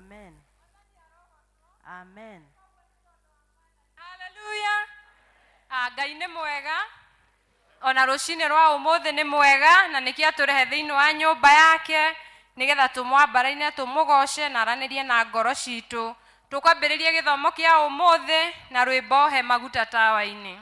Amen. Amen. Haleluya. Ah, Ngai nĩ mwega ona rũcinĩ rwa ũmũthĩ nĩ mwega na nĩkĩo atũrehe thĩinĩ wa nyũmba yake nĩgetha tũmwambaraine tũmũgoce na aranĩrie na ngoro citũ. Tũkwambĩrĩria gĩthomo kĩa ũmũthĩ na rwĩmbo he maguta tawa-inĩ.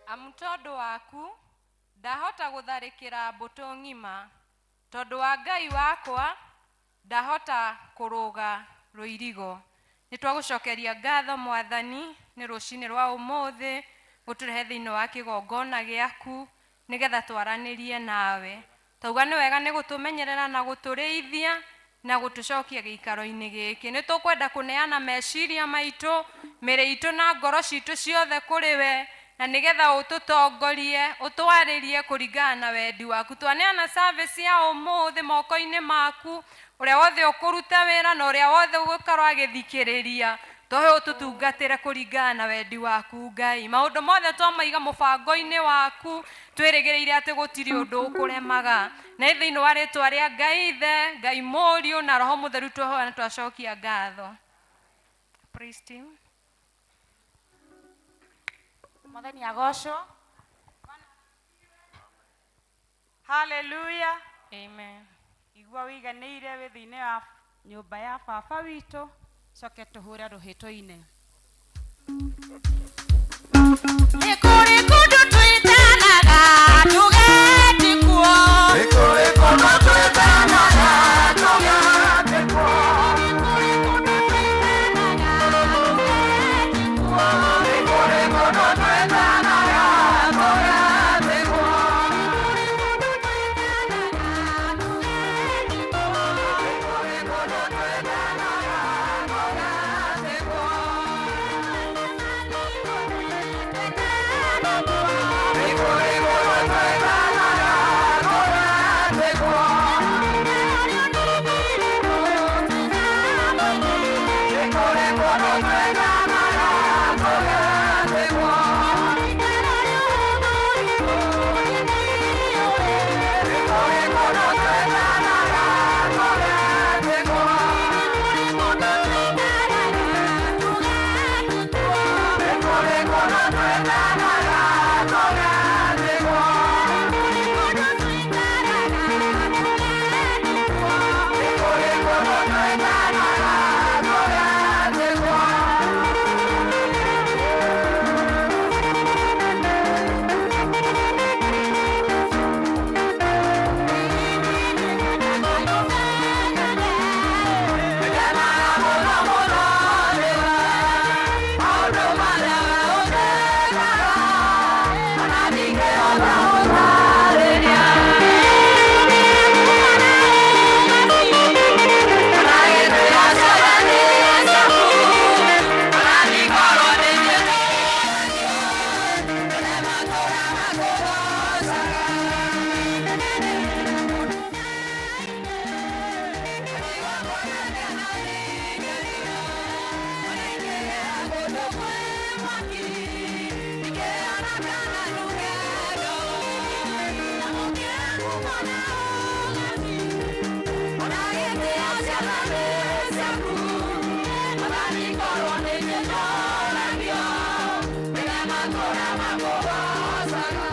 Amu tondũ waku ndahota gũtharĩkĩra mbũtũ ng'ima, tondũ wa Ngai wakwa ndahota kũrũga rũirigo. Nĩ twagũcokeria ngatho Mwathani nĩ rũcinĩ rwa ũmũthĩ gũtũrehe thĩinĩ wa kĩgongona gĩaku nĩgetha twaranĩrie nawe. Twauga nĩ wega nĩ gũtũmenyerera na gũtũrĩithia na gũtũcokia gĩikaro-inĩ gĩkĩ. Nĩ tũkwenda kũneana meciria maitũ, mĩrĩ itũ na ngoro citũ ciothe kũrĩ we. Na nĩgetha ũtũtongorie, ũtwarĩrie kũringana na wendi waku. Twaneana service ya ũmũthĩ moko-inĩ maku, ũrĩa wothe ũkũruta wĩra na ũrĩa wothe ũgũkorwo agĩthikĩrĩria, tũhe ũtũtungatĩre kũringana na wendi waku Ngai. Maũndũ mothe twamaiga mũbango-inĩ waku, twĩrĩgĩrĩire atĩ gũtirĩ ũndũ ũkũremaga. Na thĩinĩ wa rĩtwa rĩa Ngai Ithe, Ngai Mũriũ na Roho Mũtheru twahoya na twacokia ngatho. Praise team. Mwathani agocwo. Haleluya. Amen. Igua wĩiganĩire wĩ thĩinĩ wa nyũmba ya baba witũ, coke tũhũre rũhĩ tũine. Nĩ kũrĩ kũndũ twĩtanaga tũgetĩkwo. Nĩ kũrĩ kũndũ twĩtanaga tũgetĩkwo. Nĩ kũrĩ kũndũ twĩtanaga tũgetĩkwo. Nĩ kũrĩ kũndũ twĩtanaga tũgetĩkwo. Nĩ kũrĩ kũndũ twĩtanaga tũgetĩkwo. Nĩ kũrĩ kũndũ twĩtanaga tũgetĩkwo. Nĩ kũrĩ kũndũ twĩtanaga tũgetĩkwo. Nĩ kũrĩ kũndũ twĩtanaga tũgetĩkwo. Nĩ kũrĩ kũndũ twĩtanaga tũgetĩkwo. Nĩ kũrĩ kũndũ twĩtanaga tũgetĩkwo. Ngenaga mũno mũno nĩwe, maũndũ marĩa we ũnjĩkaga, ona ndingĩhota gũtaarĩria. Ona gĩtĩo ciothe nĩ ciaku, ona ndingĩkorwo ndĩtĩtio, nĩmatũũra makũgoocaga.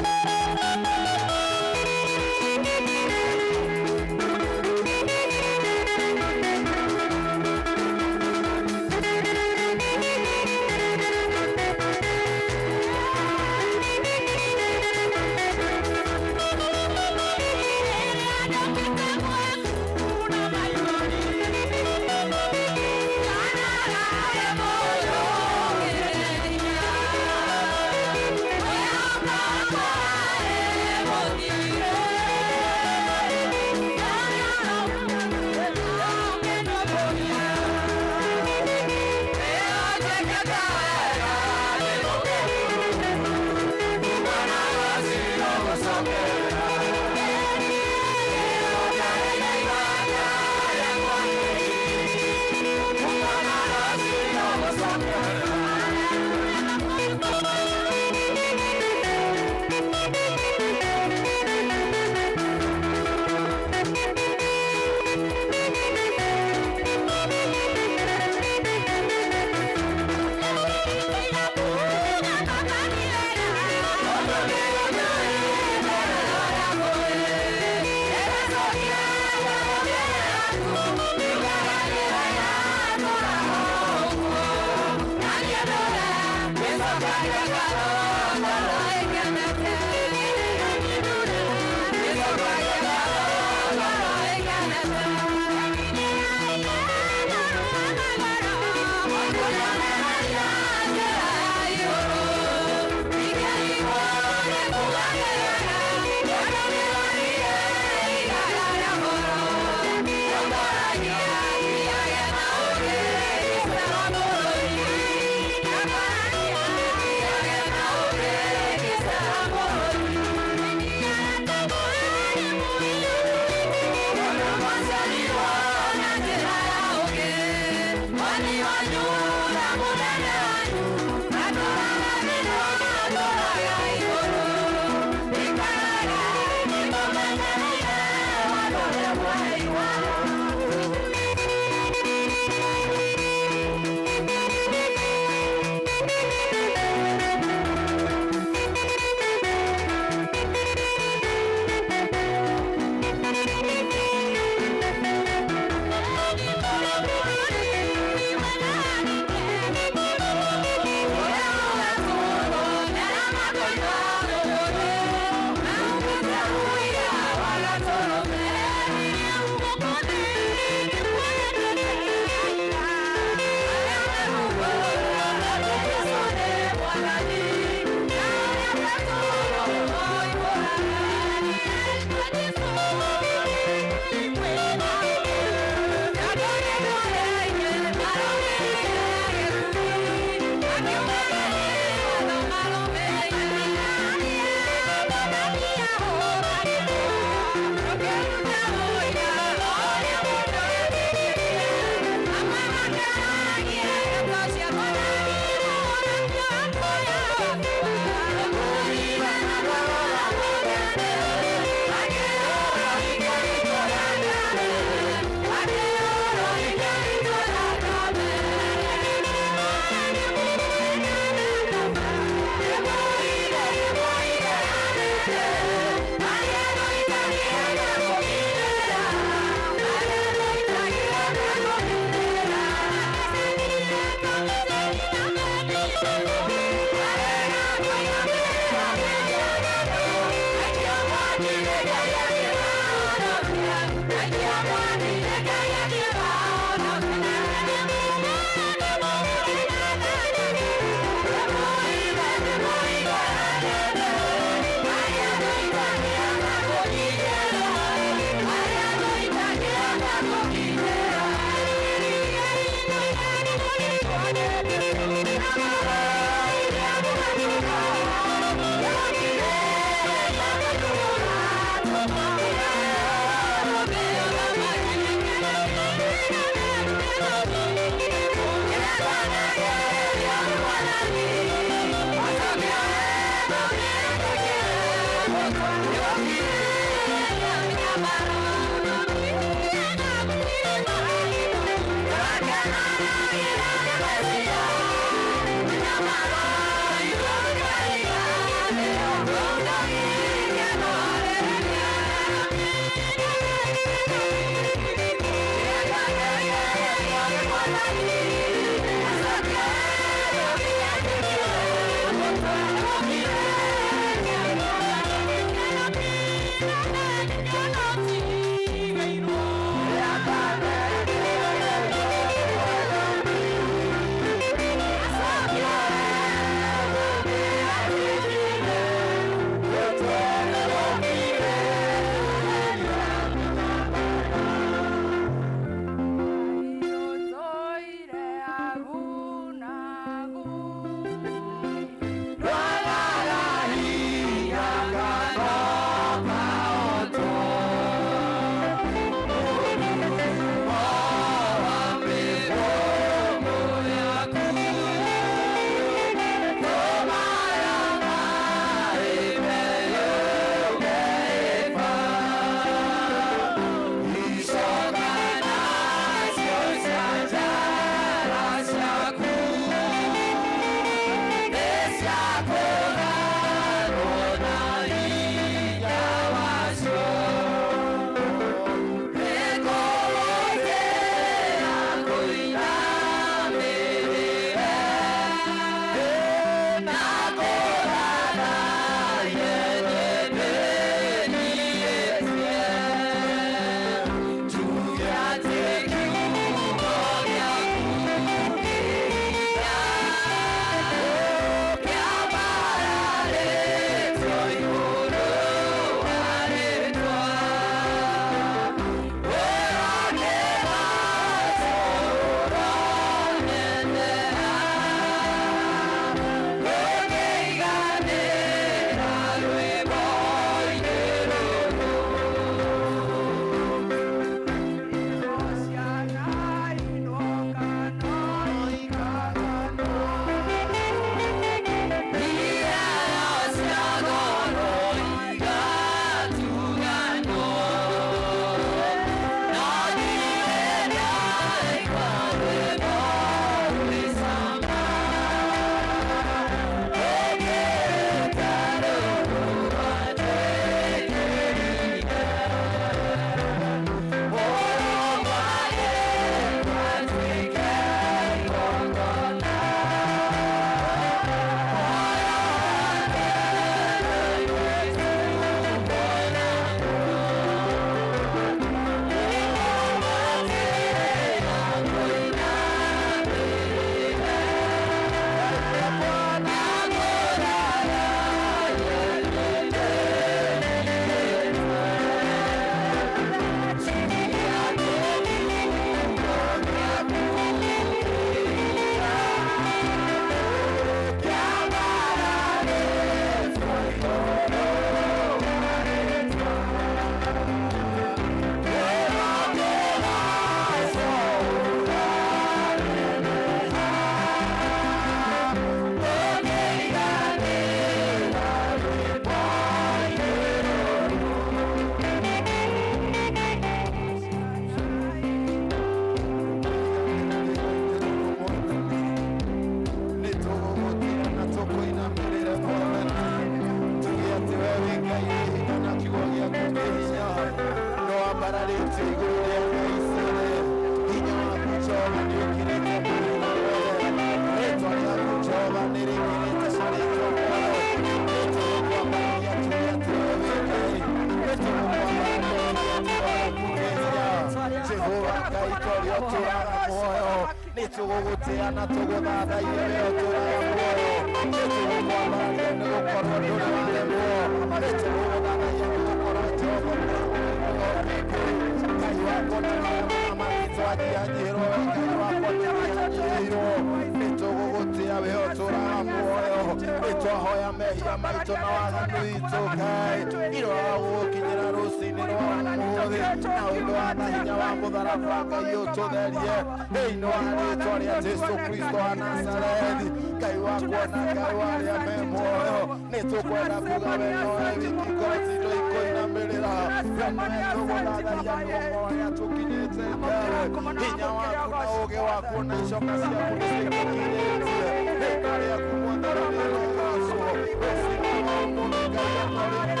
Nasema ni asante Baba yetu. Harĩa tũkinyĩte Ngai, hinya waku na ũũgĩ waku na icoka ciaku nĩcitũkinyĩtie. Rĩĩtwa rĩaku Mwathani rĩrogocwo. Rũciinĩ rwa ũmũthĩ Ngai atwarĩte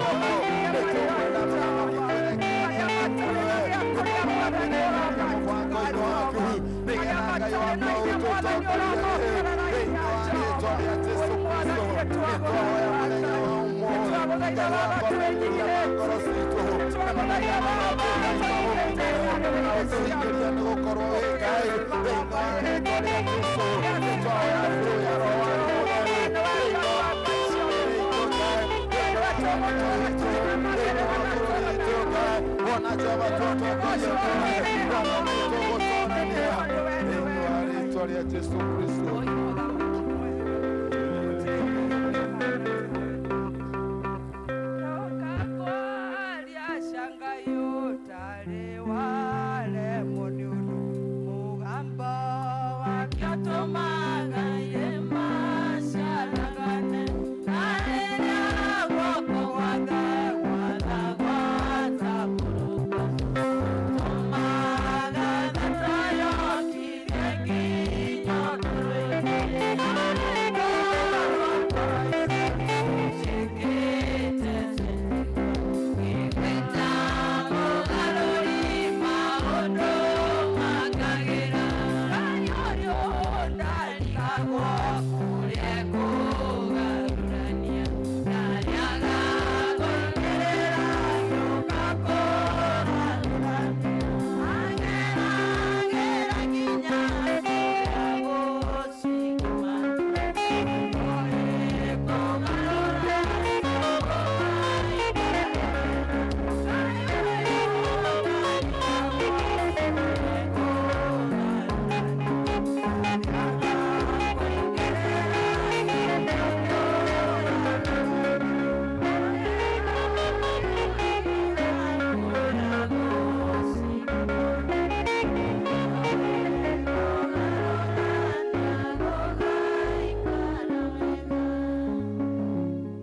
muoyo. Nĩtũkwenda mũthamaki kwĩrekereria kũrĩ we. Tũkũrũgamĩrĩria mũbango-inĩ waku nĩgetha Ngai wakwa ũtũtongorie thĩinĩ wa rĩĩtwa rĩa Jesũ Kristo. Nĩtwahoya mũthenya wa ũmũthĩ Ngai wakwa wĩnyihia ngoro citũ na mageria marĩa twĩna na ũtũhingĩrie nĩ gũkorwo wĩ Ngai thĩinĩ wa rĩĩtwa rĩa Jesũ. Nĩtwahoya mbeũ ya Roho waku Mũtheru thĩinĩ wa Bwana Jehova tũtongorie Bwana nĩtũgũtũrania thĩinĩ wa rĩĩtwa rĩa Jesũ Kristo.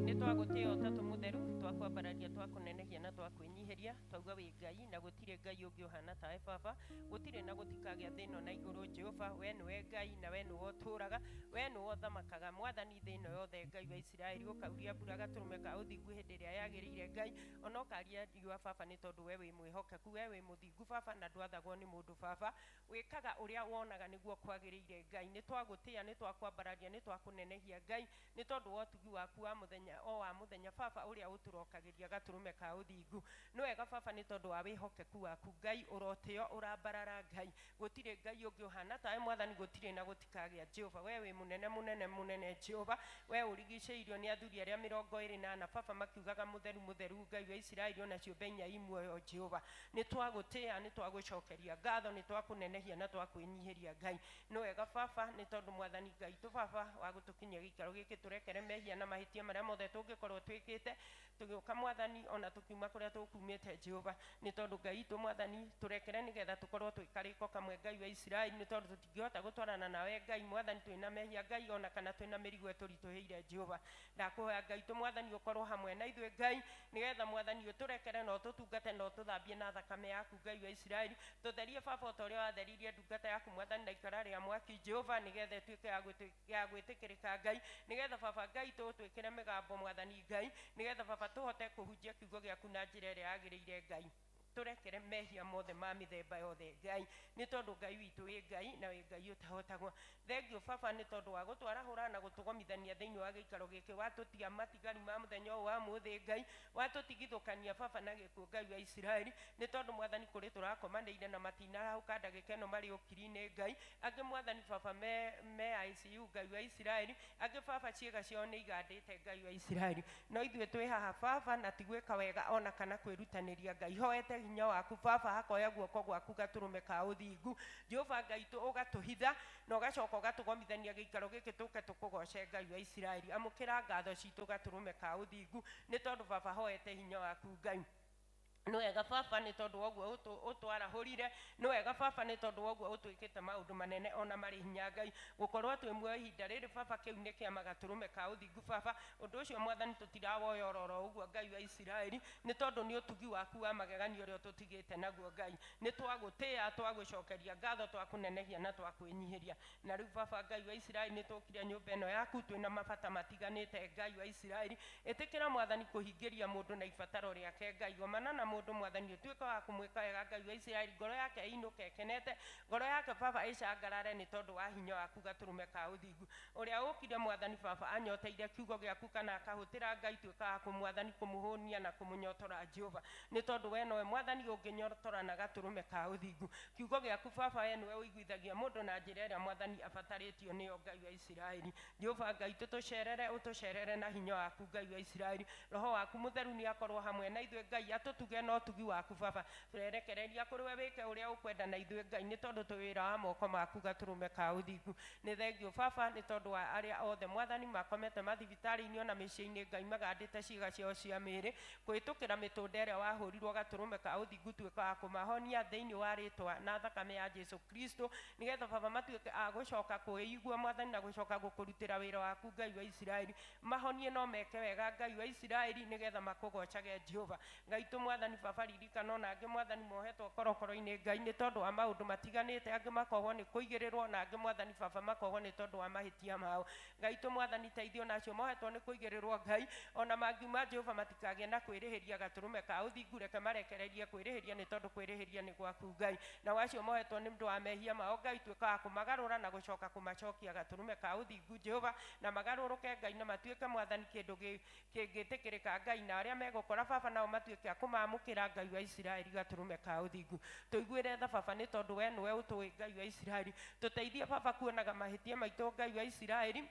Nĩ twagũtĩĩa ũtatũ mũtheru, twakwambararia, twakũnenehia na twakwĩnyihĩria. Twauga wĩ Ngai na gũtirĩ Ngai ũngĩ ũhana tawe Baba, gũtirĩ na gũtikagĩa thĩ ĩno na igũrũ. Jehova, we nĩwe Ngai na we nĩwe ũtũũraga, we nĩwe ũthamakaga Mwathani thĩ ĩno yothe. Ngai wa Isiraeli, ũkauria mbura gatũrũme ka ũthingu hĩndĩ ĩrĩa yagĩrĩire Ngai, ona ũkaria riũa Baba, nĩ tondũ we wĩ mwĩhokeku, we wĩ mũthingu Baba, na ndwathagwo nĩ mũndũ Baba, wĩkaga ũrĩa wonaga nĩguo kwagĩrĩire Ngai. Nĩ twagũtĩĩa, nĩ twakwambararia, nĩ twakũnenehia Ngai, nĩ tondũ wa ũtugi waku wa mũthenya o wa mũthenya Baba, ũrĩa ũtũrokagĩria gatũrũme ka ũthingu. Nĩ wega Baba, nĩ tondũ wa wĩhokeku waku Ngai, ũrotĩo ũrambarara Ngai, gũtirĩ Ngai ũngĩ ũhana tawe Mwathani, gũtirĩ na gũtikagĩa. Jehova, we wĩ mũnene mũnene mũnene. Jehova, we ũrigicĩirio nĩ athuri arĩa 24 Baba, makiugaga mũtheru mũtheru Ngai wa Isiraeli, ona ciũmbe inya i muoyo. Jehova, nĩ twagũtĩĩa, nĩ twagũcokeria ngatho, nĩ twakũnenehia na twakwĩnyihĩria Ngai. Nĩ wega Baba, nĩ tondũ Mwathani Ngai tũ Baba wa gũtũkinyia gĩikaro gĩkĩ, tũrekere mehia na mahĩtia marĩa mothe tũngĩkorwo twĩkĩte tũgĩũka Mwathani, ona tũkiuma kũrĩa tũkumĩte Jehova, nĩ tondũ Ngai itũ Mwathani, tũrekere nĩgetha tũkorwo twĩ karĩko kamwe Ngai wa Isiraeli, nĩ tondũ tũtingĩhota gũtwarana nawe Ngai Mwathani twĩna mehia Ngai, ona kana twĩna mĩrigo ĩtũritũhĩire Jehova. Ndakũhoya Ngai tũ Mwathani ũkorwo hamwe na ithuĩ Ngai, nĩgetha Mwathani ũtũrekere na ũtũtungate na ũtũthambie na thakame yaku Ngai wa Isiraeli. Tũtherie Baba o ta ũrĩa watheririe ndungata yaku Mwathani na ikara rĩa mwaki Jehova, nĩgetha ĩtuĩke ya gwĩtĩkĩrĩka Ngai, nĩgetha Baba Ngai tũtwĩkĩre mĩgambo Mwathani Ngai, nĩgetha Baba tũhote kũhunjia kiugo gĩaku na njĩra ĩrĩa yagĩrĩire Ngai. Tũrekere mehia mothe ma mĩthemba yothe Ngai, nĩ tondũ Ngai witũ wĩ Ngai na wĩ Ngai ũtahotagwo. Thengiũ Baba, nĩ tondũ wa gũtwarahũra na gũtũgomithania thĩinĩ wa gĩikaro gĩkĩ, watũtiga matigari ma mũthenya ũyũ wa mũthĩ Ngai, watũtigithũkania Baba na gĩkuũ Ngai wa Isiraeli, nĩ tondũ Mwathani kũrĩ tũrakomanĩire na matinarahũka ndagĩka ĩno marĩ ũkiri-inĩ Ngai, angĩ Mwathani Baba me ICU Ngai wa Isiraeli, angĩ Baba ciĩga ciao nĩ igandĩte Ngai wa Isiraeli, no ithuĩ twĩ haha Baba na ti gwĩka wega ona kana kwĩrutanĩria Ngai. Hoete hinya waku Baba, hakoya guoko gwaku gatũrũme ka ũthingu Jehova Ngai tũ ũgatũhitha na ũgacoka ũgatũgomithania gĩikaro gĩkĩ tũke tũkũgoce Ngai wa Isiraeli. Amũkĩra ngatho citũ gatũrũme ka ũthingu, nĩ tondũ Baba hoete hinya waku Ngai. Nĩ wega baba nĩ tondũ wa ũguo ũtwarahũrire. Nĩ wega baba nĩ tondũ wa ũguo ũtwĩkĩte maũndũ manene ona marĩ hinya Ngai. Gũkorwo twĩ muoyo ihinda rĩrĩ baba kĩu nĩ kĩama gatũrũme ka ũthingu baba. Ũndũ ũcio mwathani tũtirawoya ororo ũguo Ngai wa Isiraeli, nĩ tondũ nĩ ũtugi waku wa magegania ũrĩa ũtũtigĩte naguo Ngai. Nĩ twagũtĩĩa, twagũcokeria ngatho, twakũnenehia na twakwĩnyihĩria. Na rĩu baba Ngai wa Isiraeli nĩ tũkire nyũmba ĩno yaku twĩna mabata matiganĩte Ngai wa Isiraeli. Ĩtĩkĩra mwathani kũhingĩria mũndũ na ibataro rĩake Ngai. Gomana na mũndũ mwathani ũtuĩke wa kũmwĩka wega Ngai wa Isiraeli, ngoro yake ĩinũke ĩkenete, ngoro yake baba ĩcangarare nĩ tondũ wa hinya waku gatũrũme ka ũthingu. Ũrĩa ũkire mwathani baba anyoteire kiugo gĩaku kana akahũtĩra Ngai, tuĩka wa kũmwathani kũmũhũnia na kũmũnyotora Jehova, nĩ tondũ we nowe mwathani ũngĩnyotora na gatũrũme ka ũthingu. Kiugo gĩaku baba we nĩwe ũiguithagia mũndũ na njĩra ĩrĩa mwathani abatarĩtio nĩyo Ngai wa Isiraeli. Jehova Ngai tũtũcerere, ũtũcerere na hinya waku Ngai wa Isiraeli. Roho waku mũtheru nĩ akorwo hamwe na ithuĩ Ngai, atũtuge na ũtugi waku baba. Tũrerekereria kũrĩ we wĩke ũrĩa ũkwenda na ithuĩ Ngai, nĩ tondũ twĩ wĩra wa moko maku gatũrũme ka ũthingu. Nĩ thengio baba nĩ tondũ wa arĩa othe mwathani makomete mathibitarĩ-inĩ ona mĩciĩ-inĩ Ngai, magandĩte ciĩga ciao cia mĩĩrĩ kũhĩtũkĩra mĩtũnda ĩrĩa wahũrirwo gatũrũme ka ũthingu, tuĩka wa kũmahonia thĩinĩ wa rĩtwa na thakame ya Jesu Kristo, nĩgetha baba matuĩke a gũcoka kwĩigua mwathani na gũcoka gũkũrutĩra wĩra waku Ngai wa Isiraeli. Mahonie no meke wega Ngai wa Isiraeli, nĩgetha makũgocage Jehova. Ngai tũ mwathani baba ririkana ona angĩ mwathani mohetwo korokoro-inĩ Ngai nĩ tondũ wa maũndũ matiganĩte, angĩ makohwo nĩ kũigĩrĩrwo na angĩ mwathani baba makohwo nĩ tondũ wa mahĩtia mao. Ngai tũ mwathani teithio na acio mohetwo nĩ kũigĩrĩrwo Ngai, ona mangiuma Jehova matikagĩe na kwĩrĩhĩria gatũrũme ka ũthingu, reke marekererie kwĩrĩhĩria nĩ tondũ kwĩrĩhĩria nĩ gwaku Ngai. Nao acio mohetwo nĩ ũndũ wa mehia mao Ngai, tuĩka wa kũmagarũra na gũcoka kũmacokia gatũrũme ka ũthingu Jehova, na magarũrũke Ngai na matuĩke mwathani kĩndũ kĩngĩtĩkĩrĩka Ngai, na arĩa megũkora baba nao matuĩke a kũmamũkĩra Ngai wa Isiraeli gatũrũme ka ũthingu. Tũiguĩre tha baba nĩ tondũ we nĩwe ũtũĩ Ngai wa Isiraeli. Tũteithie baba kuonaga mahĩtia maitũ Ngai wa Isiraeli,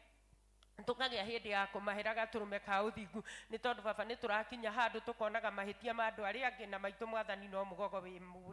tukagĩa hĩndĩ ya kũmahĩra gatũrũme ka ũthingu, nĩ tondũ baba nĩ tũrakinya handũ tũkonaga mahĩtia ma andũ arĩa angĩ na maitũ mwathani no mũgogo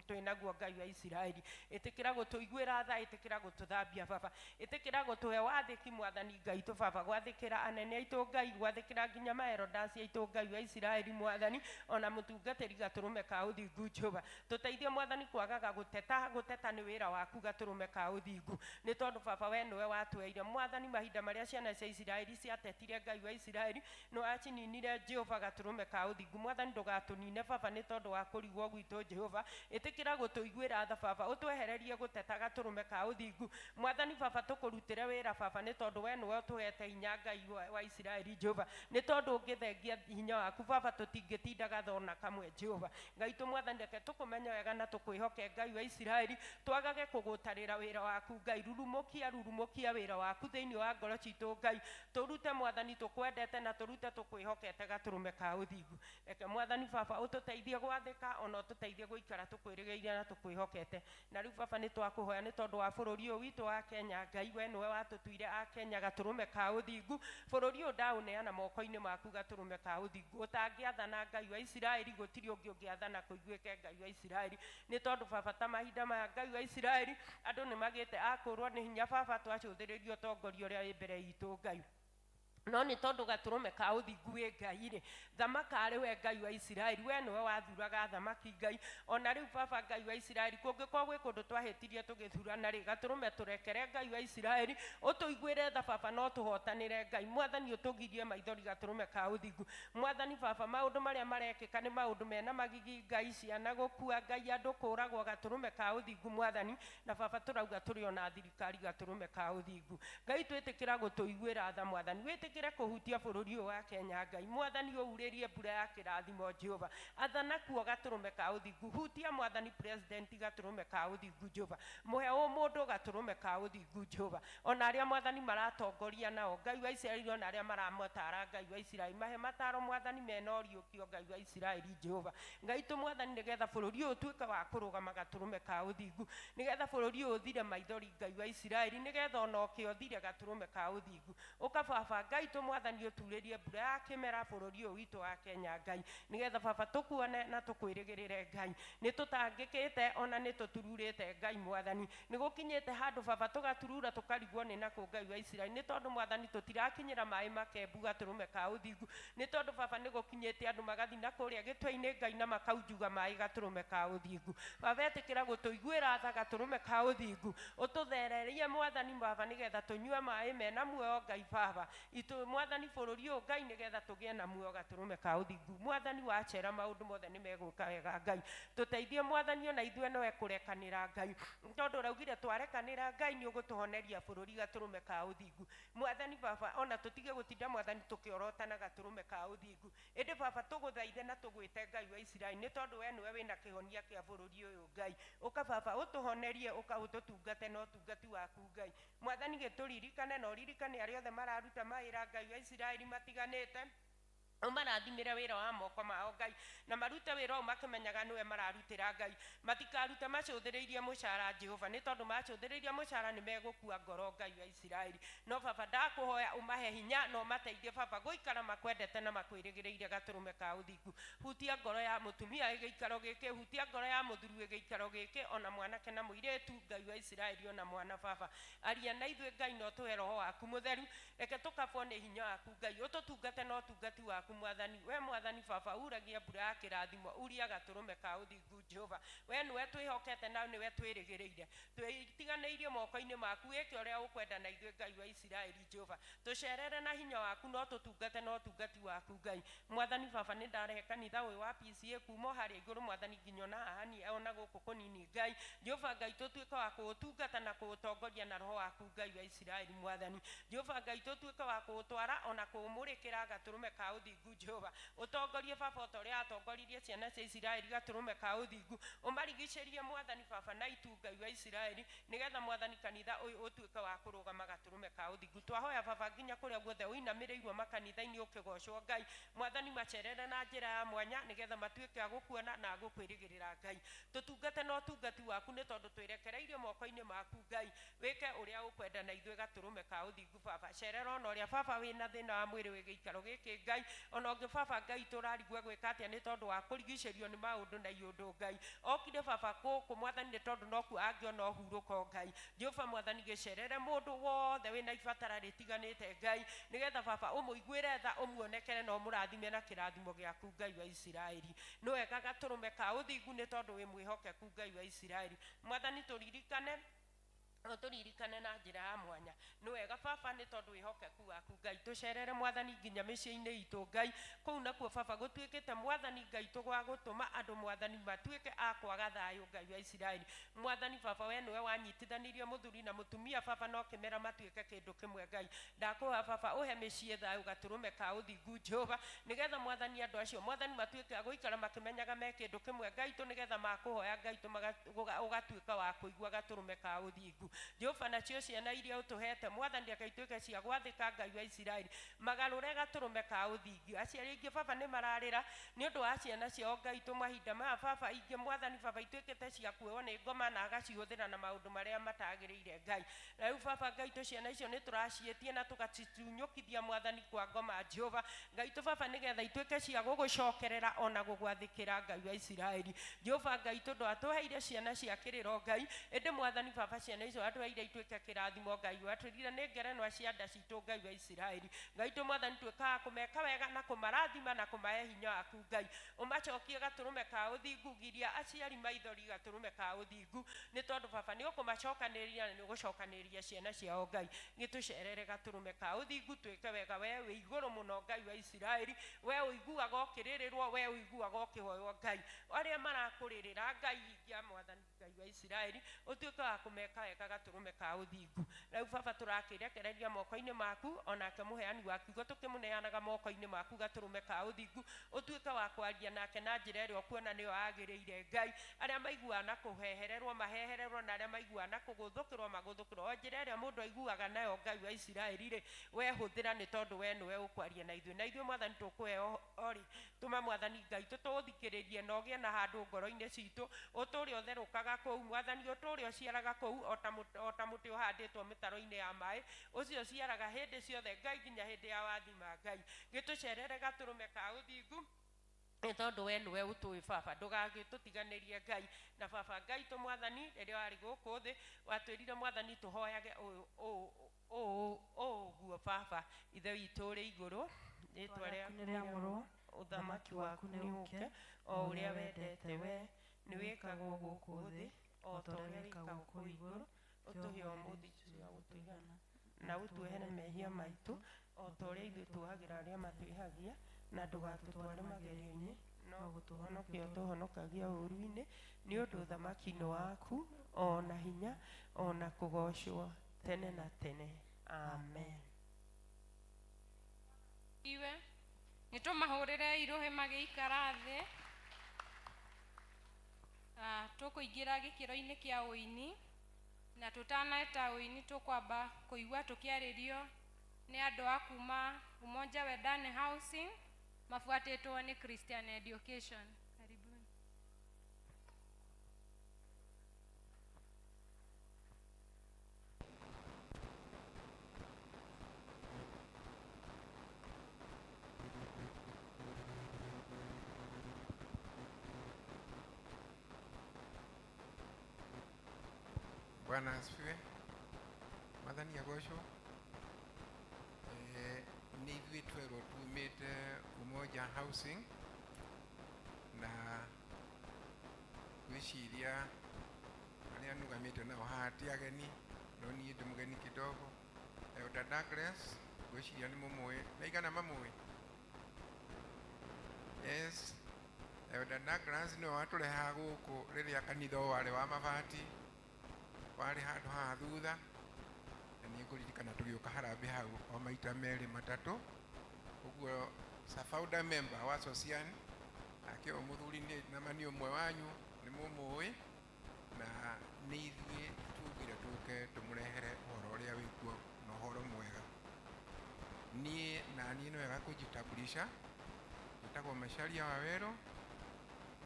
twĩ naguo Ngai wa Isiraeli. Ĩtĩkĩra gũtũiguĩra tha, ĩtĩkĩra gũtũthambia baba, ĩtĩkĩra gũtũhe wathĩki mwathani Ngai tũ baba, gwathĩkĩra anene aitũ Ngai, gwathĩkĩra nginya maerodasi aitũ Ngai wa Isiraeli mwathani, ona mũtungatĩri gatũrũme ka ũthingu Jehova. Tũteithie mwathani kwagaga gũteta, gũteta nĩ wĩra waku gatũrũme ka ũthingu, nĩ tondũ baba we nĩwe watweire mwathani mahinda marĩa ciana cia Isiraeli ciatetire Ngai wa Isiraeli no acininire Jehova gatũrũme ka ũthingu. Mwathani ndũgatũnine baba nĩ tondũ wa kũrigwo gwitũ Jehova, ĩtĩkĩra gũtũiguĩra tha baba, ũtwehererie gũteta gatũrũme ka ũthingu mwathani baba, tũkũrutĩre wĩra baba nĩ tondũ we nĩwe ũtũhete hinya Ngai wa Isiraeli Jehova, nĩ tondũ ũngĩthengia hinya waku baba tũtingĩtindaga thona kamwe Jehova. Ngai tũ mwathani reke tũkũmenye wega na tũkwĩhoke Ngai wa Isiraeli, twagage kũgũtarĩra wĩra waku Ngai. Rurumũkia, rurumũkia wĩra waku thĩinĩ wa ngoro citũ Ngai, tũrute mwathani tũkwendete na tũrute tũkwĩhokete gatũrũme ka ũthingu. Reke mwathani baba ũtũteithie gwathĩka ona ũtũteithie gũikara tũkwĩrĩgĩrĩire na tũkwĩhokete. Na rĩu baba nĩ twakũhoya nĩ tondũ wa bũrũri ũyũ witũ wa Kenya Ngai, we nĩwe watũtuire a Kenya gatũrũme ka ũthingu. Bũrũri ũyũ ndaũneana moko-inĩ maku gatũrũme ka ũthingu, ũtangĩathana Ngai wa Isiraeli gũtirĩ ũngĩ ũngĩathana kũiguĩke Ngai wa Isiraeli, nĩ tondũ baba ta mahinda maya Ngai wa Isiraeli andũ nĩ magĩte a kũrwo nĩ hinya baba, twacũthĩrĩria ũtongoria ũrĩa wĩ mbere itũ Ngai, no nĩ tondũ gatũrũme ka ũthingu wĩ Ngai rĩ, thamaka arĩ we Ngai wa Isiraeli, we nĩwe wathuraga thamaki Ngai. Ona rĩu baba Ngai wa Isiraeli, kũngĩkorwo gwĩ kũndũ twahĩtirie tũgĩthurana rĩ, gatũrũme tũrekere Ngai wa Isiraeli, ũtũiguĩre tha baba no tũhotanĩre Ngai. Mwathani ũtũgirie maithori gatũrũme ka ũthingu. Mwathani baba maũndũ marĩa marekĩka nĩ maũndũ mena magigi Ngai, ciana gũkua Ngai, andũ kũragwo gatũrũme ka ũthingu mwathani, na baba tũrauga tũrĩ ona thirikari gatũrũme ka ũthingu Ngai. Twĩtĩkĩra gũtũiguĩra tha mwathani, wĩtĩkĩre kũhutia bũrũri ũyũ wa Kenya Ngai. Mwathani ũurĩrie mbura ya kĩrathimo Jehova, athana kuo gatũrũme ka ũthingu. Hutia mwathani president gatũrũme ka ũthingu Jehova, mũhe ũmũndũ gatũrũme ka ũthingu Jehova, ona arĩa mwathani maratongoria nao Ngai wa Isiraeli, ona arĩa maramotara Ngai wa Isiraeli, mahe mataro mwathani mena ũriũkio Ngai wa Isiraeli Jehova. Ngai tũ mwathani nĩgetha bũrũri ũyũ ũtuĩke wa kũrũgama gatũrũme ka ũthingu, nĩgetha bũrũri ũyũ ũthire maithori Ngai wa Isiraeli, nĩgetha ona ũkĩ ũthire gatũrũme ka ũthingu. Ũka baba Ngai Ngai tũ mwathani ũturĩrie mbura ya kĩmera bũrũri ũyũ witũ wa Kenya Ngai, nĩgetha baba tũkuone na tũkwĩrĩgĩrĩre Ngai. Nĩ tũtangĩkĩte ona nĩ tũtururĩte Ngai mwathani, nĩ gũkinyĩte handũ baba tũgaturura tũkarigwo nĩ nakũ Ngai wa Isiraeli, nĩ tondũ mwathani tũtirakinyĩra maĩ makembu gatũrũme ka ũthingu, nĩ tondũ baba nĩ gũkinyĩte andũ magathi na kũrĩa gĩtwe-inĩ Ngai na makaunjuga maĩ gatũrũme ka ũthingu. Baba ĩtĩkĩra gũtũiguĩra tha gatũrũme ka ũthingu, ũtũthererie mwathani baba nĩgetha tũnyue maĩ mena muoyo Ngai baba itũ mwathani bũrũri ũyũ Ngai nĩgetha tũgĩe na muoyo gatũrũme ka ũthingu. Mwathani wacera maũndũ mothe nĩ megũka wega Ngai, tũteithie mwathani ona ithuĩ nowe kũrekanĩra Ngai, tondũ ũraugire twarekanĩra Ngai nĩ ũgũtũhoneria bũrũri gatũrũme ka ũthingu. Mwathani baba ona tũtige gũtinda mwathani tũkĩorotana gatũrũme ka ũthingu, ĩndĩ baba tũgũthaithe na tũgwĩte Ngai wa Isiraeli, nĩ tondũ we nĩwe wĩna kĩhonia kĩa bũrũri ũyũ Ngai. Ũka baba ũtũhonerie, ũka ũtũtungate na ũtungati waku Ngai. Mwathani gĩtũririkane na ũririkane arĩa othe mararuta mawĩra Ngai wa Isiraeli matiganĩte, ũmarathimĩre wĩra wa moko mao Ngai, na marute wĩra ũyũ makĩmenyaga nĩwe mararutĩra Ngai, matikarute macũthĩrĩirie mũcara Jehova, nĩ tondũ macũthĩrĩirie mũcara nĩ megũkua ngoro Ngai wa Isiraeli. No baba ndakũhoya ũmahe hinya na ũmateithie baba gũikara makwendete na makwĩrĩgĩrĩire gatũrũme ka ũthingu. Hutia ngoro ya mũtumia wĩ gĩikaro gĩkĩ, hutia ngoro ya mũthuri wĩ gĩikaro gĩkĩ, ona mwanake na mũirĩtu Ngai wa Isiraeli, ona mwana baba aria na ithuĩ Ngai na ũtũhe roho waku mũtheru, reke tũkabwo nĩ hinya waku Ngai, ũtũtungate na ũtungati waku mwathani. We mwathani baba uragia mbura ya kĩrathimo, uria gatũrũme ka ũthingu Jehova, we nĩwe twĩhokete na nĩwe twĩrĩgĩrĩire, twĩtiganĩirie moko-inĩ maku, wĩke ũrĩa ũkwenda na ithuĩ Ngai wa Isiraeli Jehova, tũcerere na hinya waku no tũtungate na ũtungati waku Ngai. Mwathani baba nĩ ndarehe kanitha ũyũ wa PCA kuma o harĩa igũrũ mwathani nginya ona haha niĩ ona gũkũ kũnini Ngai. Jehova Ngai tũtuĩke wa kũũtungata na kũũtongoria na roho waku Ngai wa Isiraeli mwathani. Jehova Ngai tũtuĩke wa kũũtwara ona kũũmũrĩkĩra gatũrũme ka ũthingu Jehova, ũtongorie baba o ta ũrĩa atongoririe ciana cia Isiraeli gatũrũme ka ũthingu, ũmarigicĩrie mwathani baba na itu Ngai wa Isiraeli, nĩgetha mwathani kanitha ũyũ ũtuĩke wa kũrũgama gatũrũme ka ũthingu. Twahoya baba nginya kũrĩa guothe ũinamĩrĩirwo makanitha-inĩ ũkĩgocwo Ngai, mwathani macerere na njĩra ya mwanya nĩgetha matuĩke a gũkuona na a gũkwĩrĩgĩrĩra Ngai. Tũtungate na ũtungati waku nĩ tondũ twĩrekereirie moko-inĩ maku Ngai, wĩke ũrĩa ũkwenda na ithuĩ gatũrũme ka ũthingu baba. Cerera ona ũrĩa baba wĩna thĩna wa mwĩrĩ wĩ gĩikaro gĩkĩ Ngai, ona ũngĩ baba Ngai tũrarigwo gwĩka atĩa nĩ tondũ wa kũrigicĩrio nĩ maũndũ na iũndũ Ngai. Okire baba gũkũ mwathani nĩ tondũ nokuo angĩona ũhurũko Ngai. Jehova mwathani gĩcerere mũndũ wothe wĩna ibatara rĩtiganĩte Ngai, nĩgetha baba ũmũiguĩre tha, ũmuonekere na ũmũrathime na kĩrathimo gĩaku Ngai wa Isiraeli. Nĩ wega gatũrũme ka ũthingu nĩ tondũ wĩ mwĩhokeku Ngai wa Isiraeli. Mwathani tũririkane tũririkane na njĩra ya mwanya, nĩ wega baba nĩ tondũ wĩhokeku waku Ngai. Tũcerere mwathani nginya mĩciĩ-inĩ itũ Ngai, kũu nakuo baba gũtuĩkĩte mwathani Ngai tũgwa gũtũma andũ mwathani matuĩke a kwaga thayũ Ngai wa Isiraeli. Mwathani baba we nĩwe wanyitithanirie mũthuri na mũtumia baba no kĩmera matuĩke kĩndũ kĩmwe Ngai. Ndakũhoya baba ũhe mĩciĩ thayũ gatũrũme ka ũthingu Jehova, nĩgetha mwathani andũ acio mwathani matuĩke a gũikara makĩmenyaga me kĩndũ kĩmwe Ngai tũ, nĩgetha makũhoya Ngai tũ ũgatuĩka wa kũigua gatũrũme ka ũthingu Jehova. Nacio ciana iria ũtũhete mwathani reke ituĩke cia gwathĩka Ngai wa Isiraeli, magarũre gatũrũme ka ũthingu. Aciari aingĩ baba nĩ mararĩra nĩ ũndũ wa ciana ciao Ngai tũ mahinda maya baba ingĩ mwathani baba ituĩkĩte cia kuoywo nĩ ngoma na agacihũthĩra na maũndũ marĩa matagĩrĩire Ngai. Na rĩu baba Ngai tũ ciana icio nĩ tũraciĩtie na tũgacitunyũkithia mwathani kwa ngoma Jehova Ngai tũ baba, nĩgetha ituĩke cia gũgũcokerera ona gũgwathĩkĩra Ngai wa Isiraeli. Jehova Ngai tũ ndwatũheire ciana cia kĩrĩro Ngai, ĩndĩ mwathani baba ciana icio watũheire ituĩke kĩrathimo Ngai, watwĩrire nĩ ngerenwa cia nda citũ Ngai wa Isiraeli. Ngai tũ mwathani tuĩkaga kũmeka wega na kũmarathima na kũmahe hinya waku Ngai, ũmacokie gatũrũme ka ũthingu, giria aciari maithori gatũrũme ka ũthingu, nĩ tondũ baba nĩ ũkũmacokanĩrĩria na nĩ ũgũcokanĩrĩria ciana ciao Ngai. Gĩtũcerere gatũrũme ka ũthingu, twĩke wega we wĩ igũrũ mũno Ngai wa Isiraeli, we ũiguaga ũkĩrĩrĩrwo, we ũiguaga ũkĩhoywo Ngai. Arĩa marakũrĩrĩra Ngai hingia mwathani Ngai wa Isiraeli, ũtuĩke wa kũmeka wega gatũrũme ka ũthingu. Rĩu baba tũrakĩrekereria moko-inĩ maku, onake mũheani wa kiugo tũkĩmũneanaga moko-inĩ maku gatũrũme ka ũthingu, ũtuĩke wa wa kwaria nake na njĩra ĩrĩa ũkuona nĩyo yagĩrĩire. Ngai, arĩa maiguaga na kũhehererwo mahehererwo, na arĩa maiguaga na kũgũthũkĩrwo magũthũkĩrwo, o njĩra ĩrĩa mũndũ aiguaga nayo. Ngai wa Isiraeli rĩ, we hũthĩra, nĩ tondũ we nĩwe ũkwaria na ithuĩ, na ithuĩ Mwathani tũkũhe orĩ tũma Mwathani Ngai tũtũthikĩrĩrie na ũgĩe na handũ ngoro-inĩ citũ, ũtũre ũtherũkaga kũu Mwathani, ũtũre ũciaraga kũu o ta mũtĩ ũhandĩtwo mĩtaro-inĩ ya maĩ, ũcio ũciaraga hĩndĩ ciothe Ngai, nginya hĩndĩ ya wathima. Ngai, gĩtũcerere gatũrũme ka ũthingu, nĩ tondũ we nĩwe ũtũĩ. Baba, ndũgagĩtũtiganĩrie Ngai. Na Baba Ngai tũ Mwathani, rĩrĩa warĩ gũkũ thĩ watwĩrire Mwathani tũhoyage ũũ ũũ ũũ ũguo: Baba Ithe witũ ũrĩ igũrũ, rĩtwa rĩaku nĩrĩamũrwo, ũthamaki waku nĩ ũke, o ũrĩa wendete we nĩ wĩkagwo gũkũ thĩ o ta ũrĩa wĩkagwo kũu igũrũ. Ũtũhe ũmũthĩ irio cia gũtũigana, na ũtuohere mehia maitũ o ta ũrĩa ithuĩ tuohagĩra arĩa matwĩhagia, na ndũgatũtware magerio-inĩ, no gũtũhonokia ũtũhonokagia ũũru-inĩ, nĩ ũndũ ũthamaki nĩ waku, o na hinya, o na kũgoocwo tene na tene. Amen. Iwe nĩ tũmahũrĩre irũhĩ magĩikara thĩ. Ah, tũkũingĩra gĩkĩro-inĩ kĩa ũini, na tũtaneta ũini tũkwamba kũigua tũkĩarĩrio nĩ andũ a kuma Umoja Wendani Housing mabuatĩtwo nĩ Christian Education. Karibuni. Bwana asifiwe. Mwathani agocwo. Nĩ ithuĩ twerwo tumĩte Umoja Housing, na gwĩciria arĩa nũgamĩte nao haha ti ageni, no niĩ ndĩ mũgeni kidogo. Elder Douglas, ngwĩciria nĩ mũmũĩ na igana mamũĩ. Yes, Elder Douglas nĩwe watũrehaga gũkũ rĩrĩa kanitha ũyũ warĩ wa mabati, warĩ handũ haha thutha, na nĩ ngũririkana tũgĩũka harambĩ hau o maita merĩ matatũ ũguo. Sa founder member wa Sosian, nake ũyũ mũthuri nĩ nama nĩ ũmwe wanyu, nĩ mũmũĩ, na nĩ ithuĩ tugire tũke tũmũrehere ũhoro ũrĩa wĩkuo na ũhoro mwega. Niĩ na niĩ nĩ wega kũjitambulisha, njĩtagwo Macharia Wawerũ,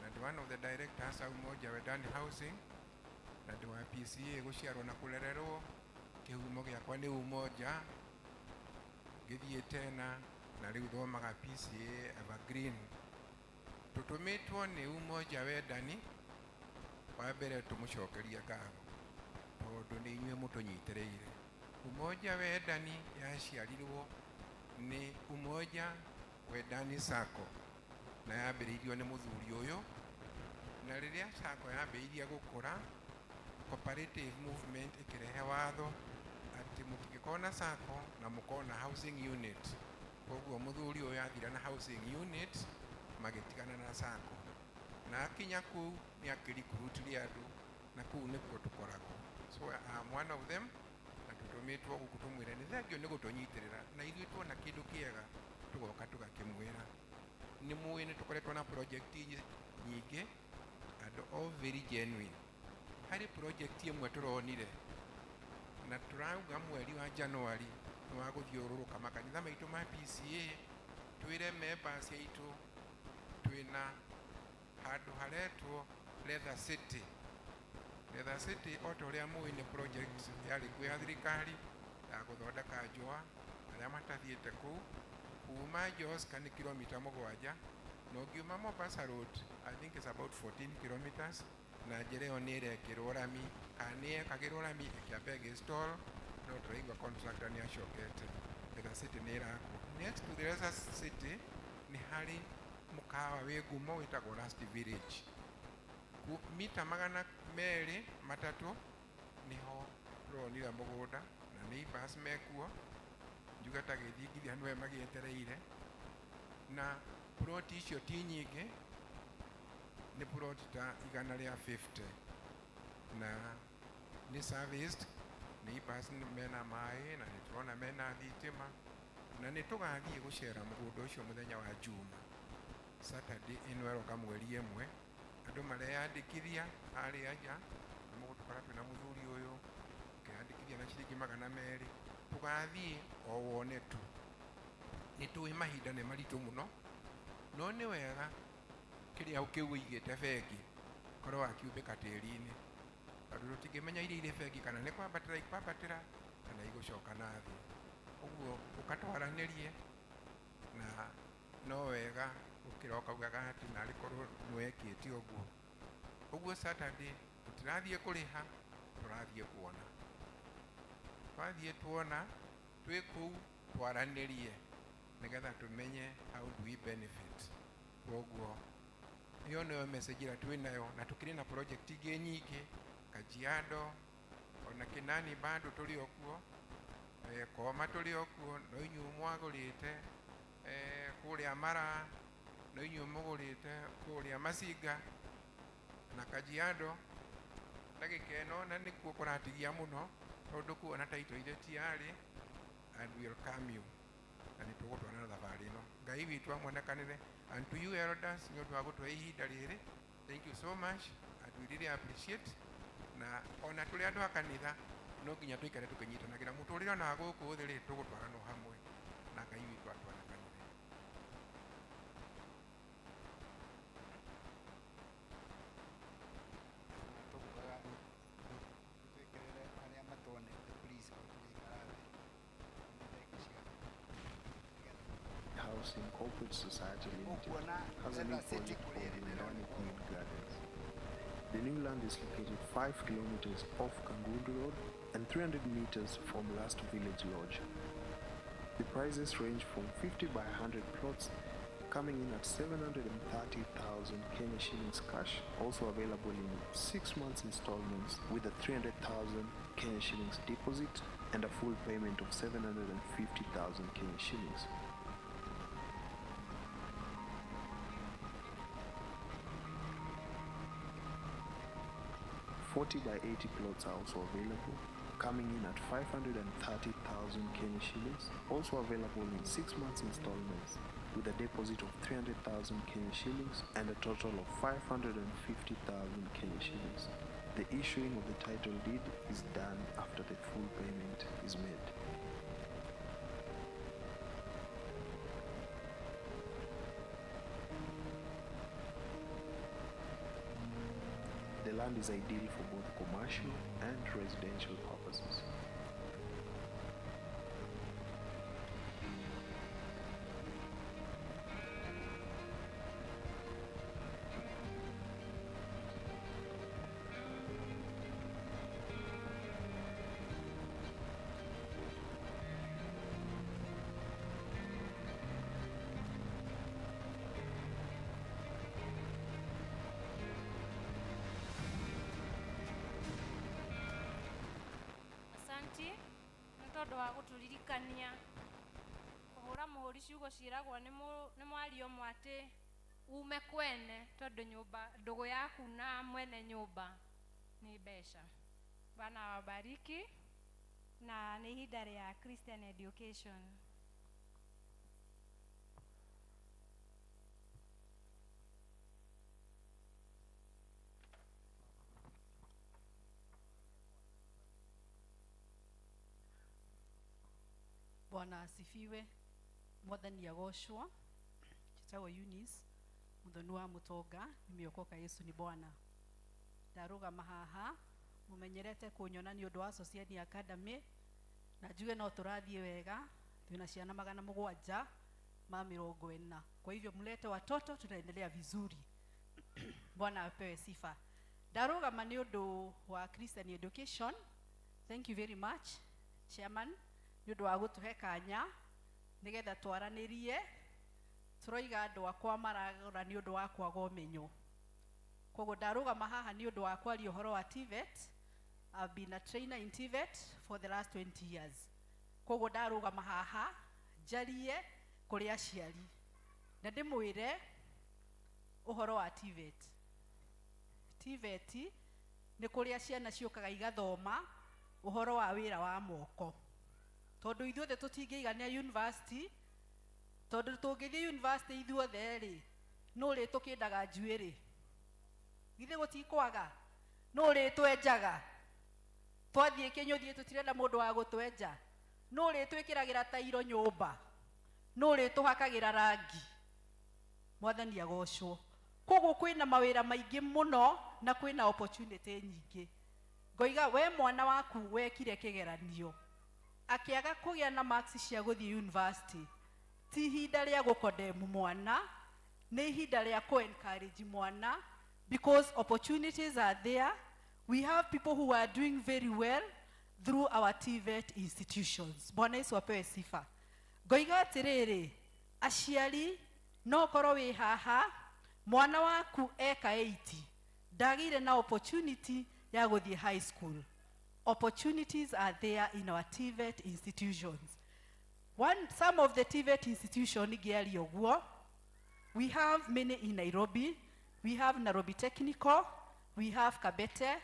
na ndĩ one of the directors a Umoja Wendani Housing, na ndĩ wa PCA gũciarwo na kũrererwo. Kĩhumo gĩakwa nĩ Umoja, ngĩthiĩ tena na rĩu thomaga PCA Evergreen. Tũtũmĩtwo nĩ Umoja Wendani. Wa mbere tũmũcokerie ngatho tondũ nĩ inyuĩ mũtũnyitĩrĩire. Umoja Wendani yaciarirwo nĩ Umoja Wendani Sacco, na yambĩrĩirio nĩ mũthuri ũyũ, na rĩrĩa Sacco yambĩrĩirie gũkũra, cooperative movement ĩkĩrehe watho atĩ mũtingĩkorwo na Sacco na mũkorwo na housing unit. Koguo mũthuri ũyũ athira na housing unit, magĩtigana na Sacco, na akinya kũu nĩ akĩrikurutirie andũ, na kũu nĩkuo tũkoragwo. So I'm one of them, na tũtũmĩtwo gũkũ tũmwĩre nĩ thengio nĩ gũtũnyitĩrĩra, na ithuĩ tuona kĩndũ kĩega tũgoka tũgakĩmwĩra. Nĩ mũĩ nĩ tũkoretwo na project nyingĩ, andũ all very genuine. Harĩ project ĩmwe tũronire na tũrauga mweri wa January nĩ wa gũthiũrũrũka makanitha maitũ ma PCA, twĩre members aitũ twĩna handũ haretwo Leather City. Leather City, o ta ũrĩa mũĩ, nĩ project yarĩ kuo ya thirikari ya gũthondeka njũa arĩa matathiĩte kũu. Kuma Joska nĩ kilomita 7, na ũngiuma Mombasa Road, I think it's about 14 kilometers, na njĩra ĩyo nĩ ĩrekĩrwo rami, kana nĩ yekagĩrwo rami ĩkĩamba ĩgĩstall, no tũraigua contractor nĩ acokete. Leather City nĩ ĩrakwo. Next to the Leather City nĩ harĩ mũkawa wĩ ngumo wĩtagwo Last Village. Mita 203 nĩho tũronire mũgũnda, na neighbors mekuo, njuge ta gĩthingithia nĩwe magĩetereire. Na ploti icio ti nyingĩ, nĩ ploti ta 150, na nĩ serviced, neighbors mena maĩ, na nĩ tũrona mena thitima, na nĩ tũgathiĩ gũcera mũgũnda ũcio mũthenya wa Juma. Saturday ĩno ĩroka mweri ĩmwe andũ mareyandĩkithia harĩa nja nĩ mũgũtũkora twĩna mũthuri ũyũ ũkeyandĩkithia na ciringi magana merĩ tũgathiĩ o wone tu nĩ tũĩ mahinda nĩ maritũ mũno no nĩ wega kĩrĩa kĩu ũigĩte bengi korwo wakiumbĩka tĩri-inĩ tondũ tũtingĩmenya iria irĩ bengi kana nĩ kwambatĩra ikwambatĩra kana igũcoka na thĩ ũguo ũkatwaranĩrie na no wega ũkĩroka ugaga atĩ narĩ korwo nĩwekĩte ũguo ũguo Saturday tũtirathiĩ kũrĩha tũrathiĩ kuona twathiĩ tuona twĩ kũu twaranĩrie nĩgetha tũmenye how do we benefit koguo ĩyo nĩyo message ĩrĩa twĩ nayo na tũkĩrĩ na project ingĩ nyingĩ Kajiado ona Kinani bado tũrĩ o kuo Koma tũrĩ o kuo no inyuĩ mwagũrĩte kũrĩa Mara no inyuĩ mũgũrĩte kũrĩa Masinga na Kajiado na gĩkeno na nĩkuo kũratigia mũno tondũ kuo ona title iria tiarĩ and we welcome you na nĩ tũgũtwarana thabarĩ ĩno Ngai witũ amwonekanĩre. And to you elders nĩ ũndũ wa gũtũhe ihinda rĩrĩ, thank you so much and we really appreciate. Na ona tũrĩ andũ a kanitha no nginya tũikare tũkĩnyitanagĩra mũtũrĩre ona wa gũkũ thĩ rĩ tũgũtwaranwo hamwe na Ngai witũ atwonekanĩre. Tũkugaga twĩkĩrĩre arĩa matonete please tũgĩikara thĩ nĩ thaa cigana nĩgetha Housing Corporate Society Limited ũkuona has a new Leather City project kũrĩa called ĩrĩ Wendani ndĩrona Queen Gardens. The new land is located 5 kilometers off Kangundu Road and 300 meters from Last Village Lodge. The prices range from 50 by 100 plots coming in at 730,000 Kenya shillings cash, also available in 6 months installments with a 300,000 Kenya shillings deposit and a full payment of 750,000 Kenya shillings. 40 by 80 plots are also available, coming in at 530,000 Kenya shillings, also available in 6 months installments with a deposit of 300,000 Kenya shillings and a total of 550,000 Kenya shillings. The issuing of the title deed is done after the full payment is made. The land is ideal for both commercial and residential purposes. Asanti nĩ tondũ wa gũtũririkania kũhũra mũhũri ciugo ciĩragwo nĩ mwaria ũmwe atĩ ume kwene tondũ nyũmba ndũgũ yaku na mwene nyũmba nĩ mbeca. Bwana awabariki na nĩ ihinda rĩa Christian education. Bwana asifiwe. Mwathani agocwo. Njĩtagwo Eunice Muthoni wa Mutonga, nimeokoka Yesu ni Bwana. Ndarũgama haha mumenyerete kunyona nĩ ũndũ wa Society Academy na njuge no tũrathiĩ wega, twĩna ciana 740. Kwa hivyo mlete watoto, tunaendelea vizuri. Bwana apewe sifa. Ndarũgama nĩ ũndũ wa Christian education. Thank you very much chairman nĩ ũndũ wa gũtũhe kanya nĩgetha twaranĩrie. Tũroiga andũ akwa maragũra nĩ ũndũ wa kwaga ũmenyo. Koguo ndarũgama haha nĩ ũndũ wa kwaria ũhoro wa TVET. I've been a trainer in TVET for the last 20 years. Koguo ndarũgama haha njarie kũrĩ aciari na ndĩmwĩre ũhoro wa TVET. TVET nĩ kũrĩa ciana ciũkaga igathoma ũhoro wa wĩra wa moko, tondũ ithuothe tũtingĩigania university, tondũ tũngĩthiĩ university ithuothe rĩ Nũ ũrĩtũkĩndaga njuĩrĩ? Githĩ gũtikwaga? Nũ ũrĩtwenjaga? Twathiĩ kĩnyũthiĩ tũtirenda mũndũ wa gũtwenja. Nũ ũrĩtwĩkĩragĩra tairo nyũmba? Nũ ũrĩtũhakagĩra rangi? Mwathani agocwo. Koguo kwĩna mawĩra maingĩ mũno na kwĩna opportunity nyingĩ. Ngoiga we mwana waku wekire kĩgeranio akĩaga kũgĩa na marks cia gũthiĩ university, ti ihinda rĩa gũkondemu mwana, nĩ ihinda rĩa kũ encourage mwana, because opportunities are there. We have people who are doing very well through our TVET institutions. Bwana Yesu apewe sifa. Ngoiga atĩrĩrĩ, aciari, no korwo wĩ haha, mwana waku eka 80 ndagĩire na opportunity ya gũthiĩ high school, opportunities are there in our TVET institutions. Some of the TVET institution ngĩaria ũguo, we have many in Nairobi. We have Nairobi Technical, we have Kabete,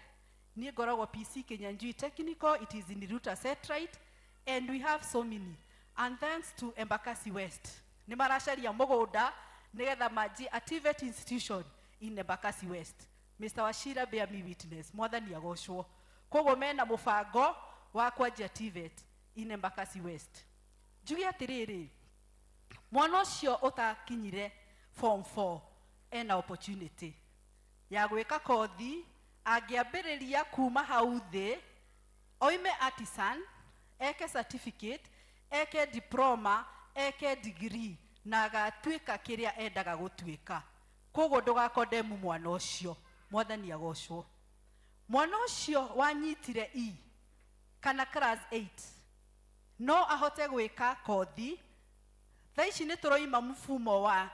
niĩ ngoragwo PC Kinyanjui Technical, it is in Riruta Satellite, and we have so many. And thanks to Embakasi West, nĩ maracaria mũgũnda nĩgetha manjie a TVET institution in Embakasi West. Mr. Wachira, bear me witness. Mwathani agocwo. Koguo mena mũbango wa kwanjia TVET in Embakasi West. Njuge atĩrĩrĩ, mwana ũcio ũtakinyire form 4 ena opportunity ya gwĩka kothi. Angĩambĩrĩria kuma hau thĩ, oime artisan, eke certificate, eke diploma, eke degree, na agatuĩka kĩrĩa endaga gũtuĩka. Koguo ndũgakondemu mwana ũcio. Mwathani agocwo. Mwana ũcio wanyitire E kana class 8 no ahote gwĩka kothi. Thaa ici nĩ tũroima mfumo wa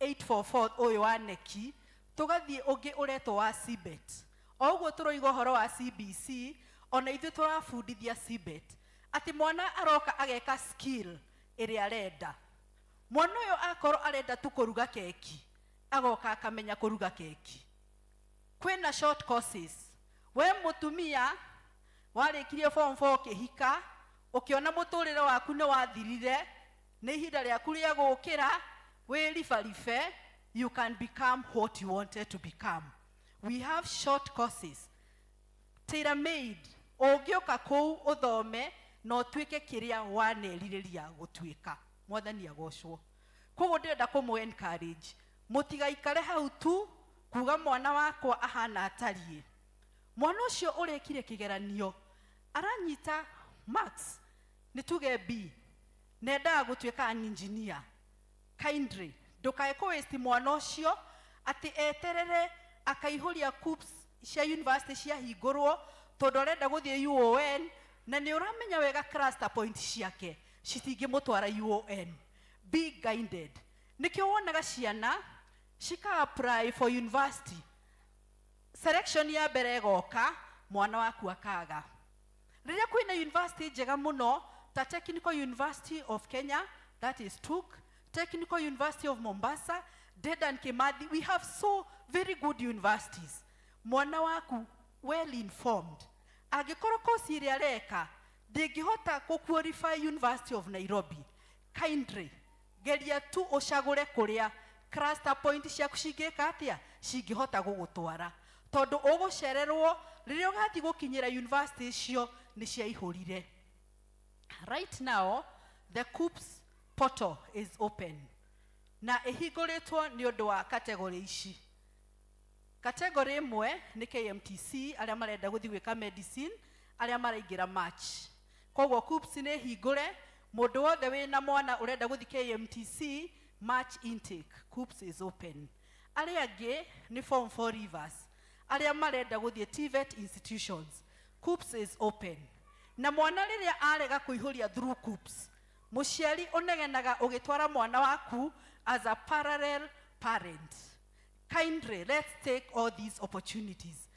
844 ũyũ wa KNEC, tũgathiĩ ũngĩ ũretwo wa CBET. O ũguo tũroiga ũhoro wa CBC, ona ithuĩ tũrabundithia CBET, atĩ mwana aroka ageka skill ĩrĩa arenda. Mwana ũyũ akorwo arenda tu kũruga keki, agoka akamenya kũruga keki. Kwĩna short courses. We mũtumia warĩkirie form 4, ũkĩhika, ũkĩona mũtũrĩre waku nĩ wathirire, nĩ ihinda rĩaku rĩa gũkĩra wĩribaribe. You can become what you wanted to become. We have short courses, tailor made. Ũngĩũka kũu ũthome na ũtuĩke kĩrĩa wanerirĩria gũtuĩka. Mwathani agocwo. Koguo ndĩrenda kũmũ encourage, mũtigaikare hau tu kuga mwana wakwa ahana atariĩ. Mwana ũcio ũrekire kĩgeranio aranyita marks nĩ tuge B, nendaga gũtuĩka an engineer, kindly ndũkae kũ waste mwana ũcio atĩ eterere akaihũria KUCCPS cia university ciahingũrwo tondũ arenda gũthiĩ UON, na nĩ ũramenya wega cluster point ciake citingĩmũtwara UON. Be guided. Nĩkĩo wonaga ciana cika apply for university, selection ya mbere ĩgoka, mwana waku akaga. Rĩrĩa kwĩna university njega mũno ta Technical University of Kenya, that is TUK, Technical University of Mombasa, Dedan Kimathi, we have so very good universities. Mwana waku well informed, angĩkorwo kosi ĩrĩa areka ndĩngĩhota kũ qualify University of Nairobi, kindly geria tu ũcagũre kũrĩa cluster point ciaku cingĩka atĩa, cingĩhota gũgũtwara, tondũ ũgũcererwo rĩrĩa ũgathiĩ gũkinyĩra university icio nĩ ciaihũrire. Right now the KUCCPS portal is open na ĩhingũrĩtwo nĩ ũndũ wa category ici. Category ĩmwe nĩ KMTC, arĩa marenda gũthiĩ gwĩka medicine, arĩa maraingĩra March. Koguo KUCCPS nĩ hingũre, mũndũ wothe wĩna mwana ũrenda gũthiĩ KMTC March intake, KUCCPS is open. Arĩa angĩ nĩ form 4 leavers, arĩa marenda gũthiĩ TVET institutions, KUCCPS is open. Na mwana rĩrĩa arega kũihũria through KUCCPS, mũciari ũnegenaga ũgĩtwara mwana waku as a parallel parent, kindly let's take all these opportunities.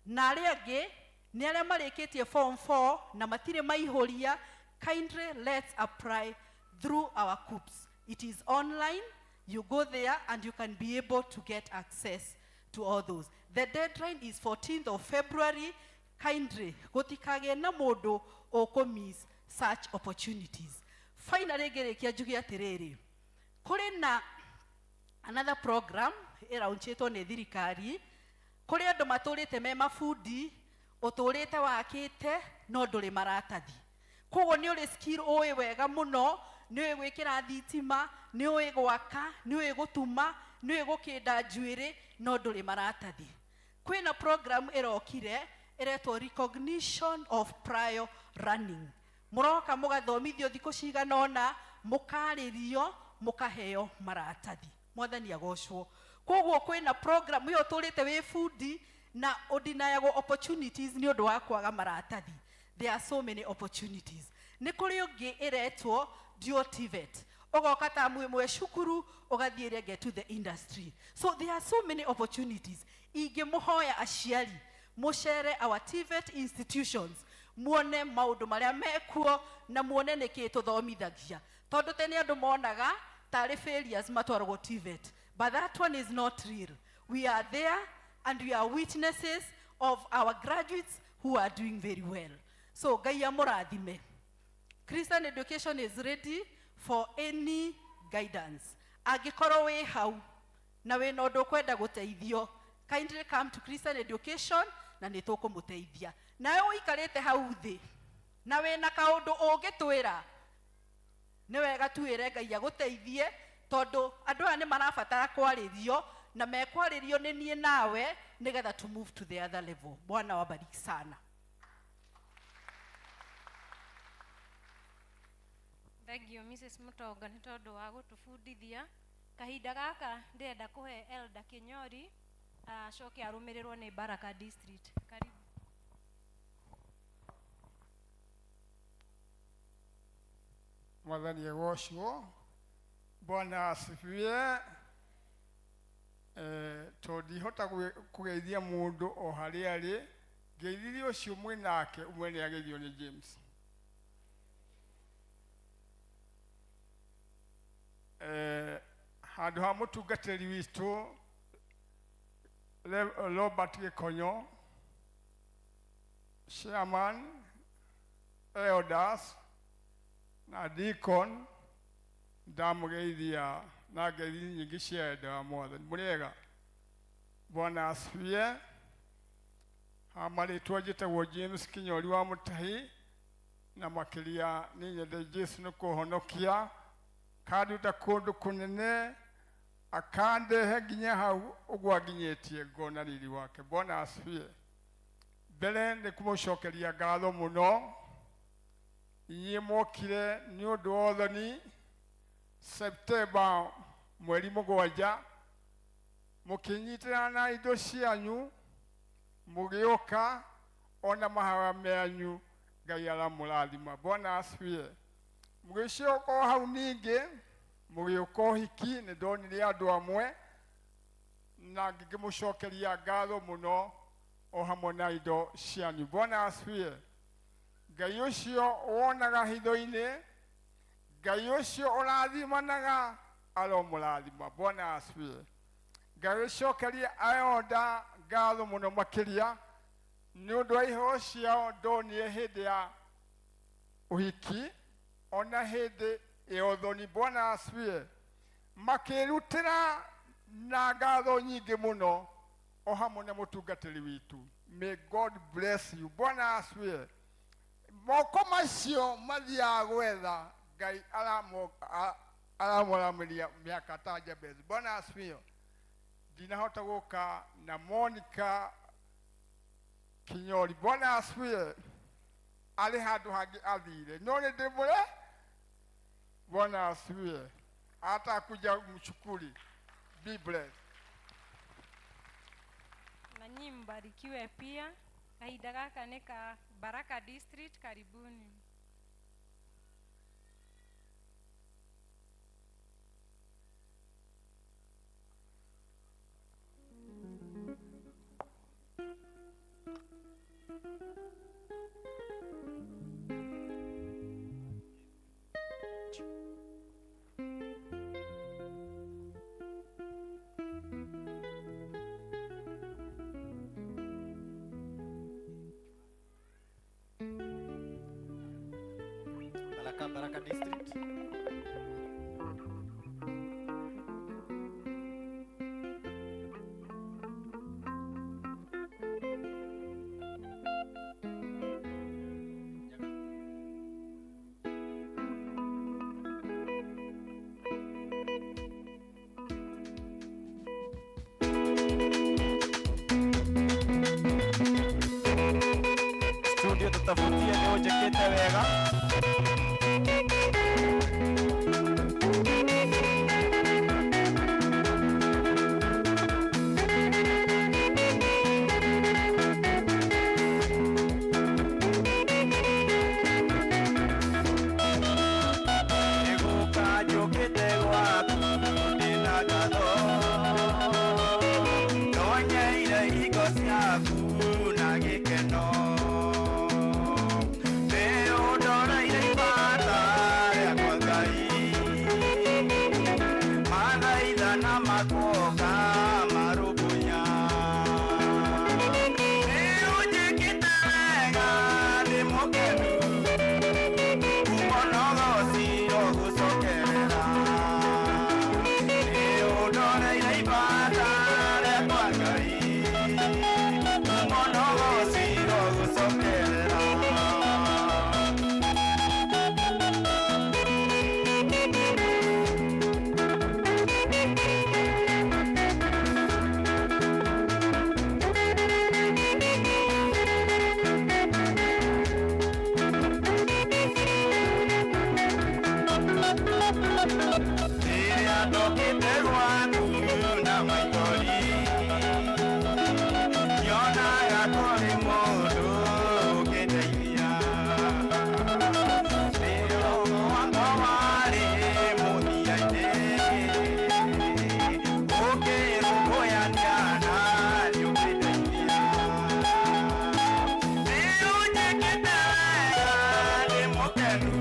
Na arĩa angĩ nĩ arĩa marĩkĩtie form 4 na matirĩ maihũria, kindly let's apply through our KUCCPS. It is online. You go there and you can be able to get access to all those. The deadline is 14th of February. Kindly gũtikagĩe na mũndũ ũkũ miss such opportunities. Finally, ngĩrĩkia njuge atĩrĩrĩ, kũrĩ na Another program ĩraunchĩtwo nĩ thirikari kũrĩ andũ matũrĩte me mabundi, ũtũrĩte wakĩte no ndũrĩ maratathi. Koguo nĩ ũrĩ skill ũĩ wega mũno, nĩ ũĩ gwĩkĩra thitima, nĩ ũĩ gwaka, nĩ ũĩ gũtuma, nĩ ũĩ gũkĩnda njuĩrĩ, no ndũrĩ maratathi. Kwĩna program ĩrokire ĩretwo recognition of prior learning. Mũroka mũgathomithio thikũ cigana ũna, mũkarĩrio, mũkaheo maratathi. Mwathani agocwo. Koguo kwĩna program ĩyo ũtũrĩte wĩ bundi na ũdeniagwo opportunities nĩ ũndũ wa kwaga maratathi. There are so many opportunities. Nĩ kũrĩ ũngĩ ĩretwo dual TVET. Ũgoka tamu ĩmwe cukuru ũgathiĩ ĩrĩa ĩngĩ to the industry. So there are so many opportunities. Ingĩmũhoya aciari mũcere our TVET institutions muone maũndũ marĩa mekuo na muone nĩkĩĩ tũthomithagia, tondũ tene andũ monaga tarĩ failures matwaragwo TVET, but that one is not real. We are there and we are witnesses of our graduates who are doing very well. So Ngai amũrathime. Christian education is ready for any guidance. Angĩkorwo wĩ hau na wĩna ũndũ ũkwenda gũteithio, kindly come to Christian education na nĩ tũkũmũteithia. Nawe ũikarĩte hau thĩ na wĩna kaũndũ ũngĩtwĩra, nĩ wega tuĩre Ngai agũteithie, tondũ andũ aya nĩ marabatara kwarĩrio na mekwarĩrio nĩ niĩ nawe nĩgetha to move to the other level. Bwana wabariki sana. Thank you Mrs. Mutonga nĩ tondũ wa gũtũbundithia. Kahinda gaka ndĩrenda kũhe Elder Kinyori acoke arũmĩrĩrwo nĩ Baraka District. Karibu. Mwathani agocwo. Bwana asifiwe. Tondũ ndihota kũgeithia mũndũ o harĩa arĩ, ngeithirie ũcio mwĩ nake ũmwe nĩ ageithio nĩ James. Handũ ha mũtungatĩri witũ Robert Gĩkonyo, chairman, elders na deacon, ndamũgeithia na ngeithi nyingĩ cia wendo wa Mwathani. Mũrĩega? Bwana asifiwe. Ha marĩtwa njĩtagwo James Kinyori wa Mũtahi, na makĩria nĩ nyende Jesu nĩ kũhonokia kanduta kũndũ kũnene akandehe nginya hau ũguo anginyĩtie ngona riri wake. Bwana asifiwe. Mbere nĩ kũmũcokeria ngatho mũno inyuĩ mwokire nĩ ũndũ wa ũthoni Septemba mweri 7 mũkĩnyitĩrana na indo cianyu mũgĩũka ona mahoya menyu, Ngai aramũrathima. Bwana asifiwe. Mũgĩcoka o hau ningĩ mũgĩũka ũhiki, nĩ ndonire andũ amwe na ngĩkĩmũcokeria ngatho mũno o hamwe na indo cianyu. Bwana asifiwe. Ngai ũcio wonaga hitho-inĩ, Ngai ũcio ũrathimanaga aromũrathima. Bwana asifiwe. Ngagĩcokeria ayonda ngatho mũno makĩria nĩ ũndũ wa iheo ciao ndonire hĩndĩ ya ũhiki ona hĩndĩ ya ũthoni. Bwana asifiwe. Makĩrutĩra na ngatho nyingĩ mũno o hamwe na mũtungatĩri witũ. May God bless you. Bwana asifiwe. Moko macio mathiaga gwetha Ngai aramũramĩria mĩaka ta Jabez. Bwana asifiwe. Ndinahota gũka na Monica Kinyori. Bwana asifiwe. Arĩ handũ hangĩ athire, no nĩ ndĩmũre. Bwana asifiwe. Atakuja mshukuri. Be blessed. Na nyinyi mbarikiwe pia. Kahinda gaka nĩ ka Baraka District. Karibuni. Baraka, Baraka District. Ũtabutie nĩ ũnjĩkĩte wega. Nĩgũka njũkĩte gwaku ndĩna ngatho, ndonyeire hingo ciaku na gĩkeno. Nĩũndoreire ibata rĩakwa Ngai, mathaithana makoka marũmbũiya. Nĩũnjĩkĩte wega ndĩ mũkenu, Rĩrĩa ndokĩte gwaku na maithori, nyonaga kũrĩ mũndũ ũngĩndeithia. Rĩrĩa wakwa warĩ mũthia-inĩ, ũkĩrũmbũyania na niĩ ũkĩndeithia. Nĩũnjĩkĩte wega, ndĩ mũkenu.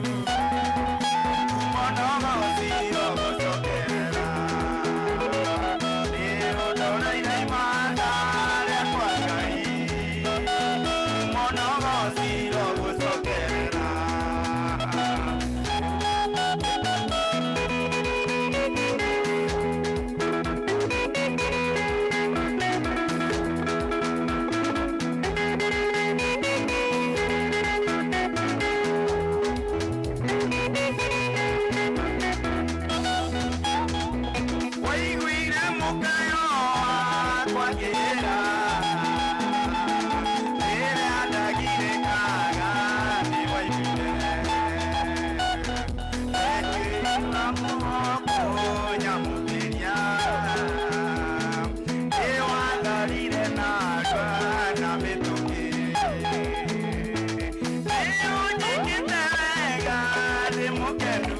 Waiguire mũkayo wakwa ngĩrĩra, rĩrĩa ndagirĩkaga nĩwaiguire. Ndekĩra moko nyamũkĩria, nĩwatharire narua na mĩtũkĩ. Nĩũnjĩkĩte wega ndĩ mũkenu,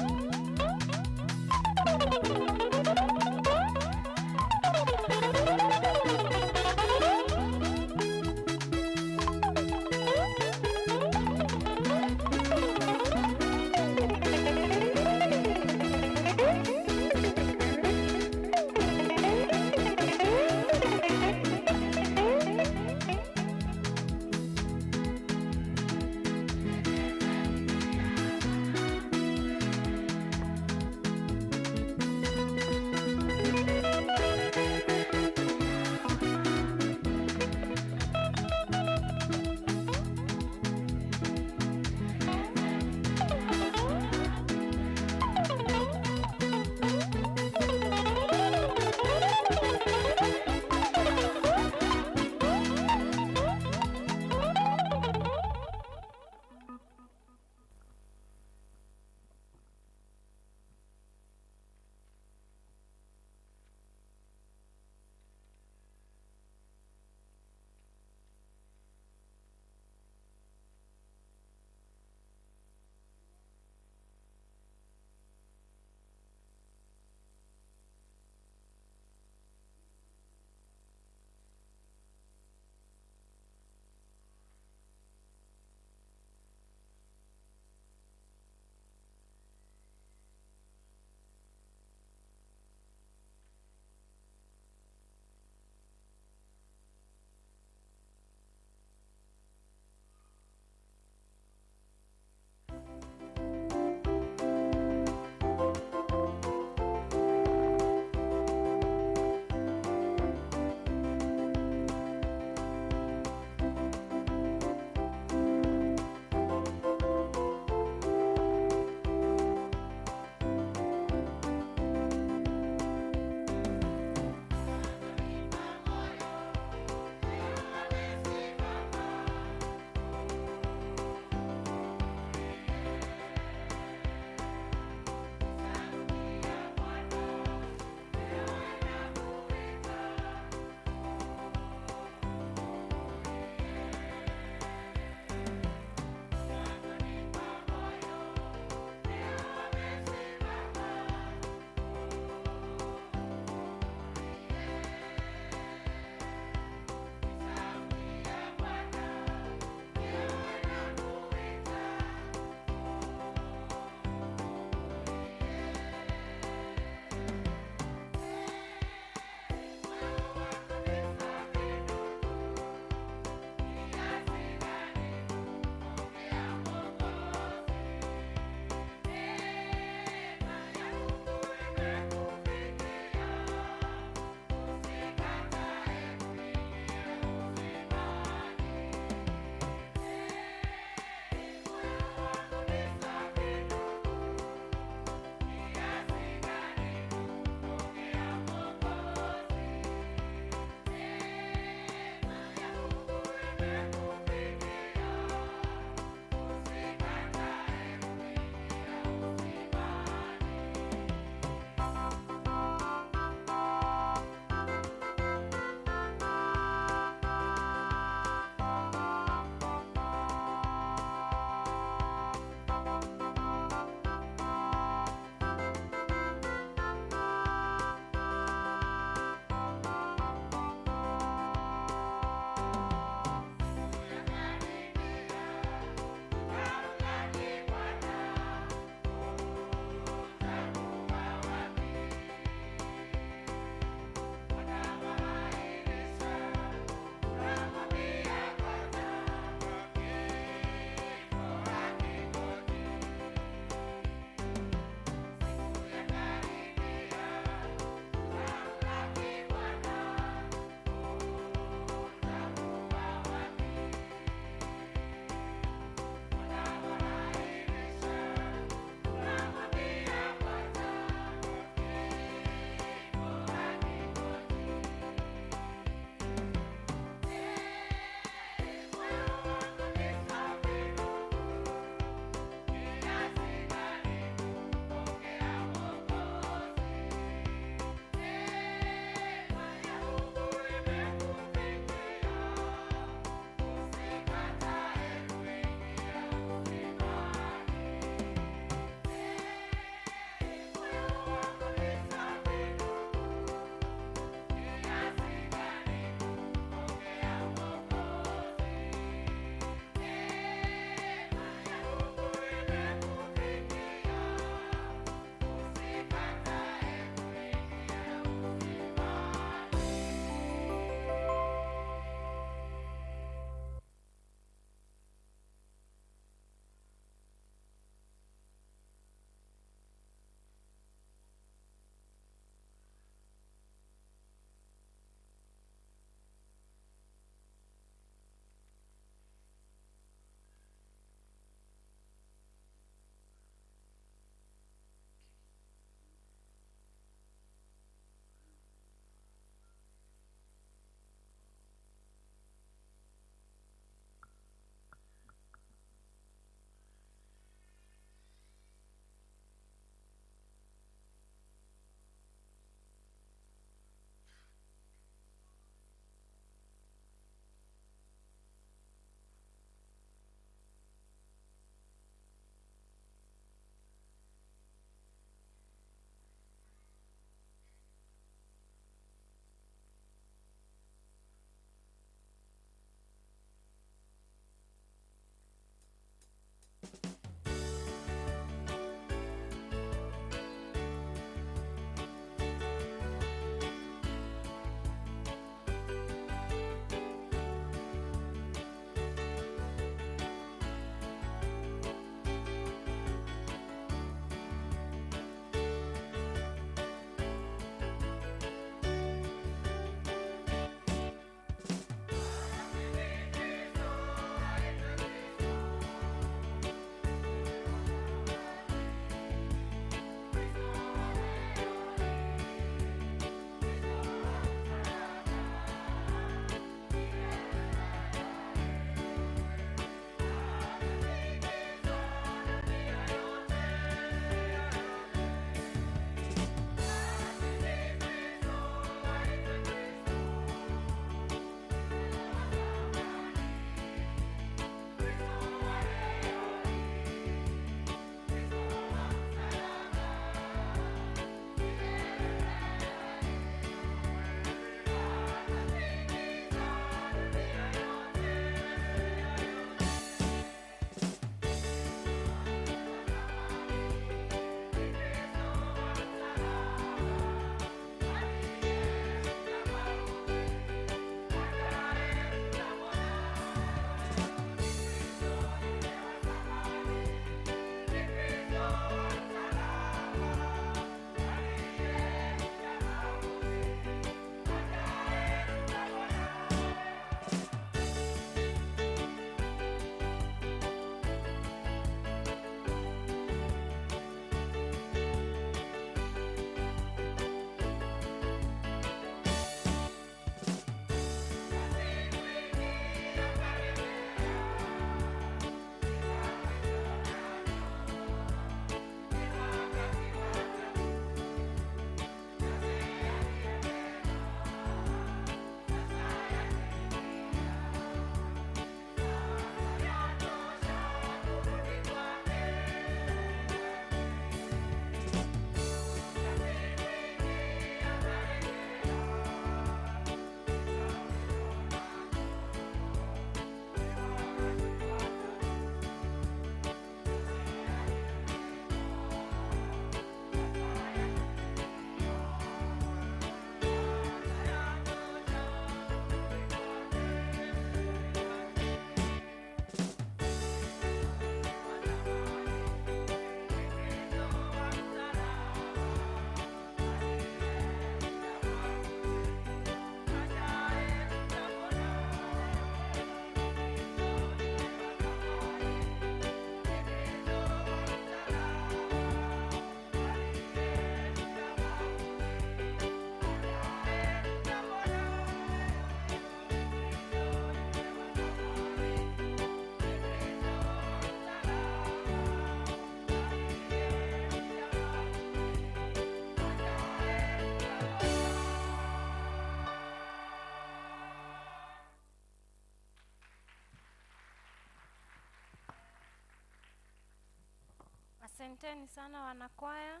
Asanteni sana wanakwaya.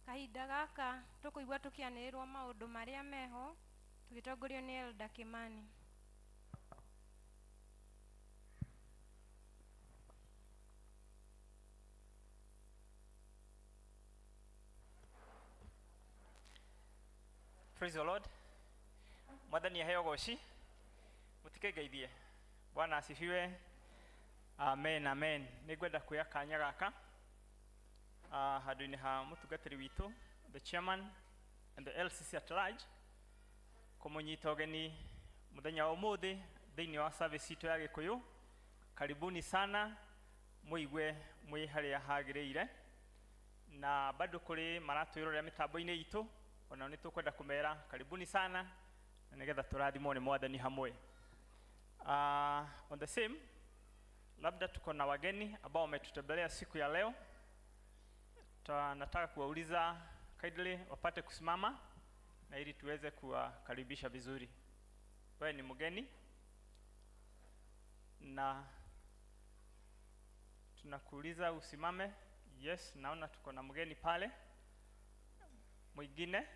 Kahinda gaka tukuigua tukianĩrĩrwo maũndũ marĩa meho tũgĩtongorio nĩ Elder Kimani. Praise the Lord. Mwathani aheo goci. Mutikegeithie. Bwana asifiwe. Amen, amen. Nĩngwenda kuoya kanya gaka handũ-inĩ ha mũtungatĩri witũ, the chairman and the LCC at large, kũmũnyita ũgeni mũthenya wa ũmũthĩ thĩinĩ wa service itũ ya Gĩkũyũ. Karibuni sana, mũigue mwĩ harĩa hagĩrĩire. Na bado kũrĩ maratwĩrorera mĩtambo-inĩ itũ, onao nĩ tũkwenda kũmera karibuni sana, na nĩgetha tũrathimwo nĩ Mwathani hamwe. On the same, labda tuko na wageni ambao wametutembelea siku ya leo. Nataka kuwauliza kindly wapate kusimama na ili tuweze kuwakaribisha vizuri. Wewe ni mgeni na tunakuuliza usimame. Yes, naona tuko na mgeni pale. Mwingine?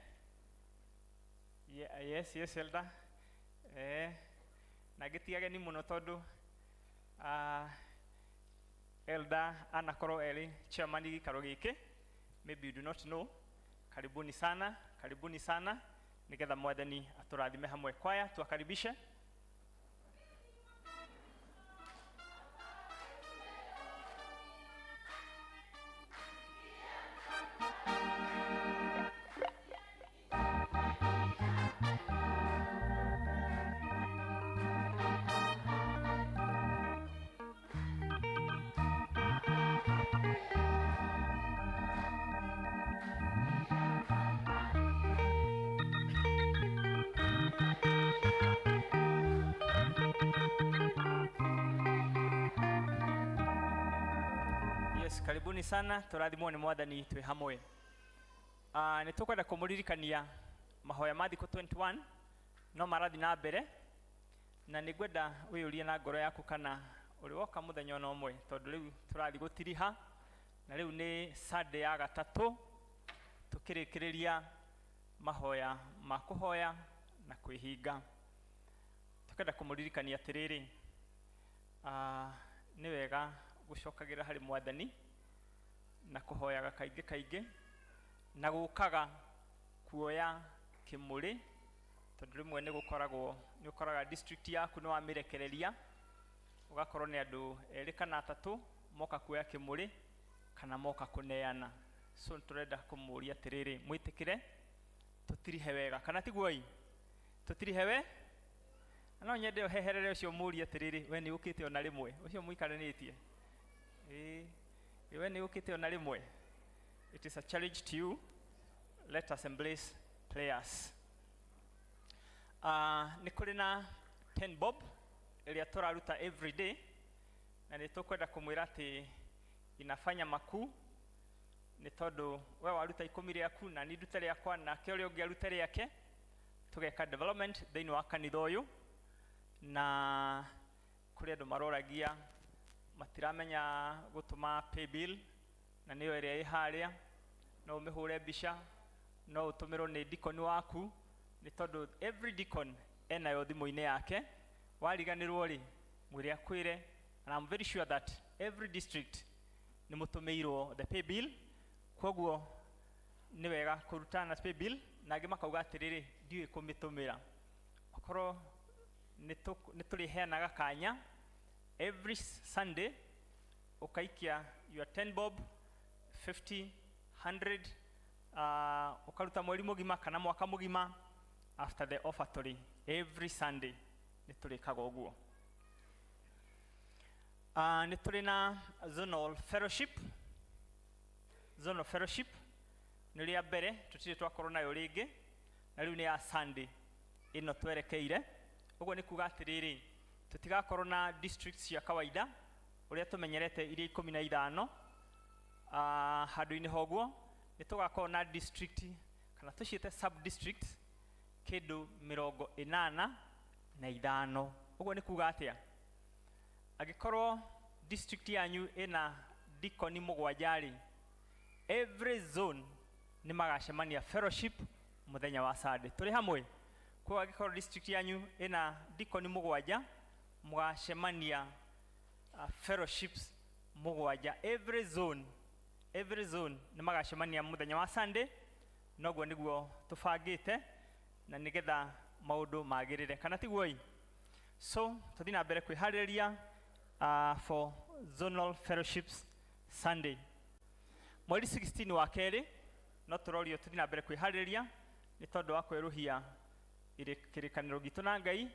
Yeah, yes, yes, Elder. Na gĩti ageni mũno tondũ Elder anakorwo erĩ chairman gĩikaro gĩkĩ. Maybe you do not know. Karibuni sana, karibuni sana. Nĩgetha Mwathani atũrathime hamwe. Kwaya, tuwakaribishe. Yes, karibuni sana, tũrathimwo nĩ Mwathani twĩ hamwe. Nĩ tũkwenda kũmũririkania mahoya ma thikũ 21 no marathiĩ na mbere, na nĩ ngwenda wĩyũrie na ngoro yaku kana ũrĩ woka mũthenya ona ũmwe, tondũ rĩu tũrathiĩ gũtiriha na rĩu nĩ Sunday ya gatatũ tũkĩrĩkĩrĩria mahoya ma kũhoya na kwĩhinga. Tũkenda kũmũririkania atĩrĩrĩ, nĩ wega gũcokagĩra harĩ Mwathani na kũhoyaga kaingĩ kaingĩ na gũkaga kuoya kĩmũrĩ, tondũ rĩmwe nĩ gũkoragwo nĩ ũkoraga district yaku nĩ wamĩrekereria, ũgakorwo nĩ andũ erĩ kana atatũ moka kuoya kĩmũrĩ kana moka kũneana. So tũrenda kũmũria atĩrĩrĩ, mwĩtĩkĩre tũtirihe wega, kana tiguo ĩ? Tũtirihe we? Na no nyende ũheherere ũcio mũrie atĩrĩrĩ, we nĩ ũkĩte ona rĩmwe, ũcio mũikaranĩtie. Ĩĩ, we nĩ ũkĩte ona rĩmwe. It is a challenge to you. Let us embrace prayers. Nĩ kũrĩ na 10 bob ĩrĩa tũraruta every day, na nĩ tũkwenda kũmwĩra atĩ inafanya makuu, nĩ tondũ we waruta 10 rĩaku na niĩ ndute rĩakwa nake ũrĩa ũngĩ arute rĩake, tũgeka development thĩinĩ wa kanitha ũyũ. Na kũrĩ andũ maroragia matiramenya gũtũma pay bill, na nĩyo ĩrĩa ĩ harĩa, no ũmĩhũre mbica, no ũtũmĩrwo nĩ deacon waku, nĩ tondũ every deacon enayo thimũ-inĩ yake. Wariganĩrwo rĩ, mwĩre akwĩre, and I'm very sure that every district nĩ mũtũmĩirwo the pay bill. Koguo nĩ wega kũruta na pay bill, na angĩ makauga atĩrĩrĩ, ndiũĩ kũmĩtũmĩra. Okorwo nĩ tũrĩheanaga kanya every Sunday ukaikia your 10 bob, 50, 100, ukaruta mweri mũgima kana mwaka mũgima after the offertory every Sunday nĩ tũrĩkaga ũguo. Nĩ tũrĩ na zonal fellowship. Zonal fellowship nĩ rĩa mbere tũtirĩ twakorwo nayo rĩngĩ, na rĩu nĩ ya Sunday ĩno twerekeire. Ũguo nĩ kuga atĩrĩrĩ, tũtigakorwo na districts cia kawaida ũrĩa tũmenyerete iria 15. Handũ-inĩ ha ũguo nĩ tũgakorwo na district kana tũciĩte sub district kĩndũ 85. Ũguo nĩ kuga atĩa? Angĩkorwo district yanyu ĩna deacon 7 rĩ, Every zone nĩ magacemania fellowship mũthenya wa Sunday. Tũrĩ hamwe. Koguo angĩkorwo district yanyu ĩna dikoni mũgwanja, mũgacemania fellowships mũgwanja. Every zone, every zone nĩ magacemania mũthenya wa Sunday. Noguo nĩguo tũbangĩte na nĩgetha maũndũ magĩrĩre, kana tiguo ĩ? So tũthiĩ na mbere kwĩharĩrĩria for zonal fellowships Sunday. Mweri 16 wa kerĩ no tũrorio tũthiĩ na mbere kwĩharĩrĩria nĩ tondũ wa kwerũhia kĩrĩkanĩro gitũ na Ngai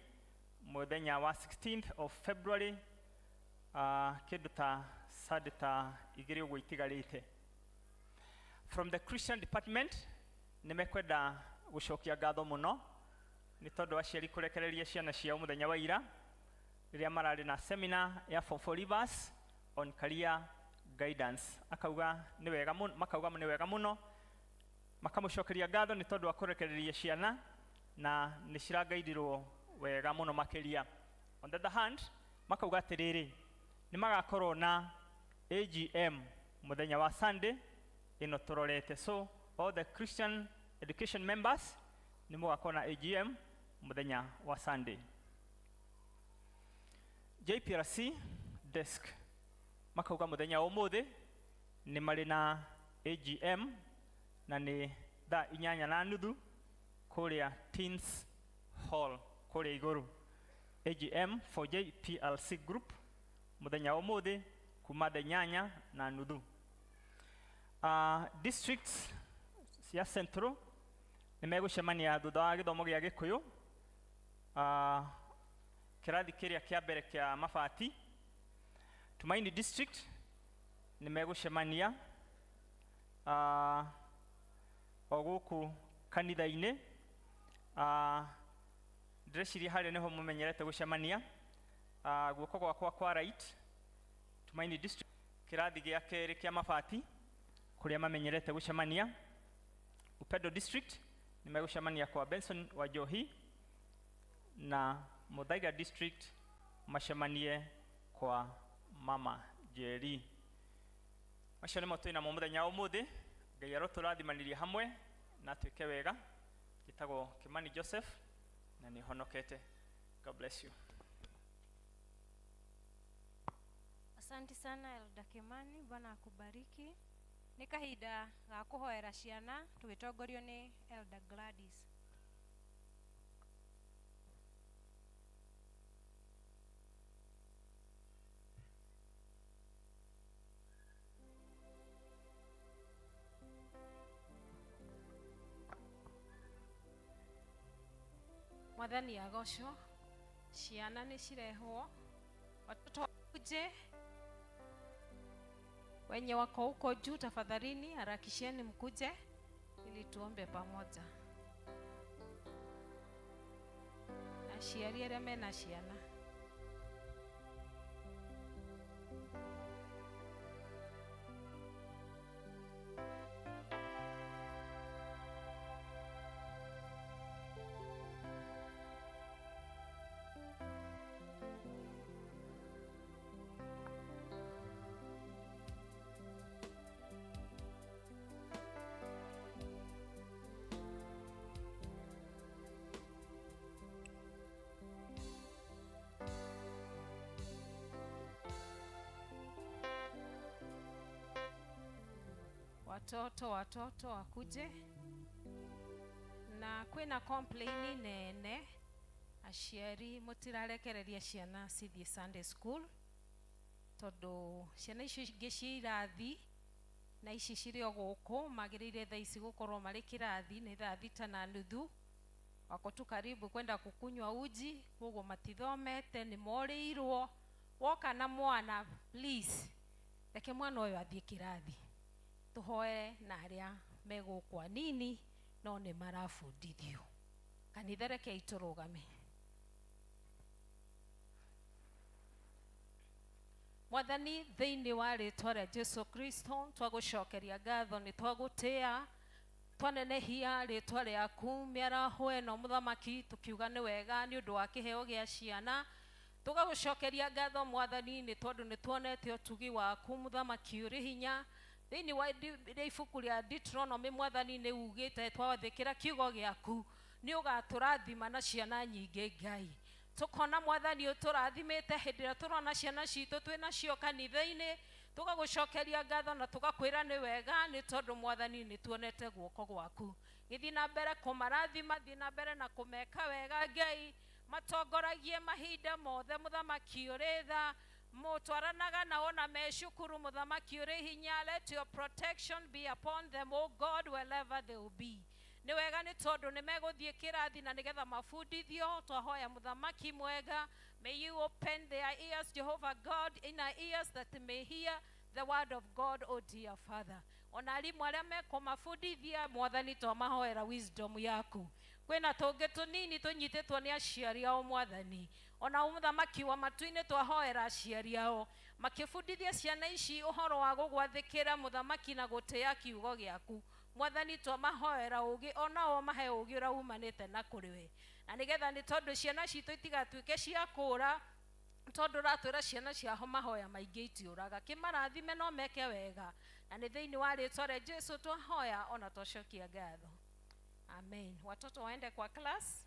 mũthenya wa 16th of February, kĩndũ ta Sunday ta igĩrĩ ũguo itigarĩte. From the Christian department nĩ mekwenda gũcokia ngatho mũno nĩ tondũ aciari kũrekereria ciana ciao mũthenya wa ira rĩrĩa mararĩ na seminar ya Form 4 Leavers on career guidance. Akauga nĩ wega mũno, makauga nĩ wega mũno, makamũcokeria ngatho nĩ tondũ wa kũrekereria ciana na nĩ cirangaidirwo wega mũno makĩria. On the other hand, makauga atĩrĩrĩ, nĩ magakorwo na AGM mũthenya wa Sunday ĩno tũrorete. So all the Christian education members nĩ mũgakorwo na AGM mũthenya wa Sunday. JPRC desk makauga mũthenya wa ũmũthĩ nĩ marĩ na AGM na nĩ thaa 8:30 kũrĩa Teens Hall kũrĩa igũrũ. AGM for JPLC group mũthenya wa ũmũthĩ kuma thaa 8:30. Districts cia Central nĩ megũcemania thutha wa gĩthomo gĩa Gĩkũyũ, kĩrathi kĩrĩa kĩa mbere kĩa mabati. Tumaini district nĩ megũcemania o gũkũ kanitha-inĩ. Ndĩreciria harĩa nĩho mũmenyerete gũcemania. Guoko gwakwa kwa right, Tumaini district kĩrathi gĩa kerĩ kĩa mabati kũrĩa mamenyerete gũcemania. Upendo district nĩ megũcemania kwa Benson wa Njohi, na Muthaiga district macemanie kwa Mama Njeri. Macio nĩmo twĩ namo mũthenya wa ũmũthĩ. Ngai arotũrathimanĩria hamwe na twĩke wega. Njĩtagwo Kimani Joseph na nĩ honokete. God bless you. Asante sana Elder Kimani, Bwana akubariki. Nĩ kahinda ga kũhoera ciana tũgĩtongorio nĩ Elder Gladys. Mwathani agocwo, ciana nĩ cirehwo, watoto wakuje, wenye wako huko juu tafadhalini harakisheni mkuje ili tuombe pamoja. Aciari arĩa mena ciana. Watoto, watoto wakuje. Na kwina complain nene, aciari mutirarekereria ciana cithie Sunday school tondu ciana icio ingĩ ciĩ irathi na ici cirĩ o gũkũ magĩrĩire thaa ici gũkorwo marĩ kĩrathi nĩ thaa 6:30, wako tu karibu kwenda kukunywa uji, koguo matithomete nĩ morĩirwo. Woka na mwana please reke mwana ũyũ athiĩ kĩrathi, tũhoe na arĩa megũkũ anini no nĩ marabundithio. Kanitha rekei tũrũgame. Mwathani, thĩinĩ wa rĩtwa rĩa Jesu Kristo twagũcokeria ngatho, nĩ twagũtĩa, twanenehia rĩtwa rĩaku mĩaraho ĩno mũthamaki, tũkiuga nĩ wega nĩ ũndũ wa kĩheo gĩa ciana. Tũgagũcokeria ngatho Mwathani nĩ tondũ nĩ tuonete ũtugi waku mũthamaki ũrĩ hinya, Thĩinĩ wa rĩa ibuku rĩa Deuteronomy mwathani nĩ ugĩte twathĩkĩra kiugo gĩaku nĩ ũgatũrathima na ciana nyingĩ Ngai. Tũkona mwathani ũtũrathimĩte hĩndĩ ĩrĩa tũrona ciana citũ twĩ nacio kanitha-inĩ, tũgagũcokeria ngatho na tũgakwĩra nĩ wega nĩ tondũ mwathani nĩ tuonete guoko gwaku. Gĩthiĩ na mbere kũmarathima, thiĩ na mbere na kũmeka wega Ngai, matongoragie mahinda mothe mũthamaki ũrĩ tha, mũtwaranaga nao na me cukuru mũthamaki ũrĩ hinya. Let your protection be upon them, O God, wherever they will be. Nĩ wega nĩ tondũ nĩ megũthiĩ kĩrathi na nĩgetha mabundithio. Twahoya mũthamaki mwega, may you open their ears, Jehovah God, inner ears that they may hear the word of God, O dear Father. Ona arimũ arĩa mekũmabundithia mwathani twamahoera wisdom yaku. Kwĩna tũngĩ tũnini tũnyitĩtwo nĩ aciari ao mwathani, ona mũthamaki wa matu-inĩ twahoera aciari ao makĩbundithia ciana ici ũhoro wa gũgwathĩkĩra mũthamaki na gũtĩĩa kiugo gĩaku. Mwathani twamahoera ũgĩ onao mahe ũgĩ ũrĩa umanĩte na kũrĩ we, na nĩgetha nĩ tondũ ciana citũ itigatuĩke cia kũũra, tondũ ũratwĩra ciana ciaho mahoya maingĩ itiũraga. Kĩmarathime no meke wega, na nĩ thĩinĩ wa rĩtwa rĩa Jesu twahoya ona twacokia ngatho, amen. Watoto waende kwa class.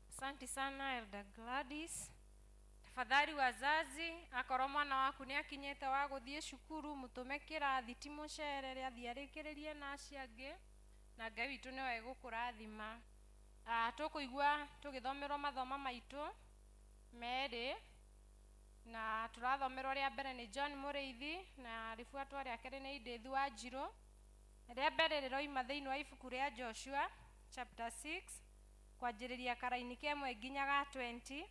Asante sana Elder Gladys. Tafadhali wazazi, akorwo mwana waku nĩ akinyĩte wa gũthiĩ cukuru, mũtũme kĩrathi ti mũcerere, athiĩ arĩkĩrĩrie na acio angĩ, na Ngai witũ nĩwe egũkũrathima. Tũkũigua tũgĩthomerwo mathomo maitũ merĩ, na tũrathomerwo rĩa mbere nĩ John Mũrĩithi na rĩbuatwo rĩa kerĩ nĩ Edith Wanjirũ. Rĩa mbere rĩroima thĩinĩ wa ibuku rĩa Joshua chapter 6 kwanjĩrĩria karaini kemwe nginya ga 20.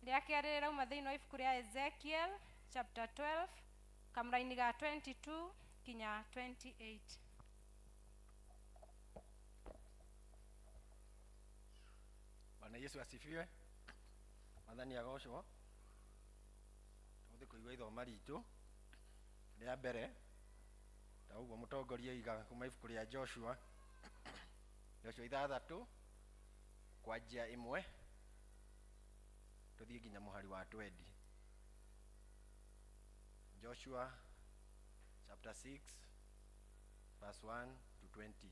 Rĩa kerĩ rĩrauma thĩinĩ wa ibuku rĩa Ezekiel chapter 12 kamũraini ga 22 nginya 28. Bwana Yesu asifiwe. Mwathani agocwo. Tũgũthiĩ kũigua ithoma ritũ rĩa mbere ta ũguo mũtongoria oiga kuma ibuku rĩa Joshua, Joshua 6 kwanjia 1 tũthiĩ nginya mũhari wa 20. Joshua chapter 6 verse 1 to 20.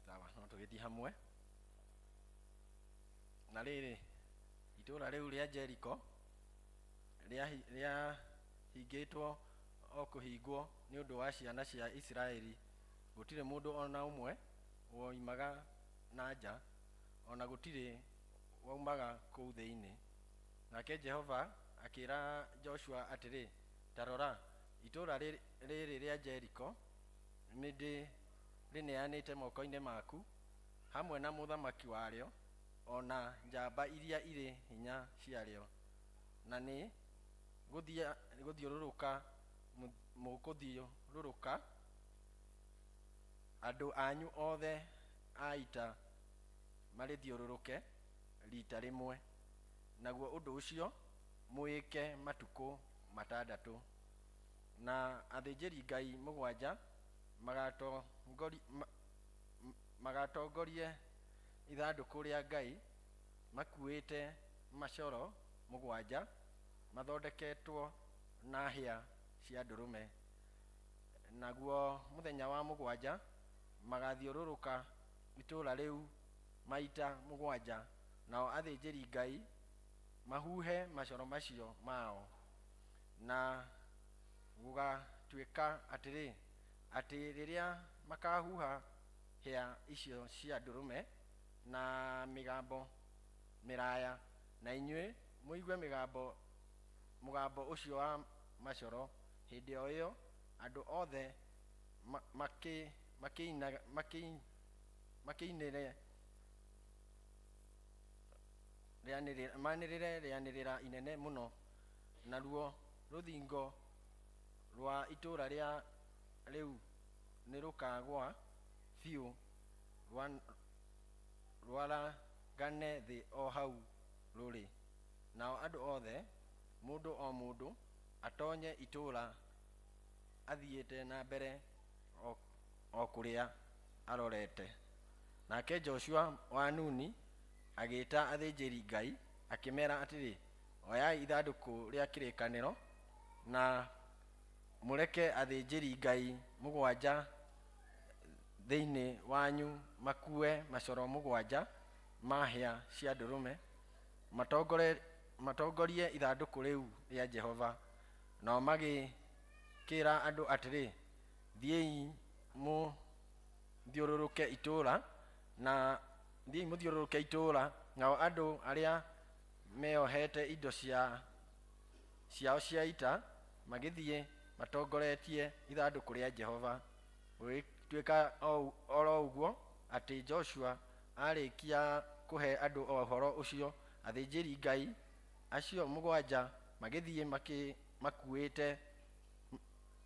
Sawa, no tũgĩthiĩ hamwe. Na rĩrĩ, itũũra rĩu rĩa Jericho rĩahingĩtwo o kũhingwo nĩ ũndũ wa ciana cia Isiraeli. Gũtirĩ mũndũ ona ũmwe woimaga na nja, ona gũtirĩ waumaga kũu thĩinĩ. Nake Jehova akĩra Joshua atĩrĩ, ta rora, itũũra rĩrĩ rĩa Jericho nĩndĩrĩneanĩte moko-inĩ maku, hamwe na mũthamaki warĩo, ona njamba iria irĩ hinya ciarĩo, na nĩ gũthiũrũrũka mũkũthiũrũrũka andũ anyu othe a ita marĩthiũrũrũke rita rĩmwe, naguo ũndũ ũcio mwĩke matukũ 6. Na athĩnjĩri Ngai 7 magatongorie ithandũkũ rĩa Ngai makuĩte macoro 7 mathondeketwo na hĩa cia ndũrũme. Naguo mũthenya wa 7 magathiũrũrũka itũũra rĩu maita 7, nao athĩnjĩri Ngai mahuhe macoro macio mao. Na gũgatuĩka atĩrĩ, atĩ rĩrĩa makahuha hĩa icio cia ndũrũme na mĩgambo mĩraya, na inyuĩ mũigue mũgambo ũcio wa macoro, hĩndĩ o ĩyo andũ othe makĩinĩre manĩrĩre rĩanĩrĩra inene mũno, naruo rũthingo rwa itũũra rĩa rĩu nĩrũkagwa biũ rwaragane thĩ o hau rũrĩ. Nao andũ othe, mũndũ o mũndũ, atonye itũũra athiĩte na mbere o kũrĩa arorete. Nake Joshua wa Nuni agĩĩta athĩnjĩri Ngai akĩmeera atĩrĩ, Oyai ithandũkũ rĩa kĩrĩkanĩro na mũreke athĩnjĩri Ngai mũgwanja thĩinĩ wanyu makue macoro mũgwanja ma hĩa cia ndũrũme matongore matongorie ithandũkũ rĩu rĩa Jehova. Nao magĩkĩra andũ atĩrĩ, Thiĩi mũthiũrũrũke itũũra na thiĩi mũthiũrũrũke itũũra, nao andũ arĩa meohete indo cia ciao cia ita magĩthiĩ matongoretie ithandũkũ rĩa Jehova. Gũgĩtuĩka oro ũguo atĩ Joshua aarĩkia kũhe andũ ũhoro ũcio, athĩnjĩri Ngai acio mũgwanja magĩthiĩ makuĩte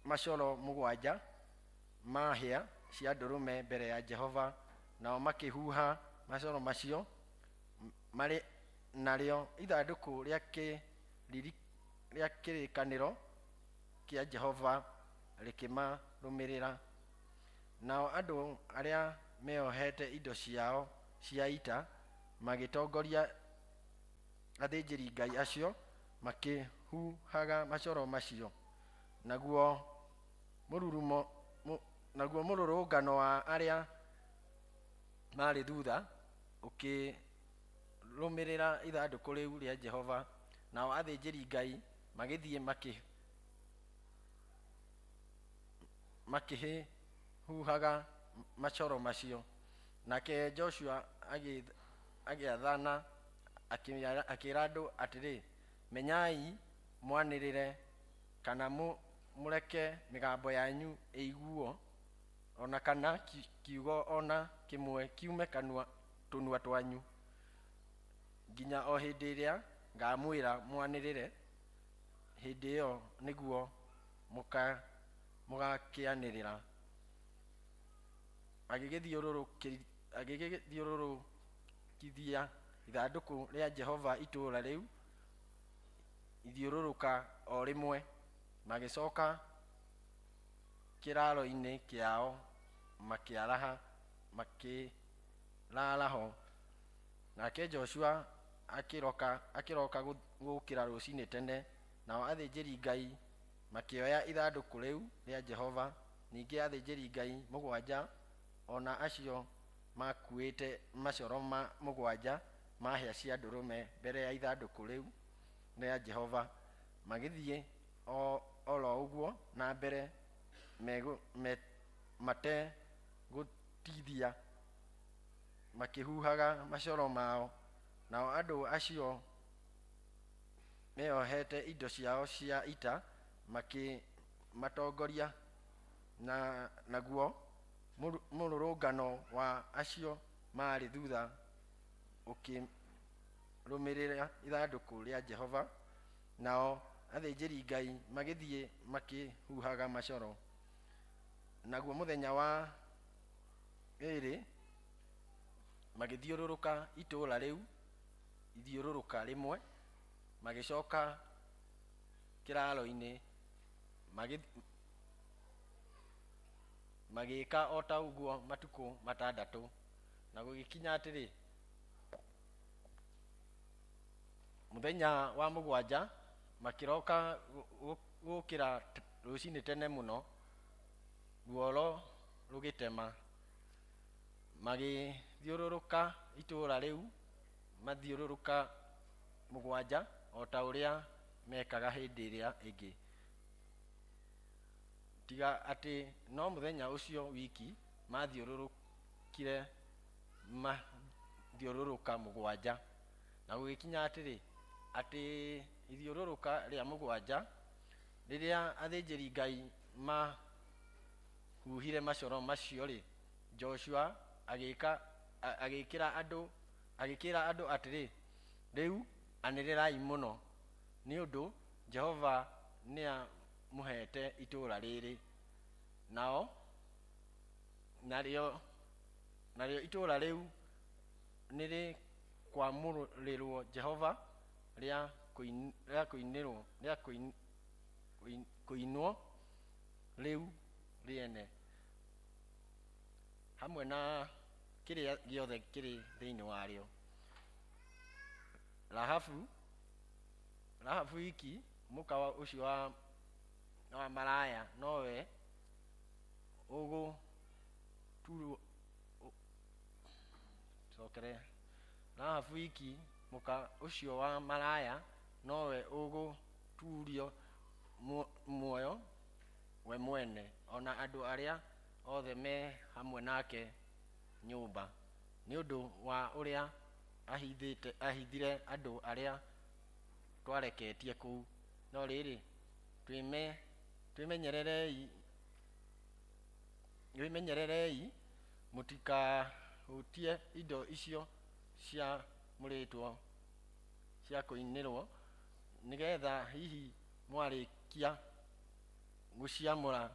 macoro mũgwanja ma hĩa cia ndũrũme mbere ya Jehova, nao makĩhuha macoro macio marĩ narĩo ithandũkũ rĩa rĩa kĩrĩkanĩro kĩa Jehova rĩkĩmarũmĩrĩra. Nao andũ arĩa meohete indo ciao cia ita magĩtongoria athĩnjĩri Ngai acio makĩhuhaga macoro macio, naguo mũrurumo naguo mũrũrũngano wa arĩa maarĩ thutha ũkĩrũmĩrĩra ithandũkũ rĩu rĩa Jehova, nao athĩnjĩri Ngai magĩthiĩ makĩhuhaga macoro macio. Nake Joshua agĩathana akĩra andũ atĩrĩ, Menyai mwanĩrĩre kana mũreke mĩgambo yanyu ĩiguo, o na kana kiugo o na kĩmwe kiume kanua tũnua twanyu, nginya o hĩndĩ ĩrĩa ngamwĩra mwanĩrĩre, hĩndĩ ĩyo nĩguo mũgakĩanĩrĩra. Agĩgĩthiũrũrũkithia ithandũkũ rĩa Jehova itũũra rĩu ithiũrũrũka o rĩmwe, magĩcoka kĩraaro-inĩ kĩao makĩaraha makĩraara ho. Nake Joshua akĩroka akĩroka gũũkĩra rũcinĩ tene, nao athĩnjĩri Ngai makĩoya ithandũkũ rĩu rĩa Jehova. Ningĩ athĩnjĩri Ngai mũgwanja o na acio makuĩte macoro ma mũgwanja ma hĩa cia ndũrũme mbere ya ithandũkũ rĩu rĩa Jehova magĩthiĩ o oro ũguo na mbere mategũtithia makĩhuhaga macoro mao, nao andũ acio meohete indo ciao cia ita makĩmatongoria, na naguo mũrũrũngano wa acio maarĩ thutha ũkĩrũmĩrĩra ithandũkũ rĩa Jehova, nao athĩnjĩri Ngai magĩthiĩ makĩhuhaga macoro. Naguo mũthenya wa ĩĩrĩ magĩthiũrũrũka itũũra rĩu ithiũrũrũka rĩmwe, magĩcoka kĩraaro-inĩ, magĩĩka o ta ũguo matukũ matandatũ. Na gũgĩkinya atĩrĩ, mũthenya wa mũgwanja makĩroka gũũkĩra rũcinĩ tene mũno, ruoro rũgĩtema, magĩthiũrũrũka itũũra rĩu mathiũrũrũka mũgwanja o ta ũrĩa mekaga hĩndĩ ĩrĩa ĩngĩ, tiga atĩ no mũthenya ũcio wiki mathiũrũrũkire mathiũrũrũka mũgwanja. Na gũgĩkinya atĩrĩ, atĩ ithiũrũrũka rĩa mũgwanja, rĩrĩa athĩnjĩri Ngai mahuhire macoro macio-rĩ, Joshua agĩka agĩkĩra andũ agĩkĩra andũ atĩrĩ, Rĩu anĩrĩrai mũno, nĩ ũndũ Jehova nĩamũheete itũũra rĩrĩ. Nao narĩo narĩo itũũra rĩu nĩrĩkwamũrĩrwo Jehova rĩa rĩa kũinĩrwo rĩa kũinwo rĩu rĩene, hamwe na kĩrĩa gĩothe kĩrĩ thĩinĩ warĩo. Rahabu Rahabu wiki mũka ũcio wa maraya nowe ũgũturwo cokere Rahabu wiki mũka ũcio wa maraya nowe ũgũtuurio muoyo we mwene ona andũ arĩa othe me hamwe nake nyũmba nĩ ũndũ wa ũrĩa ahithire andũ arĩa twareketie kũu. No rĩrĩ, twĩmenyererei mũtikahutie indo icio ciamũrĩtwo cia kũinĩrwo, nĩgetha hihi mwarĩkia gũciamũra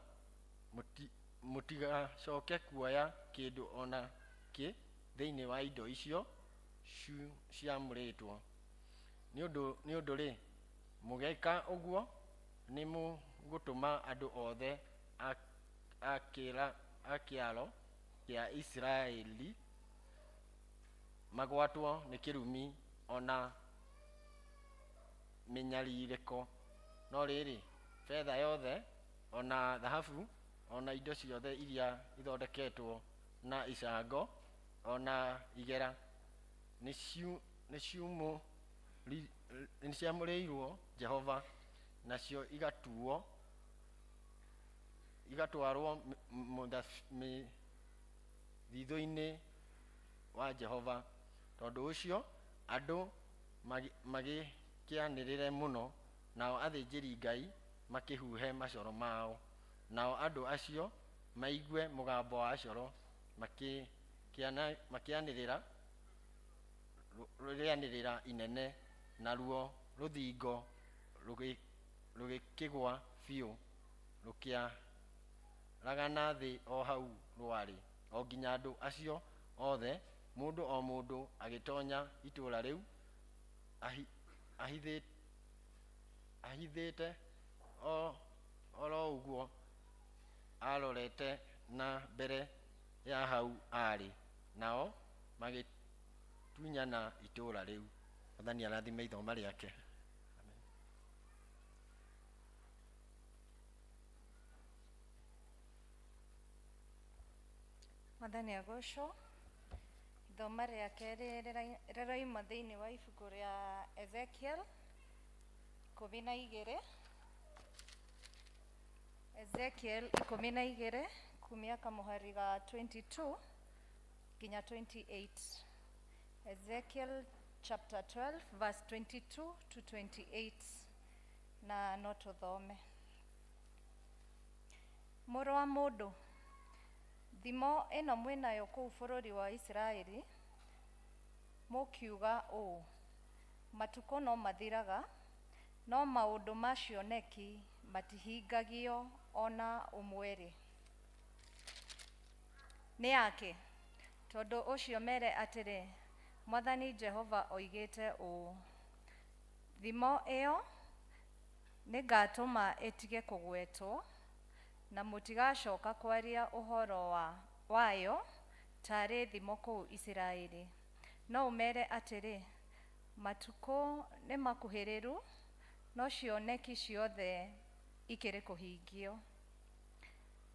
mũtigacoke kuoya kĩndũ o na kĩ thĩinĩ wa indo icio ciamũrĩtwo. Nĩ ũndũ-rĩ, mũgeka ũguo nĩ mũgũtũma andũ othe a kĩaro kĩa Isiraeli magwatwo nĩ kĩrumi o na mĩnyarirĩko. No rĩrĩ, betha yothe o na thahabu o na indo ciothe iria ithondeketwo na icango o na igera nĩciamũrĩirwo Jehova, nacio igatwarwo mũthithũ-inĩ wa Jehova. Tondũ ũcio andũ magĩkĩanĩrĩre mũno, nao athĩnjĩri-Ngai makĩhuhe macoro mao, nao andũ acio maigue mũgambo wa coro makĩanĩrĩra rĩanĩrĩra inene, naruo rũthingo rũgĩkĩgwa biũ rũkĩaragana thĩ o hau rwarĩ, o nginya andũ acio othe mũndũ o mũndũ agĩtonya itũũra rĩu ahithĩte oro ũguo arorete na mbere ya hau aarĩ, nao magĩtunyana itũũra rĩu. Mwathani arathime ithoma rĩake. Mwathani agocwo. Ithoma rĩa kerĩ rĩroima thĩinĩ wa ibuku rĩa Ezekiel 12. Ezekiel 12 kumia kamũhari ga 22 nginya 28. Ezekiel chapter 12 verse 22 to 28, na no tũthome. Mũrũ wa mũndũ, thimo ĩno mwĩnayo kũu bũrũri wa Isiraeli, mũkiuga ũũ, matukũ no mathiraga, no maũndũ ma cioneki matihingagio ona ũmwe-rĩ. Nĩ yake? Tondũ ũcio mere atĩrĩ, Mwathani Jehova oigĩte ũũ, thimo ĩyo nĩngatũma ĩtige kũgwetwo, na mũtigacoka kwaria ũhoro wayo tarĩ thimo kũu Isiraeli. No ũmere atĩrĩ, matukũ nĩ makuhĩrĩru, no cioneki ciothe ikĩrĩ kũhingio.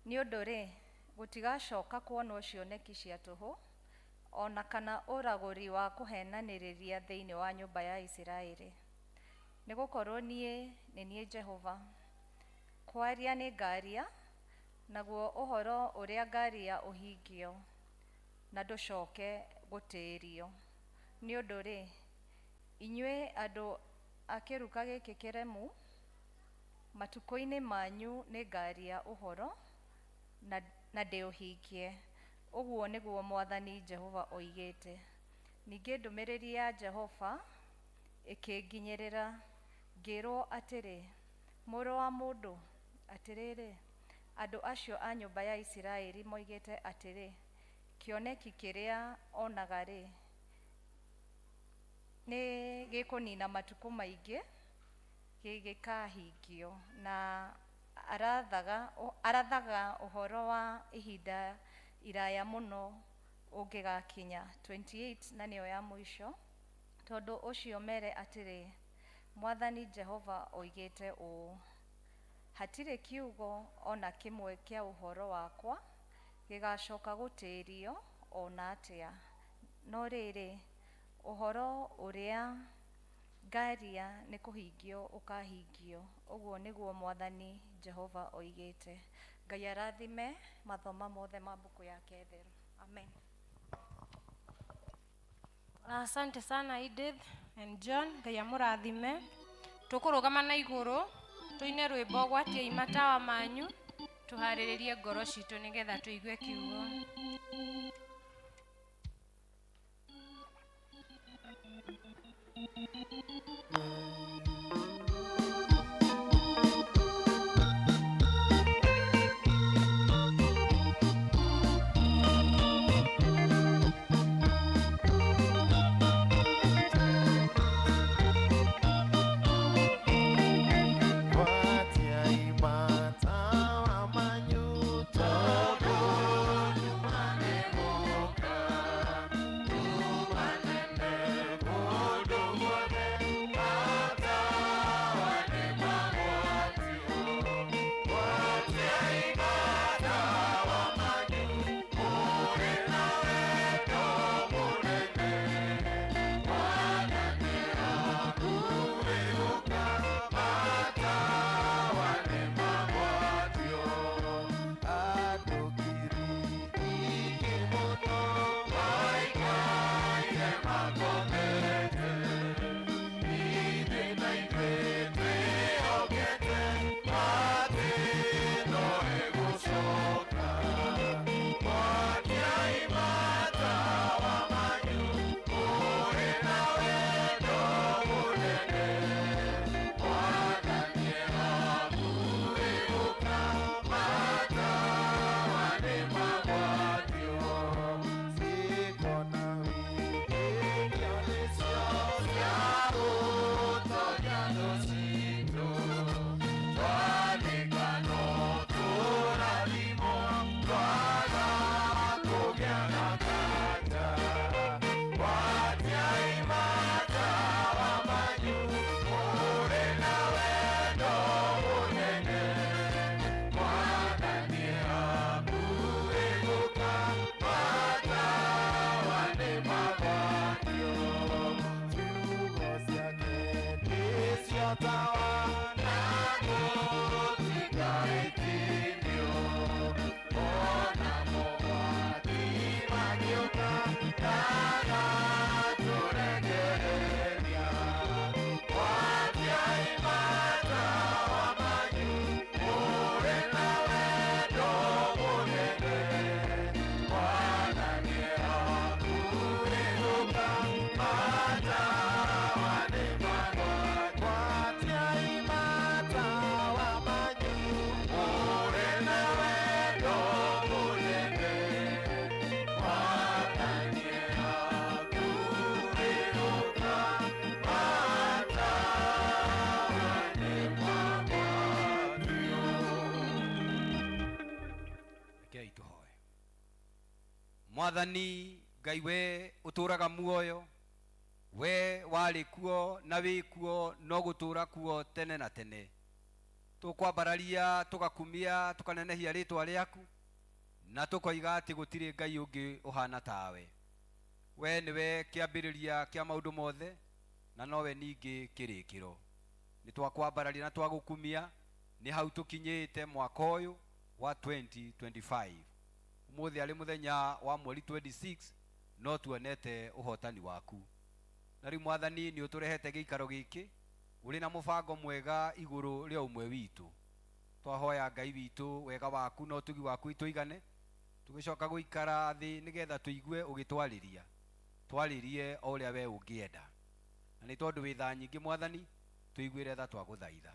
Nĩ ũndũ-rĩ, gũtigacoka kuonwo cioneki cia tũhũ, ona kana ũragũri wa kũhenanĩrĩria thĩinĩ wa nyũmba ya Isiraeli. Nĩgũkorwo niĩ nĩ niĩ Jehova. Kwaria nĩ ngaria, naguo ũhoro ũrĩa ngaria ũhingio, na ndũcoke gũtĩĩrio. Nĩ ũndũ-rĩ, inyuĩ andũ a kĩruka gĩkĩ kĩremu, matukũ-inĩ manyu nĩ ngaria ũhoro na ndĩũhingie. Ũguo nĩguo Mwathani Jehova oigĩte. Ningĩ ndũmĩrĩri ya Jehova ĩkĩnginyĩrĩra, ngĩĩrwo atĩrĩ, mũrũ wa mũndũ, atĩrĩrĩ, andũ acio a nyũmba ya Isiraeli moigĩte atĩrĩ, kĩoneki kĩrĩa onaga-rĩ, nĩ gĩkũnina matukũ maingĩ gĩgĩkahingio, na arathaga ũhoro wa ihinda iraya mũno ũngĩgakinya. 28 na nĩyo ya mũico. Tondũ ũcio mere atĩrĩ, Mwathani Jehova oigĩte ũũ, hatirĩ kiugo o na kĩmwe kĩa ũhoro wakwa gĩgacoka gũtĩĩrio o na atĩa, no rĩrĩ, ũhoro ũrĩa ngaria nĩ kũhingio ũkahingio. Ũguo nĩguo Mwathani Jehova oigĩte. Ngai arathime mathoma mothe ma mbuku yake theru. Amen. Asante sana Edith and John, Ngai amũrathime. Tũkũrũgama na igũrũ tũine rwĩmbo gwatiai matawa manyu tũharĩrĩrie ngoro citũ nĩgetha tũigue kiugo. Rekei tũhoe. Mwathani Ngai we ũtũũraga muoyo, we warĩ kuo na wĩ kuo no gũtũũra kuo tene na tene. Tũkwambararia, tũgakumia, tũkanenehia rĩtwa rĩaku na tũkoiga atĩ gũtirĩ Ngai ũngĩ ũhana tawe. We nĩwe kĩambĩrĩria kĩa maũndũ mothe na nowe ningĩ kĩrĩkĩro. Nĩ twakwambararia na twagũkumia nĩ hau tũkinyĩte mwaka ũyũ wa 2025. Ũmũthĩ arĩ mũthenya wa mweri 26 no tuonete ũhotani waku. Na rĩu Mwathani nĩ ũtũrehete gĩikaro gĩkĩ ũrĩ na mũbango mwega igũrũ rĩa ũmwe witũ. Twahoya Ngai witũ wega waku na ũtugi waku itũigane tũgĩcoka gũikara thĩ nĩgetha tũigue ũgĩtwarĩria. Twarĩrie o ũrĩa we ũngĩenda. Na nĩ tondũ wĩ tha nyingĩ Mwathani tũiguĩre tha twagũthaitha.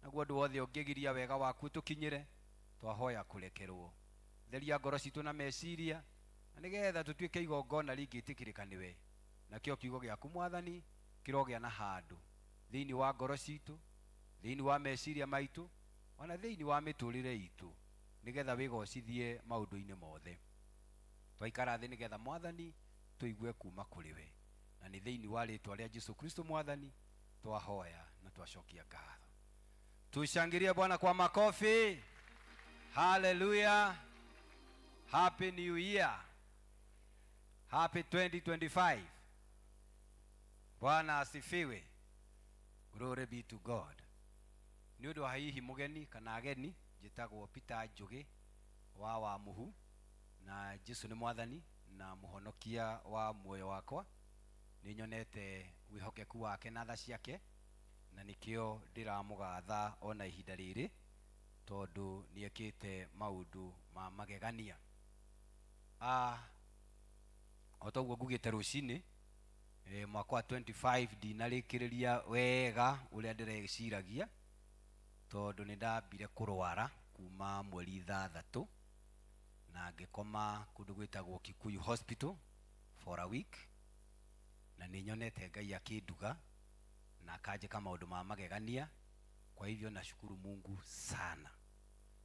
Naguo ũndũ wothe ũngĩgiria wega waku tũkinyĩre twahoya kũrekerwo. Theria ngoro citũ na meciria na nĩgetha tũtuĩke igongona rĩngĩtĩkĩrĩka nĩwe. Nakĩo kiugo gĩaku Mwathani kĩrogĩa na handũ thĩinĩ wa ngoro citũ, thĩinĩ wa meciria maitũ, ona thĩinĩ wa mĩtũrĩre itũ, nĩgetha wĩgocithie maũndũ-inĩ mothe. Twaikara thĩ nĩgetha Mwathani tũigue kuma kũrĩ we. Na nĩ thĩinĩ wa rĩtwa rĩa Jesu Kristo Mwathani Twahoya na twacokia ngatho. Tushangilie Bwana kwa makofi. Haleluya. Happy New Year. Happy 2025. Bwana asifiwe. Glory be to God. Nĩ ũndũ wa hihi mũgeni kana ageni, njĩtagwo Peter Njũgĩ wa Wamuhu, na Jesu nĩ mwathani na mũhonokia wa muoyo wakwa. Nĩ nyonete wĩhokeku wake na tha ciake, na nĩkĩo ndĩramũgatha ona ihinda rĩrĩ, tondũ nĩekĩte maũndũ ma magegania. O ta ũguo ngugĩte rũcinĩ, mwaka wa 25 ndinarĩkĩrĩria wega ũrĩa ndĩreciragia, tondũ nĩ ndambire kũrwara kuma mweri 6 na ngĩkoma kũndũ gwĩtagwo Kikuyu Hospital for a week, na nĩ nyonete Ngai akĩnduga na akanjĩka maũndũ ma magegania. Kwa hivyo nashukuru Mungu sana,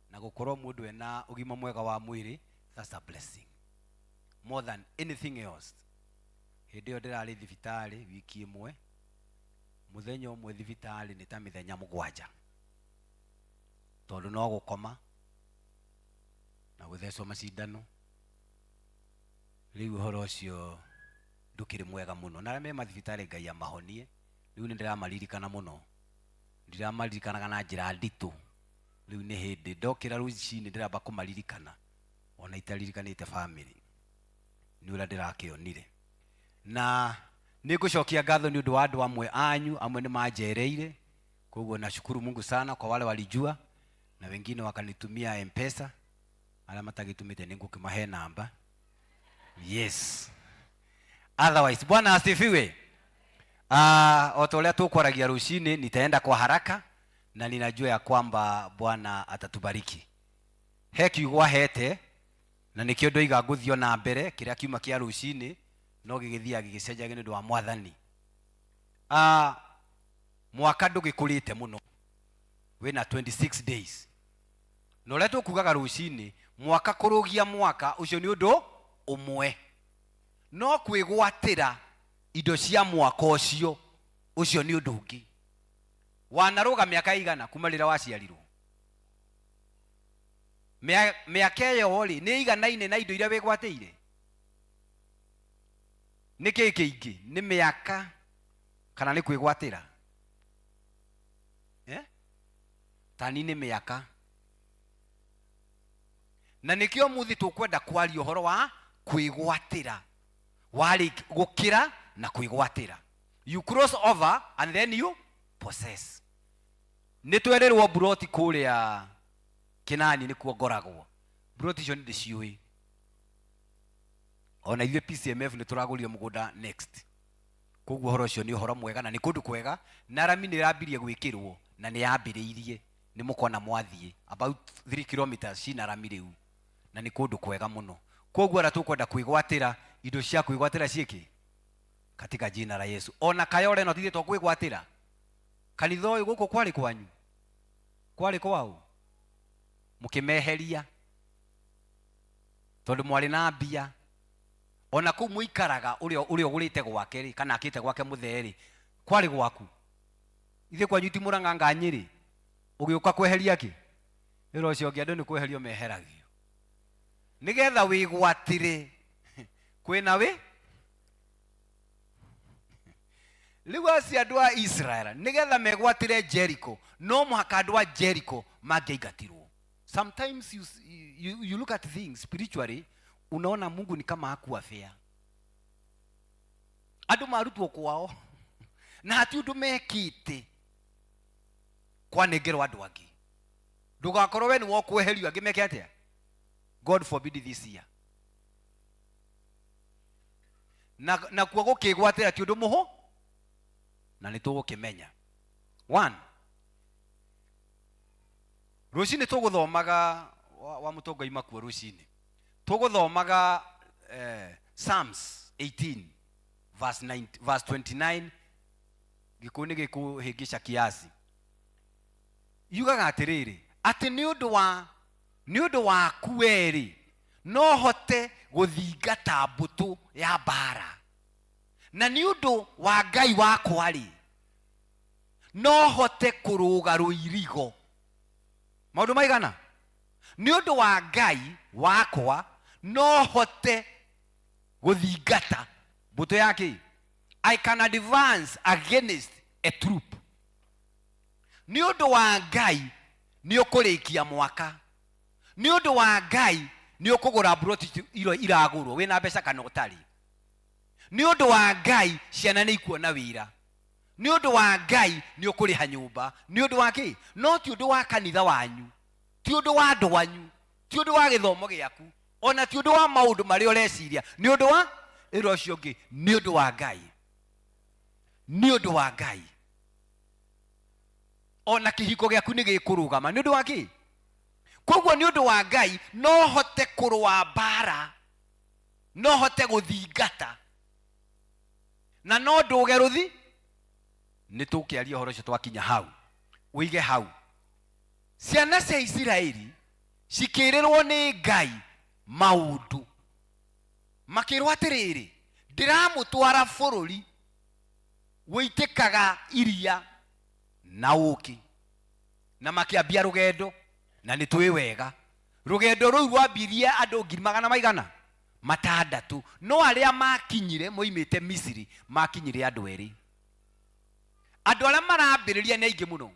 na gũkorwo mũndũ ena ũgima mwega wa mwĩrĩ, that's a blessing more than anything else. Hĩndĩ ĩyo ndĩrarĩ thibitarĩ wiki ĩmwe, mũthenya ũmwe thibitarĩ nĩ ta mĩthenya 7, tondũ no gũkoma na gũthecwo macindano. Rĩu ũhoro ũcio ndũkĩrĩ mwega mũno, na arĩa me mathibitarĩ Ngai amahonie. Rĩu nĩ ndĩramaririkana mũno, ndĩramaririkanaga na njĩra nditũ. Rĩu nĩ hĩndĩ ndokĩra rũcinĩ ndĩramba kũmaririkana, ona itaririkanĩte family, nĩ ũrĩa ndĩrakĩonire. Na nĩ ngũcokia ngatho nĩ ũndũ wa andũ amwe anyu, amwe nĩ manjereire, koguo nashukuru Mungu sana kwa wale walijua, na wengine wakanitumia M-Pesa, arĩa matagĩtũmĩte nĩ ngũkĩmahe namba. Yes. Otherwise, Bwana asifiwe. O ta ũrĩa tũkwaragia rũcinĩ, nitaenda kwa haraka na ninajua ya kwamba Bwana atatubariki. He kiugo ahete na nikio ndoiga ngũthiĩ na mbere, kĩrĩa kiuma kĩa rũcinĩ no gĩgĩthiaga gĩgĩcenjagia nĩ ũndũ wa Mwathani. Mwaka ndũgĩkũrĩte mũno, wĩna 26 days, na ũrĩa tũkugaga rũcinĩ, mwaka kũrũgia mwaka ũcio nĩ ũndũ ũmwe, no kwĩgwatĩra indo cia mwaka ũcio, ũcio nĩ ũndũ ũngĩ. Wanarũga mĩaka igana kuma rĩrĩa waciarirwo? Mĩaka ĩyo rĩ, nĩ ĩiganaine na indo iria wĩgwatĩire? Nĩ kĩĩ kĩingĩ? Nĩ mĩaka kana nĩ kwĩgwatĩra? Tani nĩ mĩaka. Na nĩkĩo mũthĩ tũkwenda kwaria ũhoro wa kwĩgwatĩra, warĩ gũkĩra na kwĩgwatĩra. You cross over and then you possess. Nĩ twerĩrwo mburoti kũrĩa Kĩnani nĩkuo ngoragwo. Mburoti icio nĩ ndĩciũĩ. Ona ithuĩ PCMF nĩ tũragũrire mũgũnda next. Koguo ũhoro ũcio nĩ ũhoro mwega na nĩ kũndũ kwega, na rami nĩ ĩrambirie gwĩkĩrwo na nĩ yambĩrĩirie, nĩ mũkona mwathiĩ about 3 kilometers cina rami rĩu, na nĩ kũndũ kwega mũno. Koguo arĩa tũkwenda kwĩgwatĩra indo cia kwĩgwatĩra ciĩkĩ katika jina la Yesu. Ona Kayole no tithĩ to kwĩgwatĩra kanitha ũyũ gũkũ kwarĩ kwanyu, kwarĩ kwao, mũkĩmeheria tondũ mwarĩ na mbia. Ona kũu mũikaraga, ũrĩa ũgũrĩte gwake rĩ, kana akĩte gwake mũthee rĩ, kwarĩ gwaku. Ithuĩ kwanyu ti Mũrang'a nga Nyĩrĩ, ũgĩũka kweheria kĩ? Wĩra ũcio ũngĩ andũ nĩ kweherio meheragio nĩgetha wĩgwatĩre kwĩna wĩ. Rĩu acio andũ a Israel nĩgetha megwatĩre Jericho, no mũhaka andũ a Jericho mangĩaingatirwo. Sometimes you look at things spiritually, unaona Mungu ni kama hakuwa fair. Andũ marutwo kwao na hati ũndũ mekĩte kwanengerwo andũ angĩ. Ndũgakorwo we nĩ wokweherio angĩ meke atĩa? God forbid this year. Na nakuo gũkĩgwatĩra ti ũndũ mũhũ, na nĩ tũgũkĩmenya. One, rũcinĩ tũgũthomaga wa mũtongo ima kuo rũcinĩ tũgũthomaga Psalms 18 verse 9, verse 29, gĩkũyũ nĩ gĩkũhĩngĩca kiasi. Yugaga atĩrĩrĩ, atĩ nĩ ũndũ waku werĩ no hote gũthingata mbũtũ ya mbara, na nĩ ũndũ wa Ngai wakwa rĩ, No hote kũrũga rũirigo. Maũndũ maigana? Nĩ ũndũ wa Ngai wakwa no hote gũthingata mbũtũ ya kĩ? I can advance against a troop. Nĩ ũndũ wa Ngai nĩ ũkũrĩkia mwaka. Nĩ ũndũ wa Ngai nĩ ũkũgũra mburoti iro iragũrwo wĩna mbeca kana ũtarĩ. Nĩ ũndũ wa Ngai ciana nĩ ikuona wĩra. Nĩ ũndũ wa Ngai nĩ ũkũrĩha nyũmba. Nĩ ũndũ wa kĩ? No ti ũndũ wa kanitha wanyu, ti ũndũ wa andũ anyu, ti ũndũ wa gĩthomo gĩaku, ona ti ũndũ wa maũndũ marĩa ũreciria. Nĩ ũndũ wa ĩra ũcio ũngĩ, nĩ ũndũ wa Ngai, nĩ ũndũ wa Ngai. Ona kĩhiko gĩaku nĩ gĩkũrũgama. Nĩ ũndũ wa kĩ? Koguo nĩ ũndũ wa Ngai no hote kũrũa mbara, no hote gũthingata, na no ndũge rũthi. Nĩ tũkĩaria ũhoro ũcio twakinya hau. Ũige hau. Ciana cia Isiraeli cikĩrĩrwo nĩ Ngai maũndũ, makĩrwo atĩrĩrĩ, ndĩramũtwara bũrũri ũitĩkaga iria na ũkĩ. Na makĩambia rũgendo, na nĩ tũĩ wega rũgendo rũu rwambirie andũ ngiri magana maigana matandatũ, no arĩa makinyire moimĩte Misiri makinyire andũ erĩ. Andũ arĩa marambĩrĩria nĩ aingĩ mũno,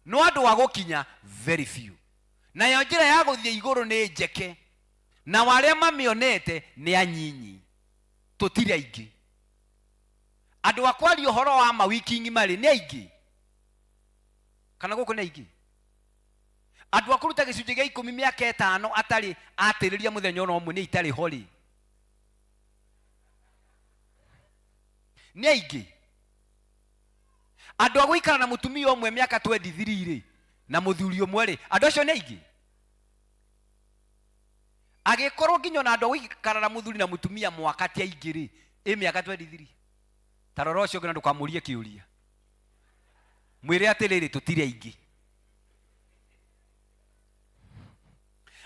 no andũ a gũkinya very few. Nayo njĩra ya gũthiĩ igũrũ nĩ njeke, nao arĩa mamĩonete nĩ anyinyi. Tũtirĩ aingĩ. Andũ a kwaria ũhoro wa ma wiki ng'ima rĩ, nĩ aingĩ? Kana gũkũ nĩ aingĩ? Andũ a kũruta gĩcunjĩ gĩa ikũmi mĩaka ĩtano atarĩ atĩrĩria mũthenya ona ũmwe nĩ itarĩ ho rĩ, nĩ aingĩ? Andũ a gũikara na mũtumia ũmwe mĩaka 23 rĩ, na mũthuri ũmwe rĩ, andũ acio nĩ aingĩ? Agĩkorwo nginya ona andũ a gũikara na mũthuri na mũtumia mwaka ti aingĩ rĩ, ĩ mĩaka 23? Ta rora ũcio ũngĩ na ndũkamũrie kĩũria, mwĩre atĩrĩrĩ, tũtirĩ aingĩ.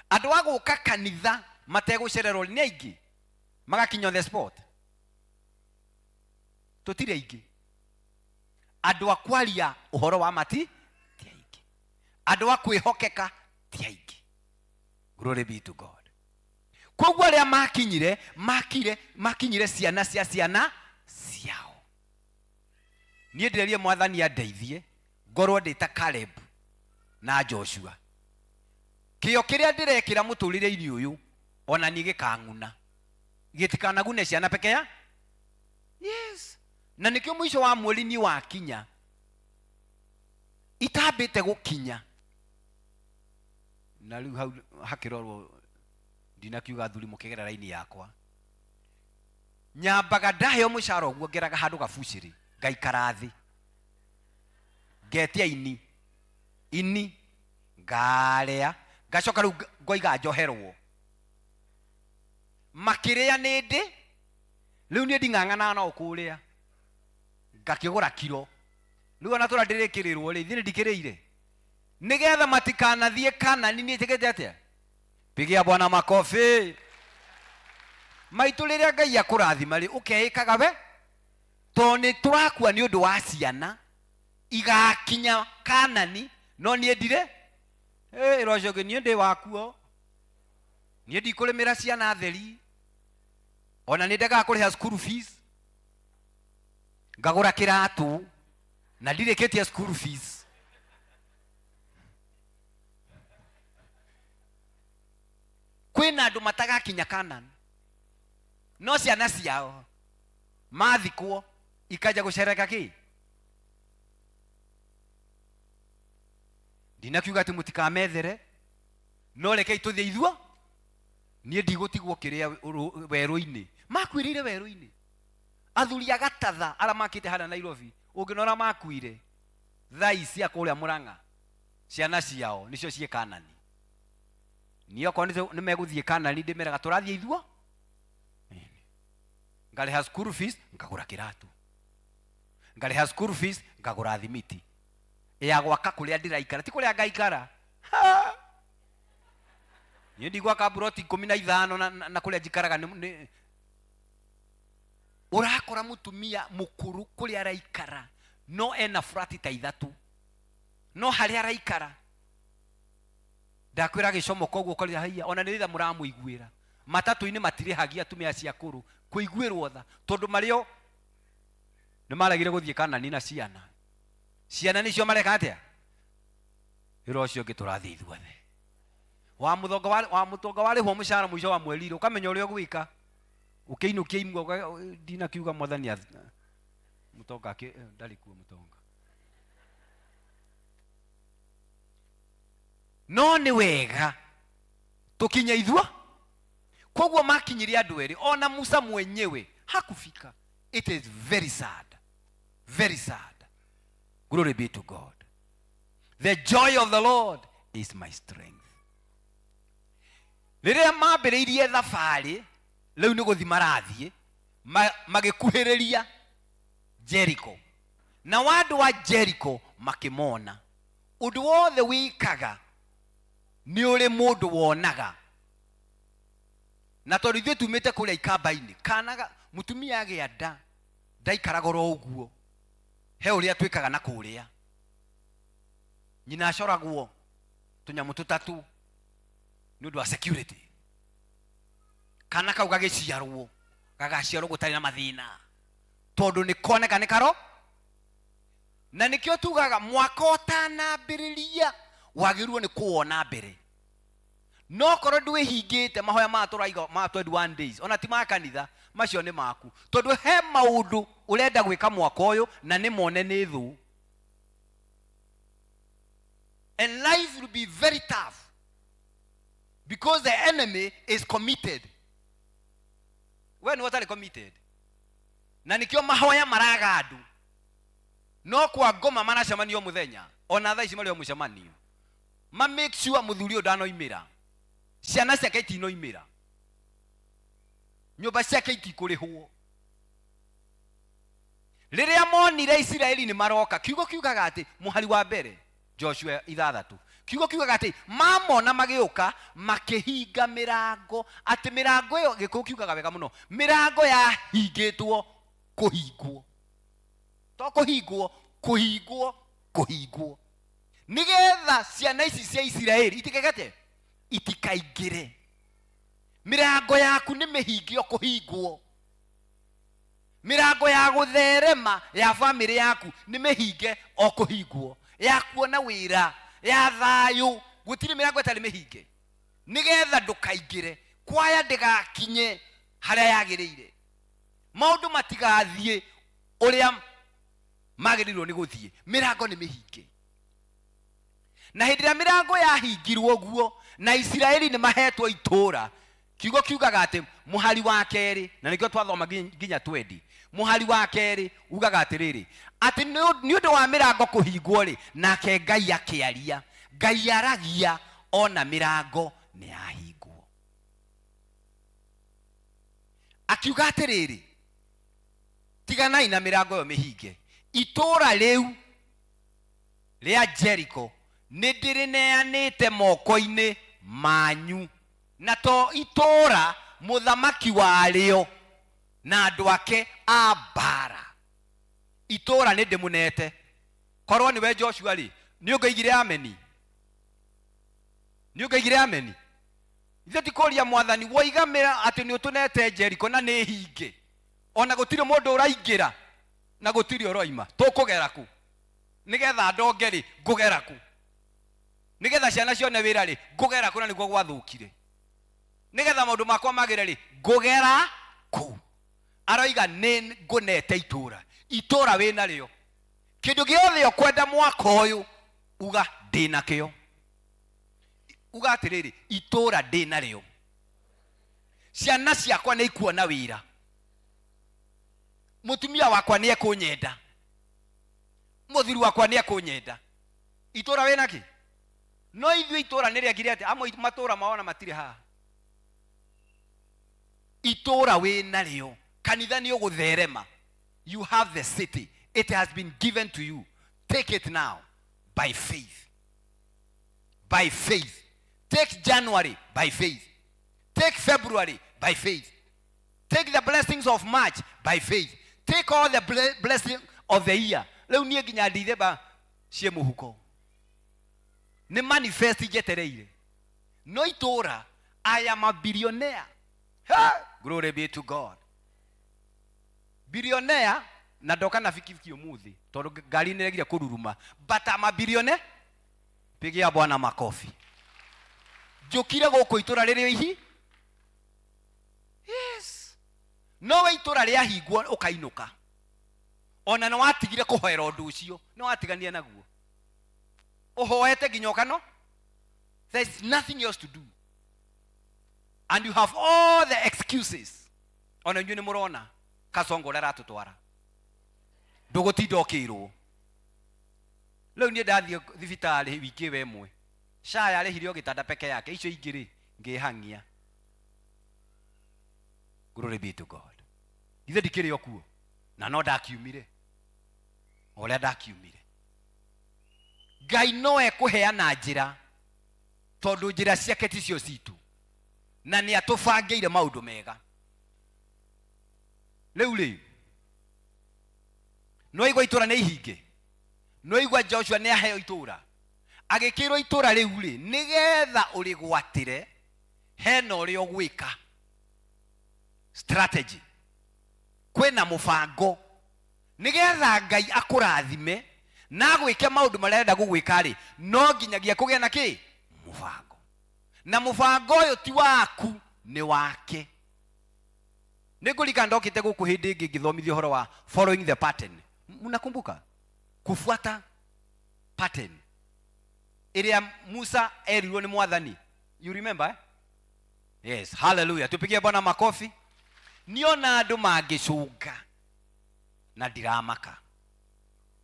Andũ a gũka kanitha mategũcererwo nĩ aingĩ, magakinya on the spot, tũtirĩ aingĩ. Andũ a kwaria ũhoro wa mati ti aingĩ, andũ a kwĩhokeka ti aingĩ. Glory be to God. Koguo arĩa makinyire, makire, makinyire ciana cia ciana ciao. Niĩ ndĩrerie Mwathani andeithie ngorwo ndĩ ta Caleb na Joshua. Kĩyo kĩrĩa ndĩrekĩra mũtũrĩre-inĩ ũyũ ona niĩ gĩkang'una, gĩtikanagune ciana peke ya. Yes. Na nĩkĩo mũico wa mweri niĩ wakinya itambĩte gũkinya na rĩu hau hakĩrorwo, ndinakiuga athuri mũkĩgera raini yakwa, nyambaga ndaheo mũcara ũguo ngeraga handũ gabucĩrĩ ngaikara thĩ ngetia ini ini ngarĩa, ngacoka rĩu ngoiga njoherwo makĩrĩa nĩ ndĩ rĩu niĩ nding'ang'anaga nao kũrĩa, ngakĩgũra kiro rĩu ona tũra ndĩrĩkĩrĩrwo rĩ, ithuĩ ndikĩrĩire nĩgetha matikanathiĩ Kanani. Niĩ njĩkĩte atĩa? Pigia Bwana makofi. Maitũ, rĩrĩa Ngai akũrathima rĩ, ũkeĩkaga we, tondũ nĩ tũrakua nĩ ũndũ wa ciana igakinya Kanani, no niĩ ndirĩ. Ĩra ũcio ũngĩ, niĩ ndĩ wakuo, niĩ ndikũrĩmĩra ciana theri, ona nĩ ndegaga kũrĩha school fees, ngagũra kĩratũ na ndirĩkĩtie school fees. Kwĩna andũ matagakinya Kanan, no ciana ciao mathikwo ikaja gũcereka kĩ. Ndinakiuga atĩ mũtikamethere, no rekei tũthiĩ ithuo. Niĩ ndigũtigwo kĩrĩa werũ-inĩ, makuĩrĩire werũ-inĩ. Athuri a Gatatha arĩa makĩte harĩa Nairobi, ũngĩnora makuire thaa ici a kũrĩa Mũrang'a, ciana ciao nĩcio ciĩ Kanani. Niĩ okorwo nĩ megũthiĩ Kanani, ndĩmeraga tũrathiĩ ithuo, ngarĩha school fees, ngagũra kĩratũ, ngarĩha school fees, ngagũra thimiti ya gwaka kũrĩa ndĩraikara, ti kũrĩa ngaikara. Ha! Niĩ ndigwaka mburoti 15 na kũrĩa njikaraga nĩ ũrakora mũtumia mũkũrũ kũrĩa araikara. No ena furati ta ithatũ, no harĩa araikara ndakwĩra gĩcomoka ũguo ũkorire haiya. Ona nĩ ritha mũramũiguĩra matatũ-inĩ, matirĩhagia atumia acio akũrũ kũiguĩrwo tha, tondũ marĩo nĩ maregire gũthiĩ Kanani na ciana. Ciana nĩcio mareka atĩa? Wĩra ũcio ũngĩ tũrathiĩ ithuothe wa mũthonga wa mũtonga warĩhwo mũcara mũico wa mweri rĩ, ũkamenya ũrĩa ũgwĩka ũkĩinũkia imwe. Ndinakiuga mwathani mũtonga ndarĩ kuo mũtonga, no nĩ wega tũkinye ithua. Koguo makinyire andũ erĩ, ona Musa mwenyewe hakufika. It is very sad, very sad. Glory be to God. The joy of the Lord is my strength. Rĩrĩa mambĩrĩirie thabarĩ rĩu nĩ gũthi marathiĩ, magĩkuhĩrĩria Jericho, na andũ a Jericho makĩmona. Ũndũ wothe wĩkaga nĩ ũrĩ mũndũ wonaga, na tondũ ithuĩ tumĩte kũrĩa ikamba-inĩ, kana mũtumia agĩa nda ndaikaraga oro ũguo. He ũrĩa twĩkaga na kũrĩa nyina acoragwo tũnyamũ tũtatũ nĩ ũndũ wa security. Kana kau gagĩciarwo, gagaciarwo gũtarĩ na mathĩna, tondũ nĩ koneka nĩ karo. Na nĩkĩo tugaga mwaka ũtanambĩrĩria wagĩrĩirwo nĩ kũwona mbere. No korwo ndwĩhingĩte mahoya maya tũraiga ma 21 days, ona ti ma kanitha, macio nĩ maku, tondũ he maũndũ ũrenda gwĩka mwaka ũyũ na nĩ mone nĩ thũ, and life will be very tough because the enemy is committed. We nĩwe ũtarĩ committed, na nĩkĩo mahoya maraga andũ. No kwa ngoma maracemanio mũthenya, ona thaa ici marĩ o mũcemanio, ma make sure mũthuri ũyũ ndanoimĩra, ciana ciake itinoimĩra, nyũmba ciake itikũrĩhwo. Rĩrĩa monire Isiraeli nĩ maroka, kiugo kiugaga atĩ, mũhari wa mbere Joshua 6, kiugo kiugaga atĩ mamona magĩũka makĩhinga mĩrango, atĩ mĩrango ĩyo, Gĩkũyũ kiugaga wega mũno, mĩrango yahingĩtwo kũhingwo, to kũhingwo, kũhingwo, kũhingwo, nĩgetha ciana ici cia Isiraeli itikegete, itikaingĩre. Mĩrango yaku nĩ mĩhinge o kũhingwo. Mĩrango ya gũtherema ya bamĩrĩ yaku nĩ mĩhinge o kũhingwo, ya kuona wĩra, ya thayũ, gũtirĩ mĩrango ĩtarĩ mĩhinge, nĩgetha ndũkaingĩre. Kwaya ndĩgakinye harĩa yagĩrĩire, maũndũ matigathiĩ ũrĩa magĩrĩirwo nĩ gũthiĩ. Mĩrango nĩ mĩhinge. Na hĩndĩ ĩrĩa mĩrango yahingirwo ũguo na Isiraeli nĩ mahetwo itũũra, kiugo kiugaga atĩ mũhari wa kerĩ, na nĩkĩo twathoma nginya twendi, mũhari wa kerĩ ugaga atĩrĩrĩ, atĩ nĩ ũndũ wa mĩrango kũhingwo rĩ, nake Ngai akĩaria. Ngai aragia ona mĩrango nĩ yahingwo, akiuga atĩrĩrĩ, tiganai na mĩrango ĩyo mĩhinge, itũũra rĩu rĩa Jeriko nĩ ndĩrĩneanĩte moko-inĩ manyu, na to itũũra, mũthamaki warĩo na andũ ake a mbaara. Itũũra nĩ ndĩmũnete. Korwo nĩwe Joshua rĩ, nĩ ũngĩoigire ameni? Nĩ ũngĩoigire ameni? Ithuĩ ti kũria mwathani, woiga atĩ nĩ ũtũnete Jeriko na nĩ hinge, ona gũtirĩ mũndũ ũraingĩra na gũtirĩ ũroima, tũkũgera kũ nĩgetha ndonge rĩ? Ngũgera kũ nĩgetha ciana cione wĩra rĩ? Ngũgera kũ? Na nĩguo gwathũkire, nĩgetha maũndũ makwa magĩre rĩ, ngũgera kũ? Aroiga nĩ ngũnete itũra. Itũra wĩ narĩo. Kĩndũ gĩothe ũkwenda mwaka ũyũ, uga ndĩ nakĩo. Uga atĩrĩrĩ, itũra ndĩ narĩo, ciana ciakwa nĩ ikuona wĩra, mũtumia wakwa nĩ ekũnyenda, mũthuri wakwa nĩ ekũnyenda. Itũra wĩ nakĩ? No ithuĩ itũra nĩ rĩakire atĩ amwe matũra mao na matirĩ haha. Itũra wĩ narĩo, kanitha nĩ ũgũtherema. You have the city, it has been given to you. Take it now by faith, by faith. Take January by faith, take February by faith, take the blessings of March by faith, take all the blessing of the year. Rĩu niĩ nginya ndithemba ciĩ mũhuko. Nĩ manifest njetereire. No itũra, I am a billionaire. Hey! Glory be to God. Billionaire na ndoka na bikibiki ũmũthĩ tondũ ngari nĩ regire kũruruma. But I'm a billionaire. Pigia Bwana makofi. Njũkire gũkũ itũra rĩrĩ ihi. Yes. No we itũra rĩahingwo ũkainũka. Ona nĩ watigire kũhoera ũndũ ũcio, nĩ watigania naguo. Ũhoete nginya ũkano. There is nothing else to do. And you have all the excuses. Ona inyuĩ nĩ mũrona Kasongo ũrĩa aratũtwara. Ndũgũtinda ũkĩrwo. Rĩu niĩ ndathiĩ thibitarĩ wiki ĩyo ĩmwe. SHA yarĩhire o gĩtanda peke yake, icio ingĩ rĩ, ngĩhang'ia. Glory be to God. Githĩ ndikĩrĩ o kuo? Na no ndakiumire. O ũrĩa ndakiumire. Ngai no ekũheana njĩra tondũ njĩra ciake ticio citũ na nĩ atũbangĩire maũndũ mega. Rĩu rĩ, nĩwaigua itũra nĩ ihinge? Nĩwaigua Joshua nĩ aheo itũra? Agĩkĩrwo itũra rĩu rĩ, nĩgetha ũrĩgwatĩre hena ũrĩa ũgwĩka. Strategy. Kwĩna mũbango. Nĩgetha Ngai akũrathime na agwĩke maũndũ marĩa arenda gũgwĩka rĩ, no nginyagia kũgĩe na kĩ? Mũbango. Na mũbango ũyũ ti waku, nĩ wake. Nĩ ngũririkana ndokĩte gũkũ hĩndĩ ĩngĩ ngĩthomithia ũhoro wa following the pattern. Mnakumbuka? Kufuata pattern ĩrĩa Musa erirwo nĩ Mwathani. You remember? Yes, hallelujah. Tupigie Bwana makofi. Niona andũ mangĩcũnga na ndiramaka.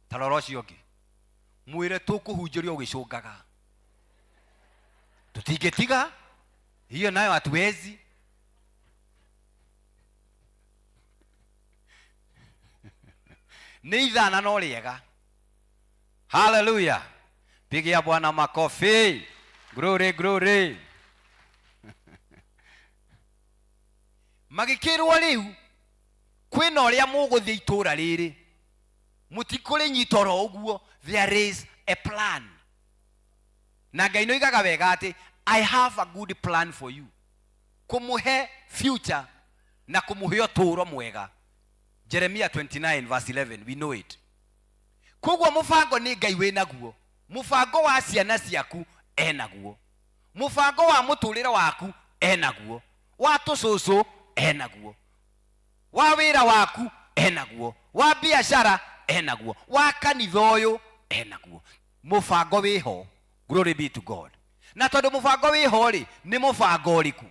Ta rora ũcio ũngĩ. Mwĩre tũkũhunjĩrio ũgĩcũngaga. Tũtingĩtiga. Hiyo nayo hatuwezi. Nĩ ithana no rĩega. Hallelujah. Pigia Bwana makofi. Glory, glory. Magĩkĩrwo rĩu kwĩna ũrĩa mũgũthiĩ itũra rĩrĩ, mũtikũrĩnyita oro ũguo. There is a plan. Na Ngai nĩoigaga wega atĩ I have a good plan for you. Kũmũhe future na kũmũhe ũtũũro mwega. Jeremiah 29 verse 11, we know it. Koguo mũbango nĩ Ngai wĩnaguo. Mũbango wa ciana ciaku enaguo. Mũbango wa mũtũrĩre waku enaguo. Wa tũcũcũ enaguo. Wa wĩra waku enaguo. Wa biacara enaguo. Wa kanitha ũyũ enaguo. Mũbango wĩho. Glory be to God. Na tondũ mũbango wĩho rĩ, nĩ mũbango ũrĩkũ?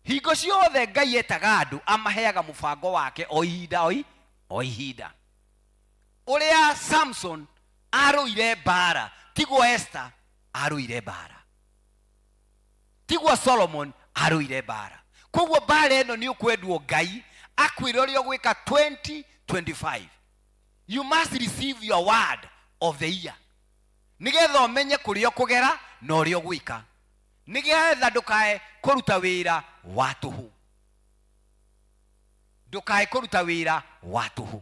Hingo ciothe Ngai etaga andũ amaheaga mũbango wake o ihinda o ihinda. Ũrĩa Samson arũire mbara tiguo Esther arũire mbara, tiguo Solomon arũire mbara. Koguo mbara ĩno nĩ ũkwendwo Ngai akwĩre ũrĩa ũgwĩka 2025. You must receive your word of the year nĩgetha ũmenye kũrĩa ũkũgera na ũrĩa ũgwĩka, nĩgetha ndũkae kũruta wĩra wa tũhũ. Ndũkae kũruta wĩra wa tũhũ,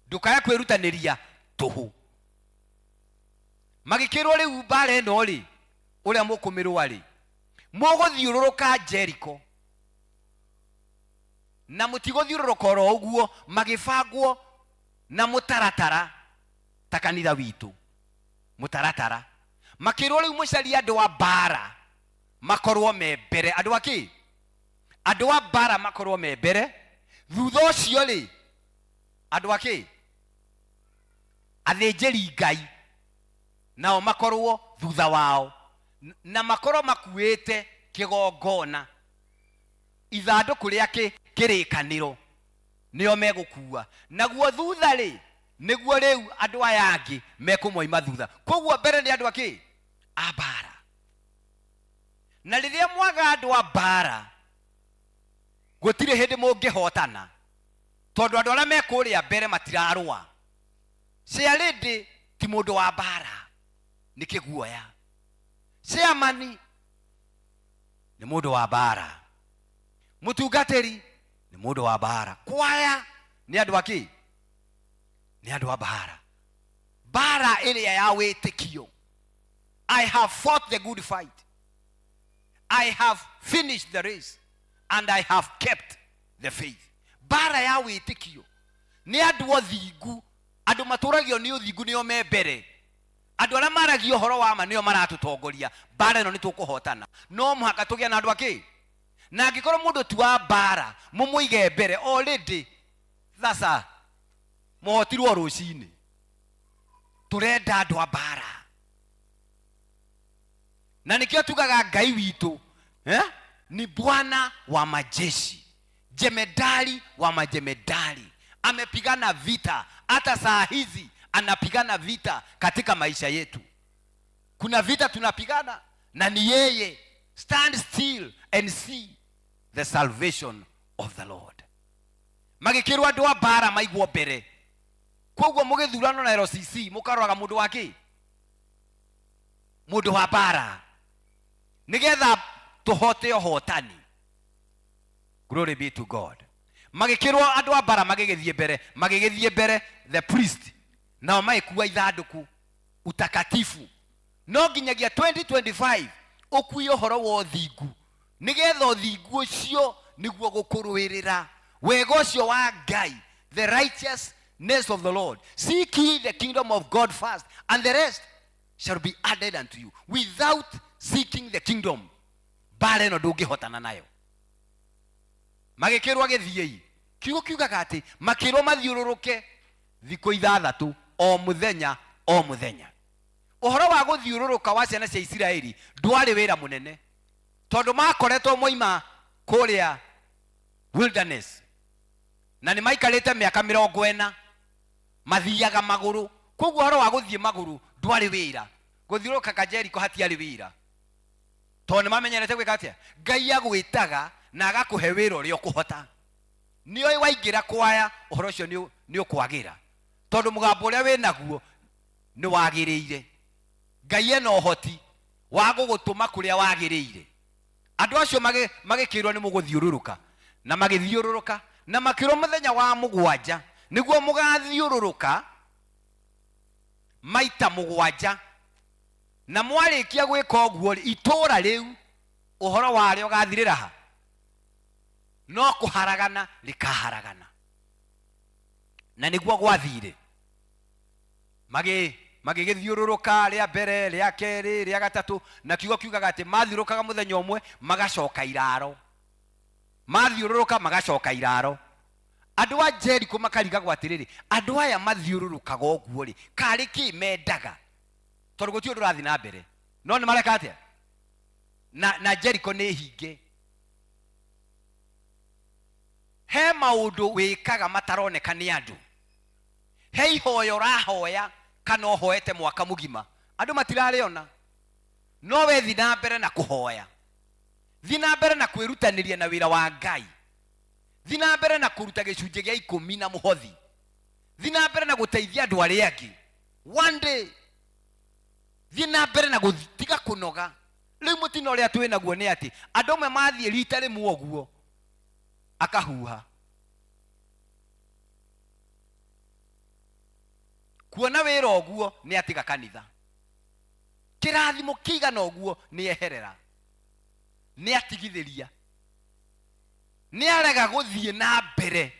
ndũkae kwĩrutanĩria tũhũ. Magĩkĩrwo rĩu mbara ĩno rĩ, ũrĩa mũkũmĩrũa rĩ, mũgũthiũrũrũka Jericho na mũtigũthiũrũrũka oro ũguo, magĩbangwo na mũtaratara ta kanitha witũ mũtaratara. Makĩrwo rĩu mũcarie andũ a mbara makorwo me mbere. Andũ a kĩ? Andũ a mbara makorwo me mbere. Thutha ũcio rĩ, andũ a kĩ? Athĩnjĩri Ngai nao makorwo thutha wao, na makorwo makuĩte kĩgongona, ithandũkũ rĩa kĩrĩkanĩro nĩo megũkua. Naguo thutha rĩ, nĩguo rĩu andũ aya angĩ mekũmoima thutha. Koguo mbere nĩ andũ a kĩ? A mbara. Na rĩrĩa mwaga andũ a mbara, gũtirĩ hĩndĩ mũngĩhotana, tondũ andũ arĩa me kũrĩa mbere matirarũa. Chairlady ti mũndũ wa mbara, nĩ kĩguoya. Chairman nĩ mũndũ wa mbara. Mũtungatĩri nĩ mũndũ wa mbara. Kwaya nĩ andũ a kĩ? Nĩ andũ a mbara. Mbara ĩrĩa ya wĩtĩkio. I have fought the good fight, I have finished the race, and I have kept the faith. Mbara ya wĩtĩkio nĩ andũ athingu, andũ matũragio nĩ ũthingu nĩo me mbere, andũ arĩa maragia ũhoro wa ma nĩo maratũtongoria. Mbara ĩno nĩ tũkũhotana, no mũhaka tũgĩe na andũ akĩ, na angĩkorwo mũndũ ti wa mbara mũmũige mbere already. Sasa mũhotirwo rũcinĩ, tũrenda andũ a mbara, na nĩkĩo tugaga Ngai witũ, eh? Ni Bwana wa majeshi, jemedari wa majemedari. Amepigana vita, hata saa hizi anapigana vita katika maisha yetu. Kuna vita tunapigana na ni yeye. Stand still and see the salvation of the Lord. Magĩkĩrwo andũ a mbara maigwo mbere. Koguo mũgĩthurano na LCC mũkaroraga mũndũ wa kĩ, mũndũ wa mbara, nĩgetha tũhote ũhotani. Glory be to God. Magĩkĩrwo andũ a mbara magĩgĩthiĩ mbere, magĩgĩthiĩ mbere. The priest nao magĩkua ithandũkũ utakatifu. No nginyagia 2025 ũkue ũhoro wa ũthingu, nĩgetha ũthingu ũcio nĩguo gũkũrũĩrĩra, wega ũcio wa Ngai, the righteousness of the Lord. Seek ye the kingdom of God first, and the rest shall be added unto you. Without seeking the kingdom, mbara ĩno ndũngĩhotana nayo. Magĩkĩrwo gĩthiĩi, kiugo kiugaga atĩ makĩrwo mathiũrũrũke thikũ 6, o mũthenya o mũthenya. Ũhoro wa gũthiũrũrũka wa ciana cia Isiraeli ndwarĩ wĩra mũnene, tondũ makoretwo moima kũrĩa wilderness na nĩ maikarĩte mĩaka 40 mathiaga magũrũ. Koguo ũhoro wa gũthiĩ magũrũ ndwarĩ wĩra. Gũthiũrũrũka ka Jericho hatiarĩ wĩra, tondũ nĩ mamenyerete gwĩka atĩa. Ngai agwĩtaga na agakũhe wĩra ũrĩa ũkũhota. Nĩoĩ waingĩra kwaya ũhoro ũcio nĩ ũkwagĩra, tondũ mũgambo ũrĩa wĩ naguo nĩ wagĩrĩire. Ngai ena ũhoti wa gũgũtũma kũrĩa wagĩrĩire. Andũ acio magĩkĩrwo nĩ mũgũthiũrũrũka, na magĩthiũrũrũka, na makĩrwo mũthenya wa 7 nĩguo mũgathiũrũrũka maita 7, na mwarĩkia gwĩka ũguo rĩ, itũũra rĩu ũhoro warĩo ũgathirĩra ha? No kũharagana rĩkaharagana. Na nĩguo gwathire. Magĩgĩthiũrũrũka rĩa mbere, rĩa kerĩ, rĩa gatatũ, na kiugo kiugaga atĩ mathiũrũrũkaga mũthenya ũmwe magacoka iraro, mathiũrũrũka magacoka iraro. Andũ a Jericho makarigagwo atĩrĩrĩ, andũ aya mathiũrũrũkaga ũguo rĩ, karĩ kĩ mendaga? Tondũ gũtirĩ ũndũ ũrathiĩ na mbere, no nĩ mareka atĩa? Na Jericho nĩ hinge. He maũndũ wĩkaga mataroneka nĩ andũ. He ihoya ũrahoya kana ũhoete mwaka mũgima, andũ matirarĩona, no we thi na mbere na kũhoya, thi na mbere na kwĩrutanĩria na wĩra wa Ngai, thi na mbere na kũruta gĩcunjĩ gĩa 10 na mũhothi, thi na mbere na gũteithia andũ arĩa angĩ. One day thiĩ na mbere na gũtiga kũnoga. Rĩu mũtino ũrĩa twĩ naguo nĩ atĩ andũ amwe mathiĩ rita rĩmwe ũguo akahuha kuona wĩra ũguo nĩ atiga kanitha, kĩrathimo kĩigana ũguo nĩ eherera, nĩ atigithĩria, nĩ arega gũthiĩ na mbere.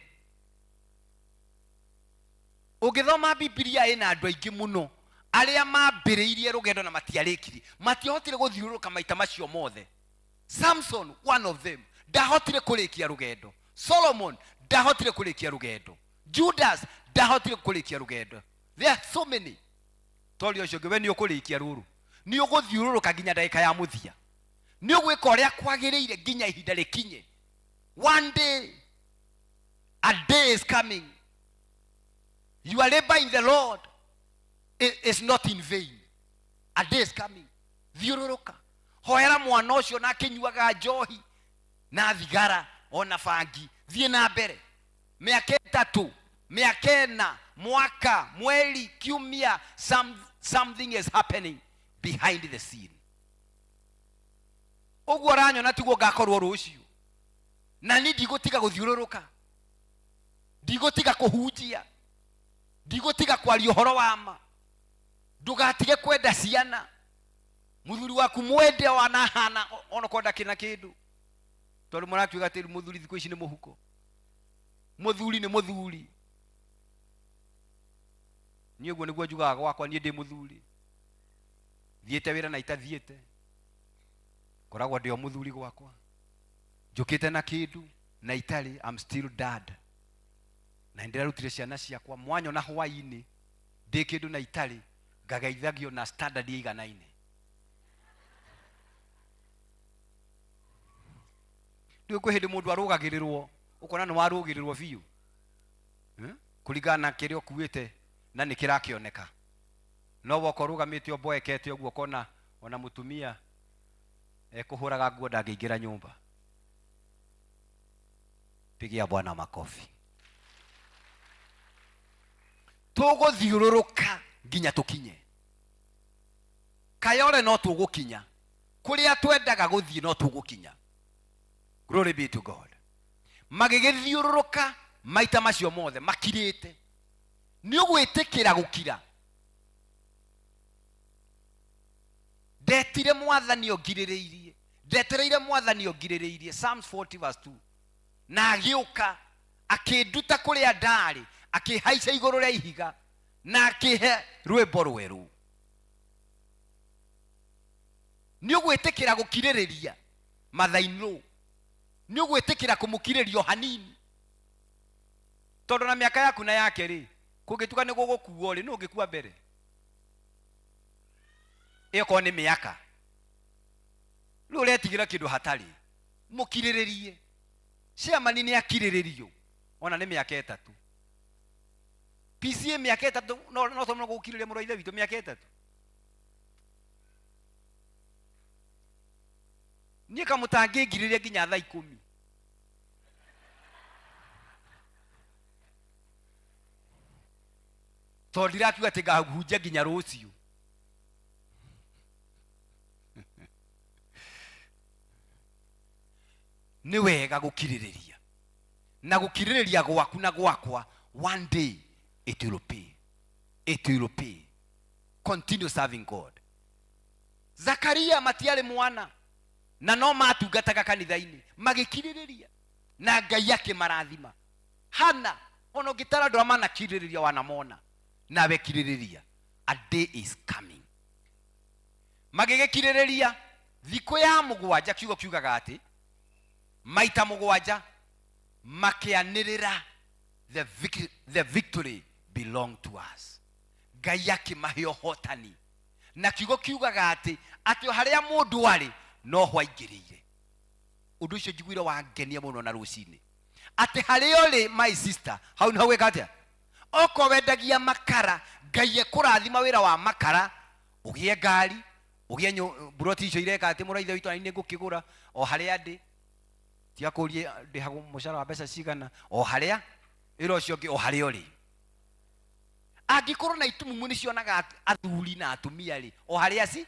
Ũngĩthoma Bibilia ĩna andũ aingĩ mũno arĩa mambĩrĩirie rũgendo na matiarĩkirie, matiahotire gũthiũrũrũka maita macio mothe. Samson, one of them, ndahotire kũrĩkia rũgendo. Solomon ndahotire kũrĩkia rũgendo. Judas ndahotire kũrĩkia rũgendo. There are so many. Tori ũcio ũngĩ, we nĩ ũkũrĩkia rũrũ, nĩ ũgũthiũrũrũka nginya ndagĩka ya mũthia, nĩ ũgwĩka ũrĩa kwagĩrĩire nginya ihinda rĩkinye. One day, a day is coming. Your labor in the Lord is not in vain. A day is coming. Thiũrũrũka, hoera mwana ũcio na akĩnyuaga njohi na thigara ona bangi. Thiĩ na mbere mĩaka 3, mĩaka 4, mwaka, mweri, kiumia. Something is happening behind the scene. Ũguo ũranyona tiguo ngakorwo rũciũ, na niĩ ndigũtiga gũthiũrũrũka, ndigũtiga kũhunjia, ndigũtiga kwaria ũhoro wa ma. Ndũgatige kwenda ciana. Mũthuri waku mwende o anahana onokorwo ndakĩrĩ na kĩndũ, tondũ mũrakiuga atĩ mũthuri thikũ ici nĩ mũhuko. Mũthuri nĩ mũthuri. Niĩ ũguo nĩguo njugaga gwakwa, niĩ ndĩ mũthuri, thiĩte wĩra na itathiĩte, ngoragwo ndĩ o mũthuri gwakwa, njũkĩte na kĩndũ na itarĩ, I'm still dad. Na nĩndĩrarutire ciana ciakwa mwanyona hwaĩ-inĩ ndĩ kĩndũ na itarĩ, ngageithagio na standard ĩiganaine. Ndũĩ kwĩ hĩndĩ mũndũ arũgagĩrĩrwo ũkona nĩ warũgĩrĩrwo biũ, Kũringana na kĩrĩa ũkuĩte na nĩ kĩrakĩoneka. No woka ũrũgamĩte ũmboekete ũguo ũkona ona mũtumia ekũhũraga nguo ndangĩingĩra nyũmba. Pigia Bwana makofi. Tũgũthiũrũrũka nginya tũkinye Kayole, no tũgũkinya kũrĩa twendaga gũthiĩ, no tũgũkinya. Glory be to God. Magĩgĩthiũrũrũka maita macio mothe makirĩte. Nĩ ũgwĩtĩkĩra gũkira? Ndetire mwathani ongirĩrĩirie, ndetereire mwathani ongirĩrĩirie. Psalms 40 verse 2. Na agĩũka akĩnduta kũrĩa ndarĩ, akĩhaica igũrũ rĩa ihiga, na akĩhe rwĩmbo rwerũ. Nĩ ũgwĩtĩkĩra gũkirĩrĩria mother-in-law? Nĩ ũgwĩtĩkĩra kũmũkirĩria o hanini? Tondũ na mĩaka yaku na yake rĩ, kũngĩtuĩka nĩ gũgũkuo rĩ, nũ ũngĩkua mbere? Ĩyo korwo nĩ mĩaka. Rĩu ũretigĩra kĩndũ hatarĩ. Mũkirĩrĩrie. Chairman nĩ akirĩrĩrio ona nĩ mĩaka ĩtatũ. PCA mĩaka ĩtatũ no no tondũ gũkirĩrĩria mũrũ wa ithe witũ mĩaka ĩtatũ. Niĩ kamũtangĩngirĩrĩria nginya thaa ikũmi. Tondũ ndirakiuga atĩ ngahunjia nginya rũciũ. Nĩ wega gũkirĩrĩria, na gũkirĩrĩria gwaku na gwakwa, one day it will pay. It will pay. Continue serving God. Zakaria matiarĩ mwana na no matungataga kanitha-inĩ, magĩkirĩrĩria na Ngai akĩmarathima. Hana, ona ũngĩtara andũ arĩa manakirĩrĩria wanamona, nawe kirĩrĩria, a day is coming. Magĩgĩkirĩrĩria thikũ ya mũgwanja, kiugo kiugaga atĩ maita mũgwanja makĩanĩrĩra, the victory belong to us. Ngai akĩmahe ũhotani, na kiugo kiugaga atĩ atĩ o harĩa mũndũ arĩ noho aingĩrĩire. Ũndũ ũcio njiguire wangenia mũno na rũcinĩ, atĩ harĩa ũrĩ my sister, hau nĩho gwĩka atĩa? Okorwo wendagia makara, Ngai ekũrathima wĩra wa makara, ũgĩe ngari, ũgĩe mburoti icio ireka atĩ mũrũ wa ithe witũ, na niĩ nĩngũkĩgũra o harĩa ndĩ, tiga kũria ndĩhagwo mũcara wa mbeca cigana, o harĩa ĩra ũcio ũngĩ o harĩa ũrĩ. Angĩkorwo na itumumu nĩcionaga athuri na atumia rĩ, o harĩa ci,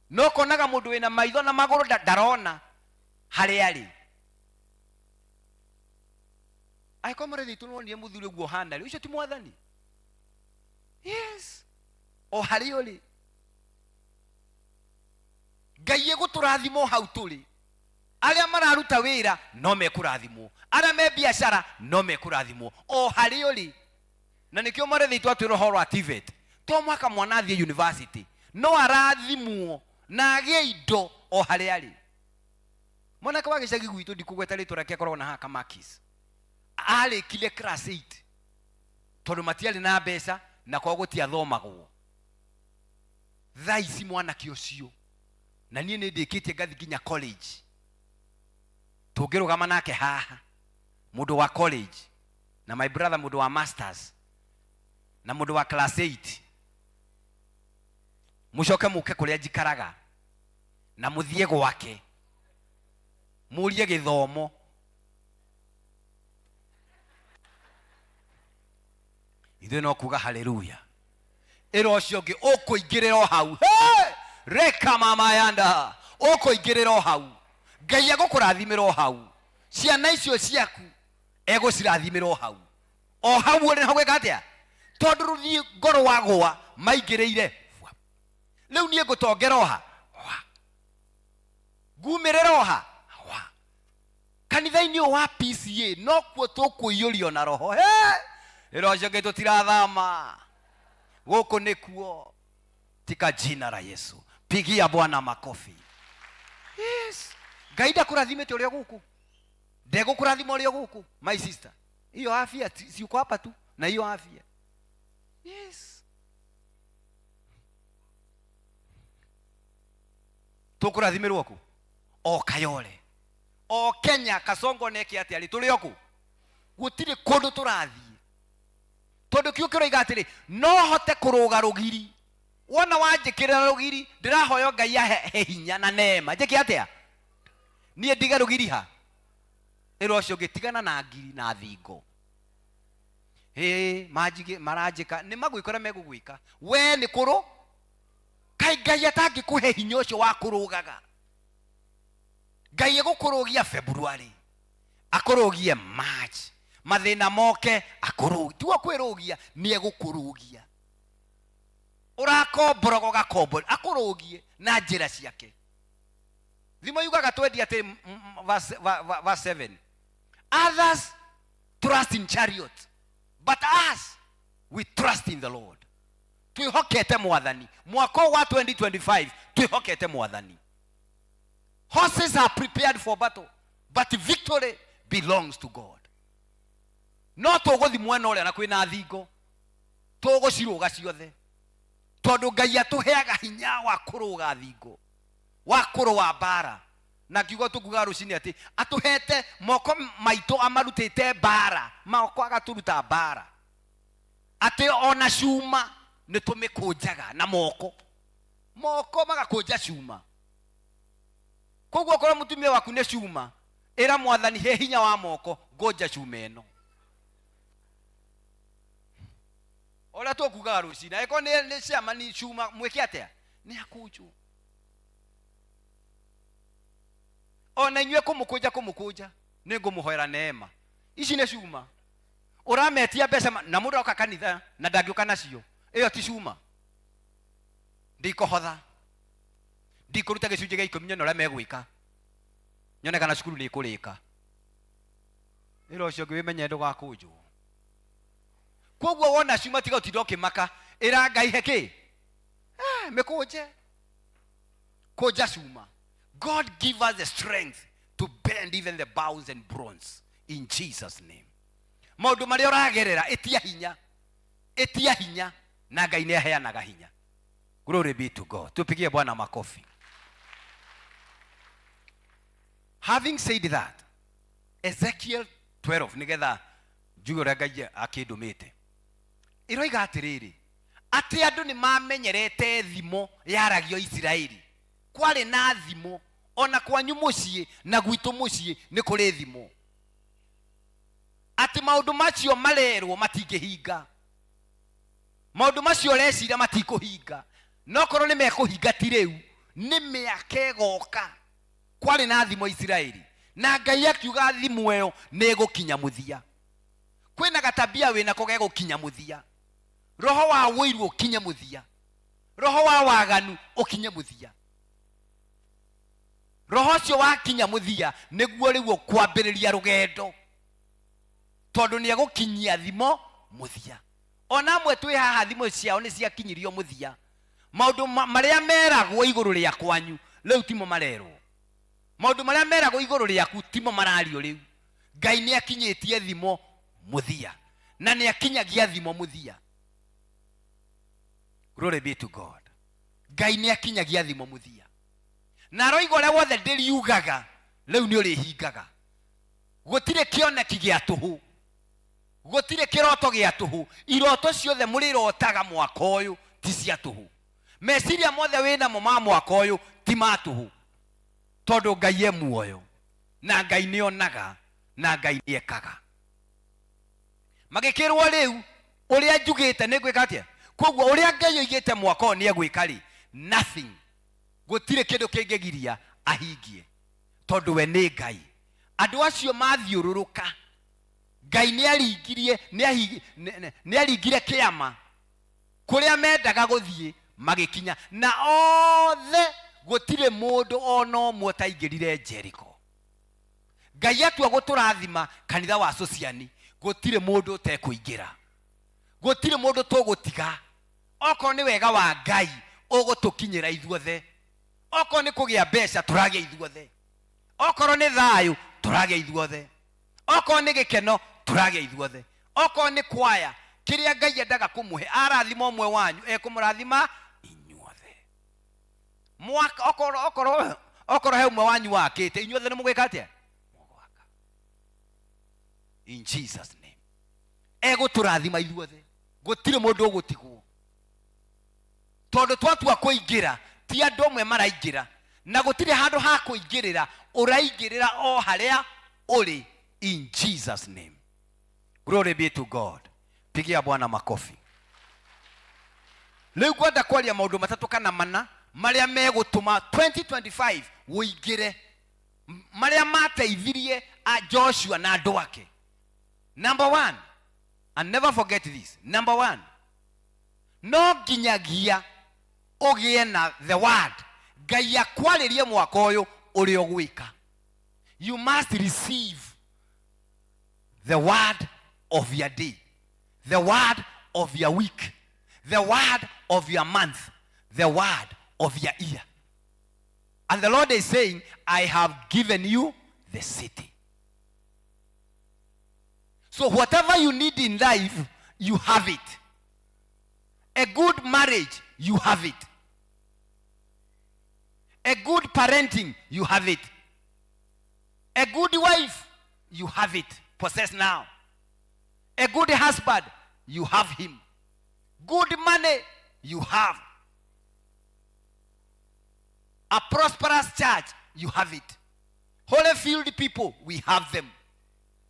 no konaga mũndũ wĩna maitho na magũrũ ndarona harĩa arĩ. Angĩkorwo mũrĩ thitũ nĩwonire mũthuri ũguo ũhana rĩ, ũcio ti mwathani. Yes, o harĩa ũrĩ Ngai egũtũrathima o hau tũrĩ. Arĩa mararuta wĩra no mekũrathimwo, arĩa me biacara no mekũrathimwo o harĩa ũrĩ. Na nĩkĩo mwarĩ thitũ atwĩra ũhoro wa TVET, to mũhaka mwana athiĩ university, no arathimwo na agĩe indo o harĩa arĩ. Mwanake wa gĩcagi gwitũ, ndikũgweta rĩtwa rĩake, akoragwo na haha Kamakis, arĩkire class 8 tondũ matiarĩ na mbeca na kwao gũtiathomagwo. Thaa ici mwanake ũcio na niĩ nĩ ndĩkĩtie ngathi nginya college, tũngĩrũgama nake haha, mũndũ wa college na my brother mũndũ wa masters na mũndũ wa class 8, mũcoke mũke kũrĩa njikaraga na mũthiĩ gwake mũrie gĩthomo. Ithuĩ no kuga haleluya. Ĩra ũcio ũngĩ ũkũingĩrĩra o hau. Hey! Reka mama yanda ũkũingĩrĩra o hau. Ngai egũkũrathimĩra o hau. Ciana icio ciaku egũcirathimĩra o hau. O hau ũrĩ na gwĩka atĩa? Tondũ rũthingo rwagũa maingĩrĩire. Rĩu niĩ ngũtongera oha, ngumĩrĩra oha wa kanitha-inĩ ũyũ wa PCA, nokuo tũkũiyũrio na roho. He ĩra ũcio ũngĩ tũtirathama gũkũ, nĩkuo tika jina la Yesu. Pigia Bwana makofi. Yes, Ngai ndakũrathimĩte ũrĩa gũkũ, ndegũkũrathima ũrĩa gũkũ. My sister, hiyo afya si uko hapa tu na hiyo afya. Yes, tũkũrathimirwo kũ? O Kayole, o Kenya, Kasongo neke atĩa rĩ, tũrĩ o kũ? Gũtirĩ kũndũ tũrathiĩ, tondũ kiugo kĩroiga atĩrĩ, no hote kũrũga rũgiri. Wona wanjĩkĩrĩra rũgiri, ndĩrahoya Ngai ahe hinya na neema njĩke atĩa niĩ ndige rũgiri ha. Ĩra ũcio ũngĩ, tigana na ngiri na thingo. Ĩ manjige maranjĩka, nĩ magwĩka ũrĩa megũgwĩka, we nĩ kũrũ kaĩ Ngai atangĩkũhe hinya ũcio wa kũrũgaga. Ngai egũkũrũgia February, akũrũgie March, mathĩna moke akũrũgie. Tiwe kwĩrũgia, nĩ egũkũrũgia. Ũrakomboroga ũgakombora, akũrũgie na njĩra ciake. Thimo yugaga twendi atĩ verse verse 7, others trust in chariot but us we trust in the Lord. Twĩhokete Mwathani. Mwaka ũyũ wa 2025 twĩhokete Mwathani. Horses are prepared for battle but victory belongs to God. No tũgũthi mwena ũrĩa na kwĩna thingo, tũgũcirũga ciothe, tondũ Ngai atũheaga hinya wa kũrũga thingo, wa kũrũa mbara. Na kiugo tũkugaga rũcinĩ atĩ atũhete moko maitũ, amarutĩte mbara, moko agatũruta mbara, atĩ ona cuma nĩ tũmĩkũnjaga na moko, moko magakũnja cuma. Koguo okorwo mũtumia waku nĩ cuma, ĩra Mwathani, he hinya wa moko ngũnja cuma ĩno. Ũrĩa tũkugaga rũcinĩ, angĩkorwo nĩ ciamani cuma, mwĩke atĩa? Nĩ akũnjwo. Ona inyuĩ kũmũkũnja, kũmũkũnja nĩ ngũmũhoera neema. Ici nĩ cuma ũrametia mbeca na mũndũ oka kanitha na ndangĩũka nacio, ĩyo ti cuma. Ndikũhotha, ndikũruta gĩcunjĩ gĩa 10, nyone ũrĩa megwĩka, nyone kana cukuru nĩ ĩkũrĩka. Ĩra ũcio ũngĩ, wĩmenye ndũgakũnjwo. Koguo wona cuma, tiga ũtinda ũkĩmaka, ĩra Ngai he kĩ mĩkũnje, kũnja cuma. God give us the strength to bend even the bows and bronze in Jesus name. Maũndũ marĩa ũragerera, ĩtia hinya, ĩtia hinya, na Ngai nĩ aheanaga hinya. Glory be to God. Tupigie Bwana makofi. Having said that, Ezekiel 12, nigetha njuge ũrĩa Ngai akĩndũmĩte, ĩroiga atĩrĩrĩ, atĩ andũ nĩ mamenyerete thimo yaragio Isiraeli. Kwarĩ na thimo, ona kwanyu mũciĩ na gwitũ mũciĩ nĩ kũrĩ thimo, atĩ maũndũ macio marerwo matingĩhinga, maũndũ macio ũreciria matikũhinga, no korwo nĩ mekũhinga ti rĩu, nĩ mĩaka ĩgoka. Kwarĩ na thimo Isiraeli, na Ngai akiuga thimo ĩyo nĩ ĩgũkinya mũthia. Kwĩna gatabia wĩnako gegũkinya mũthia, roho wa ũiru ũkinye mũthia, roho wa waganu ũkinye mũthia. Roho ũcio wakinya mũthia, nĩguo rĩu ũkwambĩrĩria rũgendo, tondũ nĩ egũkinyia thimo mũthia. Ona amwe twĩ haha thimo ciao nĩ ciakinyirio mũthia. Maũndũ marĩa meragwo igũrũ rĩa kwanyu rĩu timo marerwo, maũndũ marĩa meragwo igũrũ rĩaku timo marario rĩu. Ngai nĩ akinyĩtie thimo mũthia, na nĩ akinyagia thimo mũthia. Glory be to God. Ngai nĩ akinyagia thimo mũthia, na aroiga ũrĩa wothe ndĩriugaga rĩu nĩ ũrĩhingaga. Gũtirĩ kĩoneki gĩa tũhũ, gũtirĩ kĩroto gĩa tũhũ. Iroto ciothe mũrĩrotaga mwaka ũyũ ti cia tũhũ. Meciria mothe wĩnamo ma mwaka ũyũ ti ma tũhũ, tondũ Ngai e muoyo, na Ngai nĩ onaga, na Ngai nĩ ekaga. Magĩkĩrwo rĩu ũrĩa njugĩte nĩ ngwĩka atĩa? Koguo ũrĩa Ngai oigĩte mwaka ũyũ nĩ egwĩka rĩ, nothing, gũtirĩ kĩndũ kĩngĩgiria ahingie, tondũ we nĩ Ngai. Andũ acio mathiũrũrũka. Ngai nĩ aringirie nĩ ahi- nĩ- nĩ- nĩ aringire kĩama kũrĩa mendaga gũthiĩ magĩkinya na othe gũtirĩ mũndũ ona ũmwe ũtaingĩrire Jeriko. Ngai atua gũtũrathima kanitha wa Sociani gũtirĩ mũndũ ũtekũingĩra, gũtirĩ mũndũ tũgũtiga. Okorwo nĩ wega wa Ngai ũgũtũkinyĩra ithuothe, okorwo nĩ kũgĩa mbeca tũragĩa ithuothe, okorwo nĩ thayũ tũragĩa ithuothe, okorwo nĩ gĩkeno tũragĩa ithuothe, okorwo nĩ kwaya kĩrĩa Ngai endaga kũmũhe arathima ũmwe wanyu ekũmũrathima inyuothe. Mwaka okorwo okorwo okorwo he ũmwe wanyu wakĩte inyuothe nĩ mũgwĩka atĩa? Mũgwaka. In Jesus name. Egũtũrathima ithuothe, gũtirĩ mũndũ ũgũtigwo, tondũ twatua kũingĩra ti andũ amwe maraingĩra, na gũtirĩ handũ ha kũingĩrĩra, ũraingĩrĩra o harĩa ũrĩ. In Jesus name. Glory be to God. Pigia Bwana makofi. Rĩu ngwenda kwaria maũndũ matatũ kana mana marĩa megũtũma 2025 ũingĩre, marĩa mateithirie a Joshua na andũ ake. Number one, and never forget this, number one, no nginyagia ũgĩe na the word. Ngai akwarĩrie mwaka ũyũ ũrĩa ũgwĩka. You must receive the word of your day, the word of your week, the word of your month, the word of your year. And the Lord is saying, I have given you the city. So whatever you need in life, you have it. A good marriage, you have it. A good parenting, you have it. A good wife, you have it. Possess now. A good husband, you have him. Good money, you have. A prosperous church, you have it. Holy-filled people, we have them.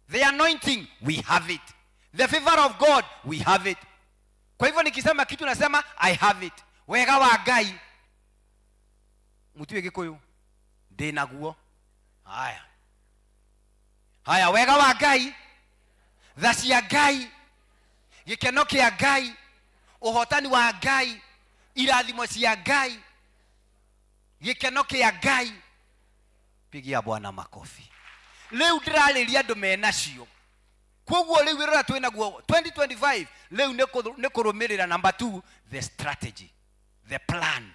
The anointing, we have it. The favor of God, we have it. Kwa hivyo nikisema kitu nasema I have it. Wega wa Ngai. Mutiwe Gikuyu. Ndĩ naguo. Haya. Haya, wega wa Ngai, tha cia Ngai, gĩkeno kĩa Ngai, ũhotani wa Ngai, irathimo cia Ngai, gĩkeno kĩa Ngai. Pigia Bwana makofi. Rĩu ndĩrarĩria andũ menacio. Koguo rĩu wĩra ũrĩa twĩ naguo 2025 rĩu nĩ kũrũmĩrĩra number 2, the strategy, the plan.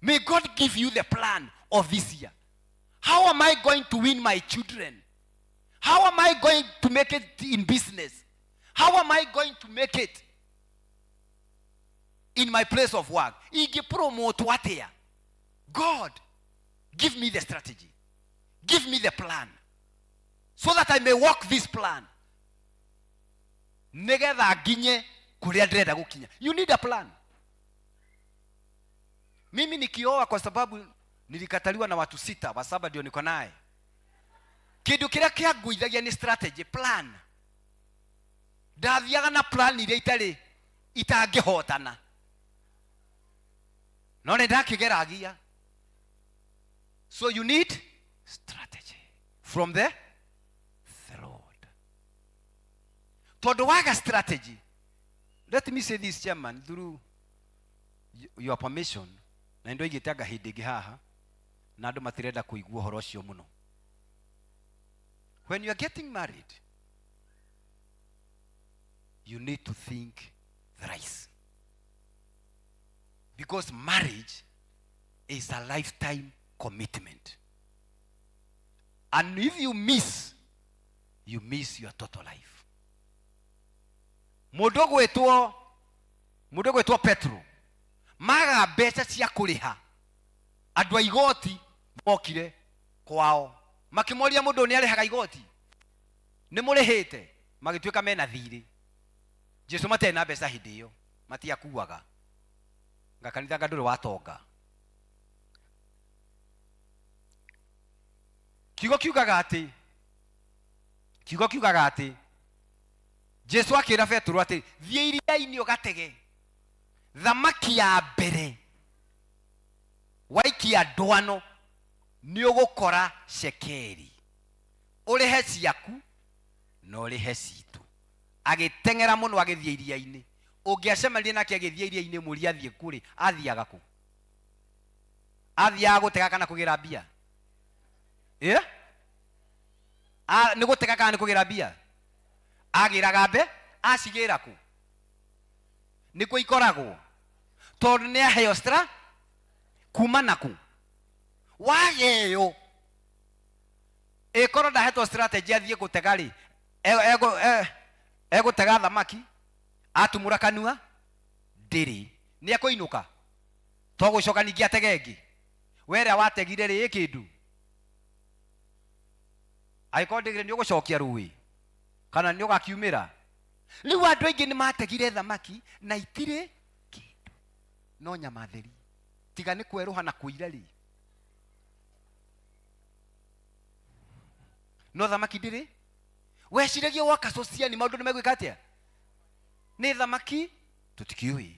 May God give you the plan of this year. How am I going to win my children? How am I going to make it in business? How am I going to make it in my place of work? Ingĩpromote atĩa? God, give me the strategy. Give me the plan so that I may walk this plan. Nĩgetha nginye kũrĩa ndĩrenda gũkinya. You need a plan. Mimi nikioa, kwa sababu nilikataliwa na watu sita, wa saba ndio niko naye. Kindu kiria kĩanguithagia nĩ strategy, plan. Ndathiaga na plan iria itarĩ itangĩhotana, no nĩ ndakĩgeragia. So you need strategy from the Lord. Tondũ waga strategy, let me say this, chairman, through your permission, na ndoigĩte anga hĩndĩ ĩngĩ haha na andũ matirenda kũigua ũhoro ũcio mũno. When you are getting married, you need to think thrice, because marriage is a lifetime commitment, and if you miss, you miss your total life. Mũndũ gwĩtwo mũndũ gwĩtwo Petro maga mbeca cia kũrĩha andũ a igoti mokire kwao makĩmoria mũndũ ũyũ nĩ arĩhaga igoti, nĩ mũrĩhĩte? Magĩtuĩka mena thirĩ. Jesu matarĩ na mbeca hĩndĩ ĩyo, matiakuaga nga kanitha nga ndũrĩ watonga. Kiugo kiugaga atĩ, kiugo kiugaga atĩ Jesu akĩra Petero atĩ thiĩ iria-inĩ ũgatege thamaki ya mbere, waikia ndwano nĩ ũgũkora cekeri, ũrĩhe ciaku Na ũrĩhe citũ. Agĩteng'era mũno agĩthiĩ iria-inĩ. Ũngĩacemanirie nake agĩthiĩ iria-inĩ mũrie athiĩ kũ rĩ, athiaga kũ? Athiaga gũtega kana kũgĩra mbia? Ĩ? Nĩ gũtega kana nĩ kũgĩra mbia? Agĩraga mbe, acigĩra kũ? Nĩkuo ikoragwo. Tondũ nĩ aheo stra kuma naku. Wageo ĩkorwo ndahetwo strategy athiĩ gũtega rĩ, egũtega thamaki, atumũra kanua ndĩrĩ, nĩ ekũinũka to gũcoka ningĩ atege ĩngĩ. We ĩrĩa wategire rĩ, ĩ kĩndũ angĩkorwo ndĩrĩ nĩ ũgũcokia rũĩ kana nĩ ũgakiumĩra. Rĩu andũ aingĩ nĩ mategire thamaki na itirĩ kĩndũ, no nyama theri, tiga nĩ kwerũha na kũira rĩ, no thamaki ndĩrĩ. Weciragia woka sociani maũndũ nĩ megwĩka atĩa? Nĩ thamaki tũtikĩũĩ.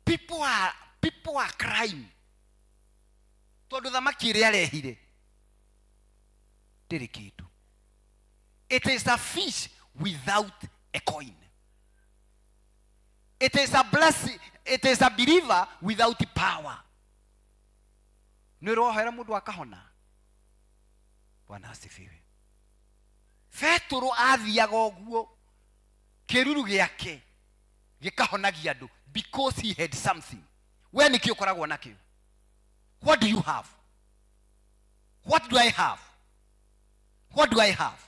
People are crying tondũ thamaki ĩrĩa arehire ndĩrĩ kĩndũ. It is a fish without a coin. It is a blessing. It is a believer without power. Nĩ ũrohera mũndũ akahona. Bwana asifiwe. Petũrũ athiaga ũguo kĩruru gĩake gĩkahonagia andũ because he had something. We nĩkĩ ũkoragwo nakĩo? What do you have? What do I have? What do I have?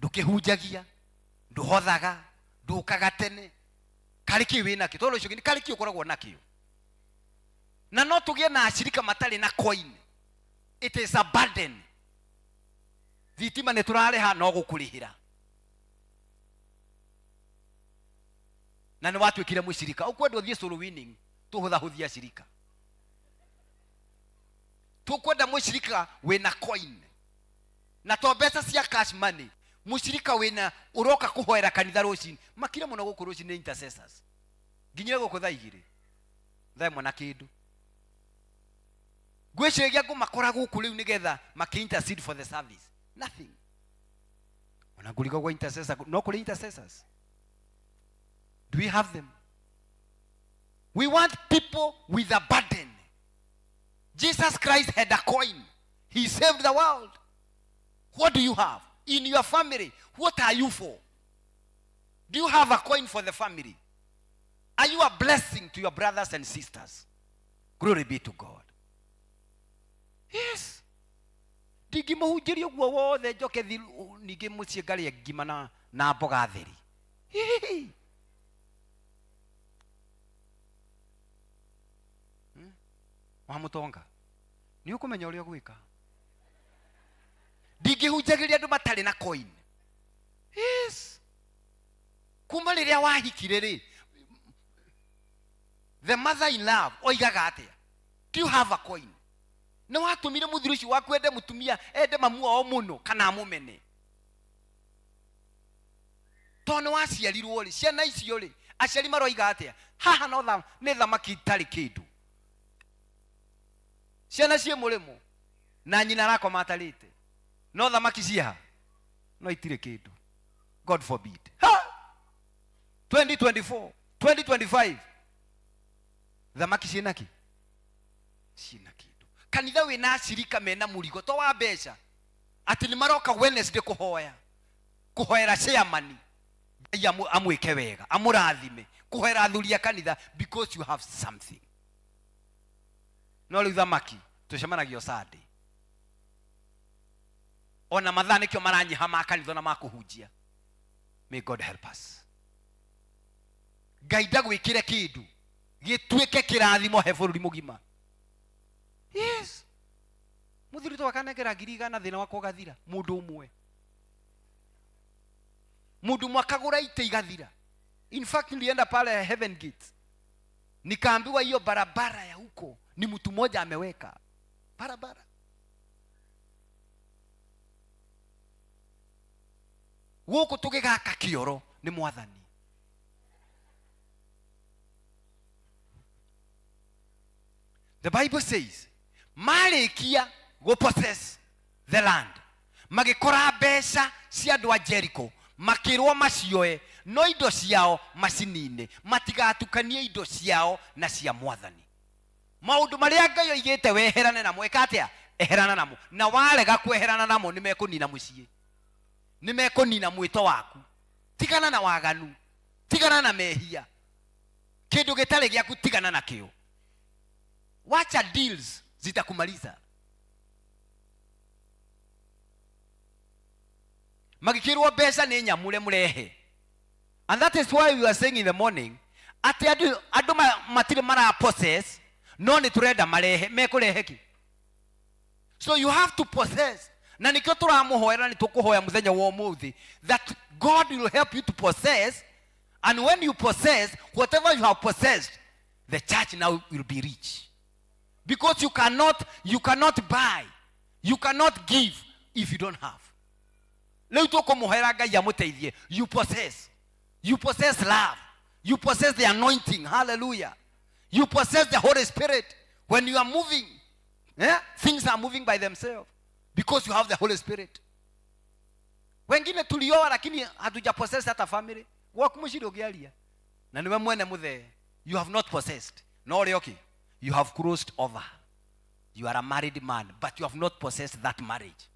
Ndũkĩhunjagia, ndũhothaga, ndũkaga tene. Karĩ kĩ wĩ nakĩo? Tondũ ũcio karĩ kĩ ũkoragwo nakĩo? Na no tũgĩe na acirika matarĩ na coin. It is a burden. Thitima nĩ tũrarĩha no gũkũrĩhĩra. Na nĩ watuĩkire mũcirika. Ũkwenda ũthiĩ soul winning, tũhũthahũthia acirika. Tũkwenda mũcirika wĩna coin. Na to mbeca cia cash money. Mũcirika wĩna ũroka kũhoera kanitha rũcinĩ. Makire mũno gũkũ rũcinĩ intercessors. Nginyire gũkũ thaa igĩrĩ. Thaa ĩmwe na kĩndũ. Ngwĩciragia ngũmakora gũkũ rĩu nĩgetha makĩ intercede for the service. Nothing. Ona ngũriga gwa intercessor, no kũrĩ intercessors. Do we have them? We want people with a burden. Jesus Christ had a coin. He saved the world. What do you have? In your family, what are you for? Do you have a coin for the family? Are you a blessing to your brothers and sisters? Glory be to God. Yes. Ndingĩmũhunjĩria ũguo wothe njoke ningĩ mũciĩ ngarĩe ngima na mboga theri. Hihi. Wa mũtonga nĩ ũkũmenya ũrĩa ũgwĩka. Ndingĩhunjagĩria andũ matarĩ na coin. Yes. Kuma rĩrĩa wahikire rĩ, the mother in love oigaga atĩa? Do you have a coin? Nĩ watũmire mũthuri ũcio waku ende mũtumia, ende mamu wao mũno kana amũmene? Tondũ nĩ waciarirwo rĩ, ciana icio rĩ, aciari maroiga atĩa? Haha no nĩ thamaki itarĩ kĩndũ. Ciana ciĩ mũrĩmo na nyina arakoma atarĩte, no thamaki ciĩ ha? No itirĩ kĩndũ. God forbid. Ha! 2024, 2025. Thamaki ciĩna kĩ? Ciĩna kĩndũ. Kanitha wĩna acirika mena mũrigo to wa mbeca, atĩ nĩ maroka Wednesday kũhoya, kũhoera chairman Ngai amwĩke wega, amũrathime, kũhoera athuri a kanitha because you have something. No rĩu thamaki tũcemanagia o Sunday, ona mathaa nĩkĩo maranyiha ma kanitha na ma kũhunjia. May God help us. Ngai ndagwĩkĩre kĩndũ gĩtuĩke kĩrathimo he bũrũri mũgima. Yes. Mũthuri to akanengera ngiri igana thĩna wakwa ũgathira. Mũndũ ũmwe, mũndũ ũmwe akagũra itĩ igathira. In fact nilienda pale Heaven Gate nikaambiwa hiyo barabara ya huko ni mtu mmoja ameweka barabara. Gũkũ tũgĩgaka kĩoro nĩ mwathani. The Bible says marĩkia gũ possess the land, Magĩkora mbeca cia andũ a Jericho, makĩrwo macioe, no indo ciao macinine, matigatukanie indo ciao na cia Mwathani. Maũndũ marĩa Ngai oigĩte weherane namo, ĩka atĩa? Eherana namo. Na warega kweherana namo, nĩ mekũnina mũciĩ, nĩ mekũnina mwĩto waku. Tigana na waganu, tigana na mehia, kĩndũ gĩtarĩ gĩaku tigana nakĩo. Wacha deals zitakumaliza. Magĩkĩrwo mbeca nĩ nyamũre mũrehe. And that is why we were saying in the morning atĩ andũ andũ matirĩ mara possess, no nĩ tũrenda marehe. Mekũrehe kĩ? So you have to possess. Na nĩkĩo tũramũhoera, nĩ tũkũhoya mũthenya wa ũmũthĩ that God will help you to possess, and when you possess, whatever you have possessed, the church now will be rich. Because you cannot buy, you cannot give if you don't have. Rĩu tũkũmũhoera Ngai amũteithie. You possess. You possess love. You possess the anointing. Hallelujah. You possess the Holy Spirit. When you are moving, things are moving by themselves because you have the Holy Spirit. Wengine tulioa lakini hatuja possess hata family. Gwaku mũciĩ ndũngĩaria. Na niwe mwene mũthee. You have not possessed. No ũrĩa ũkĩ? You have crossed over. You are a married man, but you have not possessed that marriage.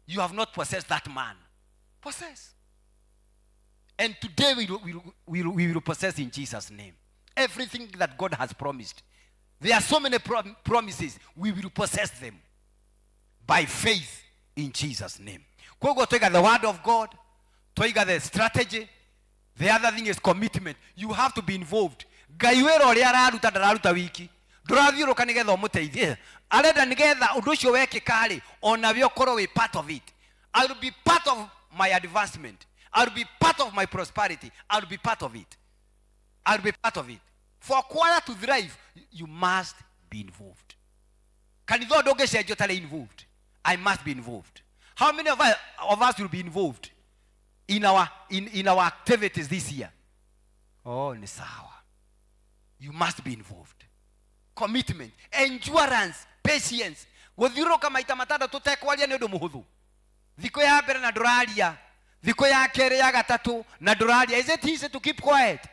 You have not possessed that man. Possess. And today we will possess in Jesus' name. Everything that God has promised. There are so many promises. We will possess them by faith in Jesus' name. Koguo twaiga the word of God, twaiga the strategy. The other thing is commitment. You have to be involved. Ngai wĩra ũrĩa araruta ndararuta wiki. Ndũrathiũrũka nĩgetha ũmũteithie. Arenda nĩgetha ũndũ ũcio wekĩka rĩ, onawe ũkorwo wĩ part of it. I will be part of my advancement. I will be part of my prosperity. I will be part of it. I will be part of it. For choir to thrive, you must be involved. Kanitha ũndũ ũngĩcenjio ũtarĩ involved. I must be involved. How many of us will be involved in our activities this year? Oh, ni sawa. You must be involved. Commitment, endurance, patience. Gũthiũrũrũka maita matandatũ ũtekwaria nĩ ũndũ mũhũthũ. Thikũ ya mbere na ndũraria, thikũ ya kerĩ, ya gatatũ na ndũraria. Is it easy to keep quiet?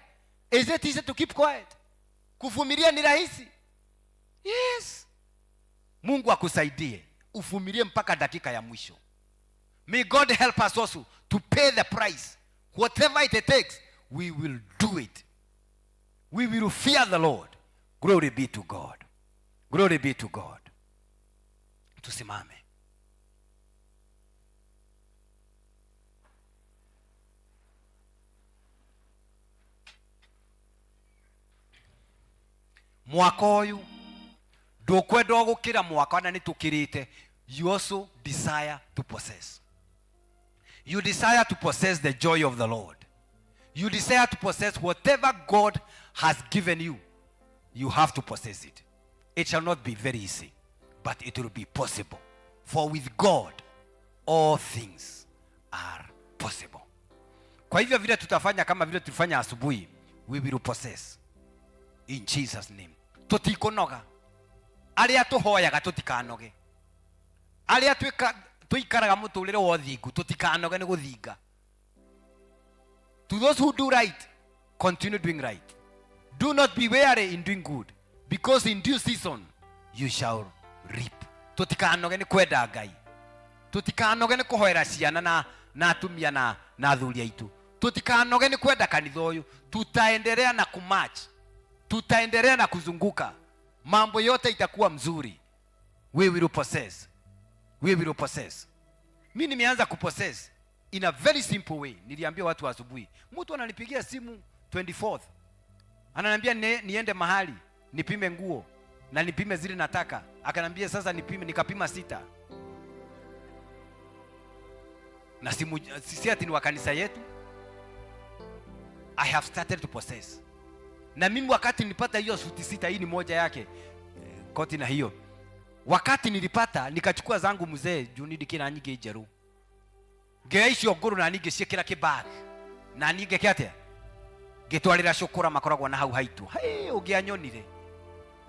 Is it easy to keep quiet? Kuvumilia ni rahisi? Yes. Mungu akusaidie uvumilie mpaka dakika ya mwisho. May God help us also to pay the price. Whatever it takes, we will do it. We will fear the Lord. Glory be to God. Glory be to God. Tusimame. Mwaka ũyũ ndũkwenda gũkĩra mwaka na nĩtũkĩrĩte. You also desire to possess. You desire to possess the joy of the Lord. You desire to possess whatever God has given you. You have to possess it. It shall not be very easy, but it will be possible. For with God, all things are possible. Kwa hivyo vile tutafanya kama vile tulifanya asubuhi, we will possess in Jesus name. Tutikunoga. Arĩa tũhoyaga tũtikanoge. Arĩa tũikaraga mũtũrĩre wa ũthingu tũtikanoge nĩ gũthinga. To those who do right, continue doing right. Do not be weary in doing good, because in due season you shall reap. Tũtikanoge nĩ kwenda Ngai. Tũtikanoge nĩ kũhoera ciana na atumia na athuri aitũ. Tũtikanoge nĩ kwenda kanitha ũyũ. Tutaendelea na kumarch. Tutaendelea na kuzunguka. Mambo yote itakuwa mzuri. We will possess. We will possess. Mi nimeanza kupossess in a very simple way. Niliambia watu asubuhi. Mtu ananipigia simu 24th. Ananiambia niende mahali nipime nguo na nipime zile nataka. Akaniambia sasa nipime, nikapima 6. Na simu si ati ni wa kanisa yetu. I have started to possess. Na mimi wakati nilipata hiyo suti 6, hii ni moja yake. Koti na hiyo. Wakati nilipata nikachukua zangu mzee juu nindikira nyingi njeru. Ngĩoya icio ngũrũ na niĩ ngĩciĩkĩra kĩbag. Na niĩ ngĩke atĩa? Ngĩtwarĩra cũkũra makoragwo na hau haitũ. Hey, ũngĩanyonire.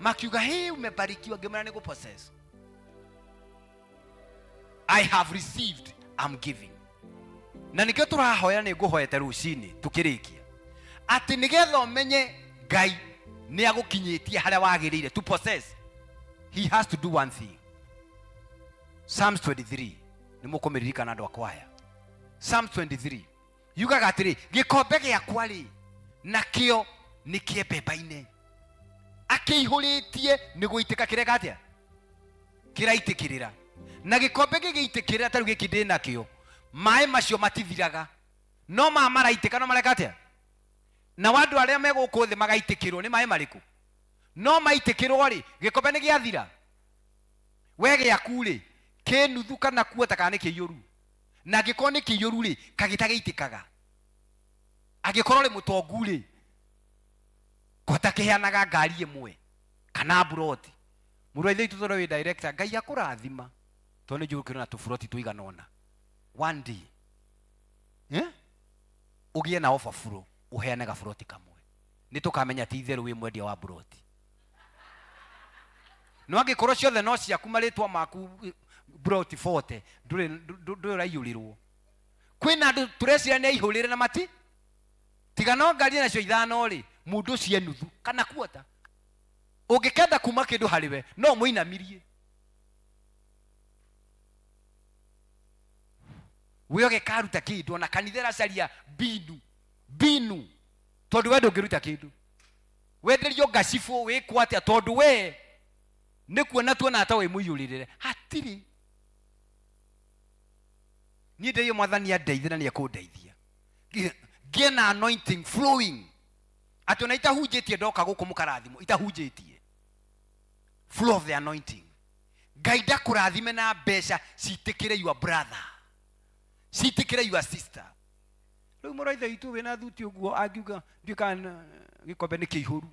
Makiuga, hey, umebarikiwa. Ngĩmwĩra nĩ gũpossess. I have received, I'm giving. Na nĩkĩo tũrahoya, nĩ ngũhoete rũcinĩ tũkĩrĩkia atĩ nĩgetha ũmenye Ngai nĩ agũkinyĩtie harĩa wagĩrĩire to possess, he has to do one thing. Psalms 23, nĩ mũkũmĩririkana andũ akwa aya. Psalms 23 yugaga atĩrĩ, gĩkombe gĩakwa rĩ nakĩo nĩ kĩembemba-inĩ, akĩihũrĩtie nĩ gũitĩka kĩreka atĩa? Kĩraitĩkĩrĩra. Na gĩkombe gĩgĩitĩkĩrĩra ta rĩu gĩkĩ ndĩ nakĩo, maĩ macio matithiraga, no maa maraitĩka, no mareka atĩa? Nao andũ arĩa me gũkũ thĩ magaitĩkĩrwo nĩ maĩ marĩkũ? No maitĩkĩrwo rĩ, gĩkombe nĩ gĩathira. We gĩaku rĩ, kĩ nuthu kana kuota kana nĩ kĩiyũru? Na angĩkorwo nĩ kĩiyũru rĩ, kagĩta gĩitĩkaga. Angĩkorwo rĩ mũtongu rĩ, kota kĩheanaga ngari ĩmwe kana mburoti. Mũrũ wa ithe witũ, tondũ wĩ director, Ngai akũrathima, tondũ nĩ njũĩ ũkĩrĩ na tũburoti tũigana ũna. One day, eh? Ũgĩe na overflow, ũheane gaburoti kamwe, nĩ tũkamenya ti itherũ wĩ mwendia wa buroti. No angĩkorwo ciothe no ciaku, marĩtwa maku, buroti 40, ndũrĩ ndũrĩ ũraiyũrĩrwo. Kwĩna andũ tũreciria nĩ aihũrĩre na mati tiga no ngari nacio ithano rĩ, mũndũ ũcio e nuthu kana kuota. Ũngĩkenda kuma kĩndũ harĩ we, no mũinamirie we ũgĩkaruta kĩndũ. Ona kanitha ĩracaria mbinu mbinu, tondũ we ndũngĩruta kĩndũ. Wenderio ngacibũ wĩkwo atĩa? Tondũ we nĩ kuona tuona ta wĩ mũiyũrĩrĩre hatirĩ. Niĩ ndeie Mwathani andeithie na nĩ ekũndeithia ngĩe na anointing flowing, atĩ ona itahunjĩtie ndoka gũkũ mũkarathimwo, itahunjĩtie, flow of the anointing. Ngai ndakũrathime na mbeca citĩkĩre your brother, citĩkĩre your sister. Rĩu mũrũ wa ithe witũ wĩna thuti ũguo angiuga ndiũĩ kana gĩkombe nĩ kĩihũru,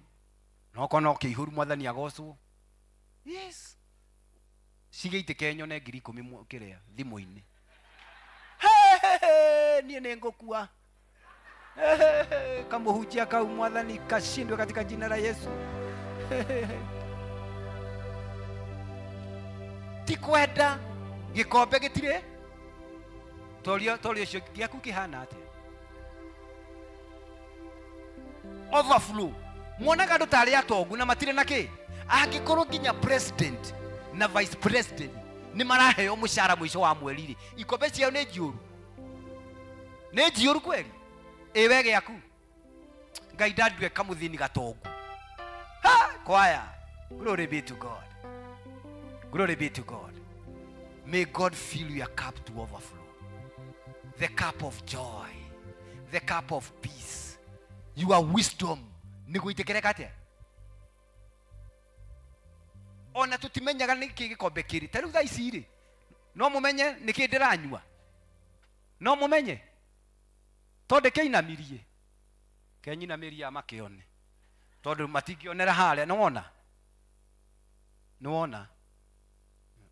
no korwo no kĩihũru, Mwathani agocwo. Yes, cigĩitĩke nyone 10,000 kĩrĩa thimũ-inĩ. Niĩ nĩ ngũkua kamũhunjia kau. Mwathani kashindwe katika jina la Yesu. Ti kwenda gĩkombe gĩtirĩ torio torio ũcio gĩaku kĩhana atĩa? Overflow. Muonaga andũ tarĩ atongu na matirĩ na kĩ. Angĩkorwo nginya president na vice president nĩ maraheo mũcara mũico wa mweri rĩ, ikombe ciao nĩ njiũru, nĩ njiũru kweri. Ĩ we gĩaku, Ngai ndandue kamũthĩni gatongu. Ha, kwaya, glory be to God, glory be to God. May God fill your cup to overflow, the cup of joy, the cup of peace, your wisdom nĩ gũitĩkĩreka atĩa. Ona tũtimenyaga nĩkĩ gĩkombe kĩrĩ. Ta rĩu thaa ici rĩ, no mũmenye nĩkĩ ndĩranyua? No mũmenye tondũ kĩinamirie kenyinamĩria makĩone, tondũ matingĩonera harĩa. Nĩwona, nĩwona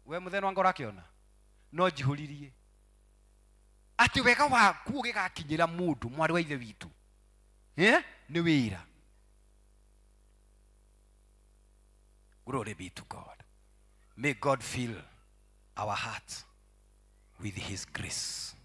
we mũthenya wanga ũrakĩona no njihũririe atĩ wega waku ũgĩgakinyĩra mũndũ mwarĩ wa ithe witũ, eh? Nĩ wĩra. Glory be to God. May God fill our hearts with his grace.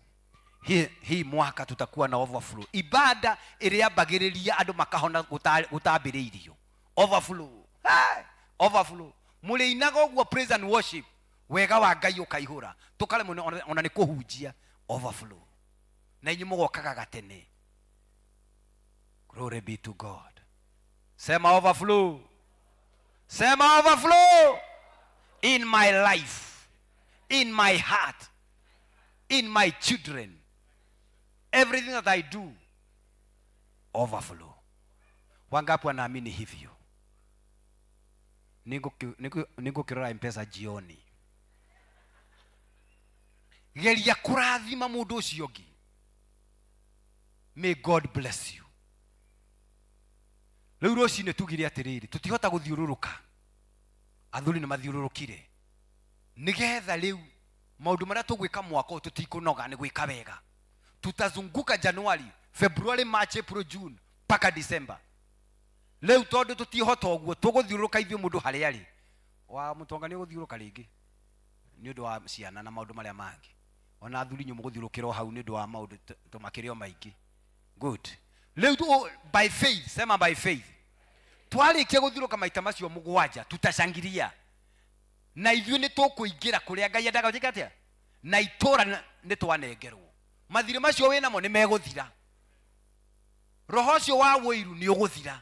Hii mwaka tutakuwa na overflow. Ibada ĩrĩambagĩrĩria andũ makahona gũtambĩrĩirio. Overflow. Hey! Overflow. Mũrĩinaga ũguo praise and worship, wega wa Ngai ũkaihũra, tũkaremwo ona nĩ kũhunjia. Overflow. Na inyuĩ mũgokaga gatene. Glory be to God. Sema overflow. Sema overflow in my life, in my heart, in my children, everything that I do, overflow. Wangapi wanaamini hivyo? Nĩngũkĩrora Mpesa jioni. Geria kũrathima mũndũ ũcio ũngĩ. May God bless you. Rĩu rũcinĩ tugire atĩrĩrĩ, tũtihota gũthiũrũrũka, athuri nĩ mathiũrũrũkire, nĩgetha rĩu maũndũ marĩa tũgwĩka mwaka ũyũ tũtikũnoga nĩ gwĩka wega. Tutazunguka January, February, March, April, June mpaka December. Rĩu tondũ tũtihota ũguo, tũgũthiũrũrũka ithuĩ mũndũ harĩa arĩ. Wa mũtonga nĩ ũgũthiũrũrũka rĩngĩ. Nĩ ũndũ wa ciana na maũndũ marĩa mangĩ. Ona athuri inyuĩ mũgũthiũrũkĩra o hau nĩ ũndũ wa maũndũ to makĩrĩ o maingĩ. Good. Rĩu by faith, sema by faith. Twarĩkia gũthiũrũka maita macio mũgwanja, tutashangilia. Na ithuĩ nĩ tũkũingĩra kũrĩa Ngai endaga njĩke atĩa? Na itũra nĩ twanengerwo. Mathirĩ macio wĩnamo nĩ megũthira. Roho ũcio wa ũiru nĩ ũgũthira.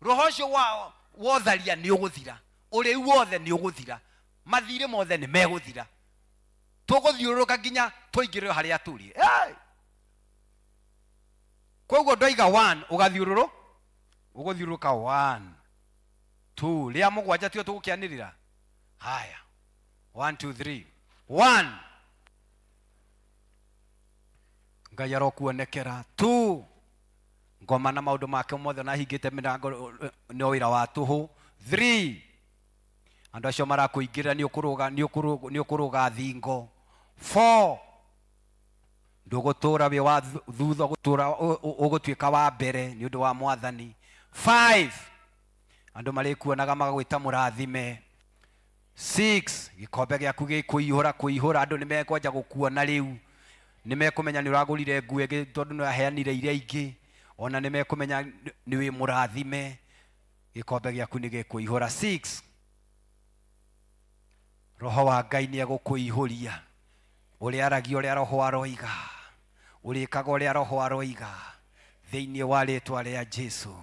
Roho ũcio wa wotharia nĩ ũgũthira. Ũrĩu wothe nĩ ũgũthira. Mathirĩ mothe nĩ megũthira. Tũgũthiũrũrũka nginya tũingĩrĩre harĩa tũrĩ. Hey! Koguo ndoiga 1 ũgathiũrũrũ ũgũthiũrũrũka 1 2 rĩa mũgwanja tio tũgũkĩanĩrĩra. Haya, 1 2 3 1 Ngai arokuonekera. 2 ngoma na maũndũ make mothe na hingĩte mĩrango nĩ wĩra wa tũhũ. 3 andũ acio marakũingĩrĩra nĩ ũkũrũga, nĩ ũkũrũga, nĩ ũkũrũga thingo. 4 ndũgũtũra wĩ wa thutha, ũgũtũra ũgũtuĩka wa mbere nĩ ũndũ wa Mwathani. 5 andũ marĩkuonaga magagwĩta mũrathime. 6 gĩkombe gĩaku gĩkũihũra kũihũra, andũ nĩ mekwanja gũkuona rĩu, nĩ mekũmenya nĩ ũragũrire nguo ĩngĩ tondũ nĩ ũraheanire iria ingĩ, ona nĩ mekũmenya nĩ wĩ mũrathime, gĩkombe gĩaku nĩ gĩkũihũra. 6 Roho wa Ngai nĩ egũkũihũria, ũrĩa aragia ũrĩa Roho aroiga, ũrĩkaga ũrĩa Roho aroiga, thĩinĩ wa rĩtwa rĩa Jesu.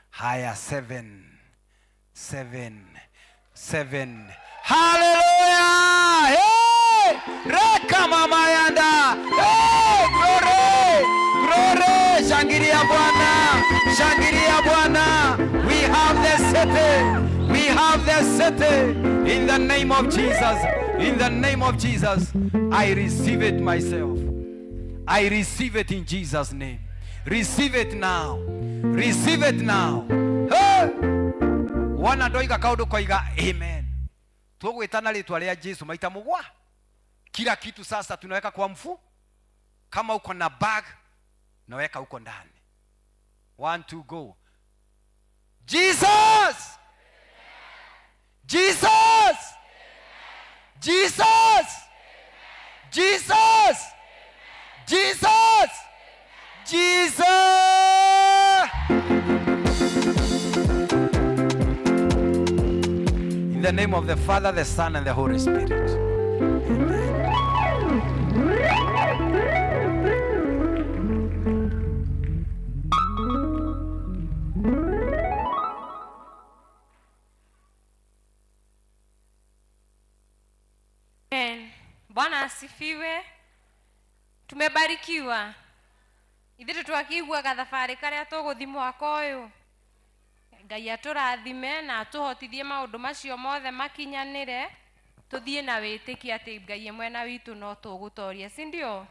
Haya, 7 7 7 haleluya! Hey! Reka mama yanda. Hey! Glory, glory! Shangilia Bwana, shangilia Bwana. We have the city, we have the city. In the name of Jesus, in the name of Jesus, I receive it myself. I receive it in Jesus' name. Receive it now. Receive it now. Hey! Wana ndoiga kaundu koiga amen. Tugwitana ritwa ria Jesu maita mugwa. Kila kitu sasa tunaweka kwa mfu. Kama uko na bag naweka huko ndani. 1 2 go. Jesus! Jesus! Jesus! Jesus! Jesus! Jesus! In the name of the Father, the Son, and the Holy Spirit. Amen. Amen. Bwana asifiwe. Tumebarikiwa. Ithuĩ twakiigua gathabarĩ karĩa tũgũthiĩ mwaka ũyũ. Ngai atũrathime na atũhotithie maũndũ macio mothe makinyanĩre, tũthiĩ na wĩtĩkio atĩ Ngai e mwena witũ no tũgũtoria, si ndio?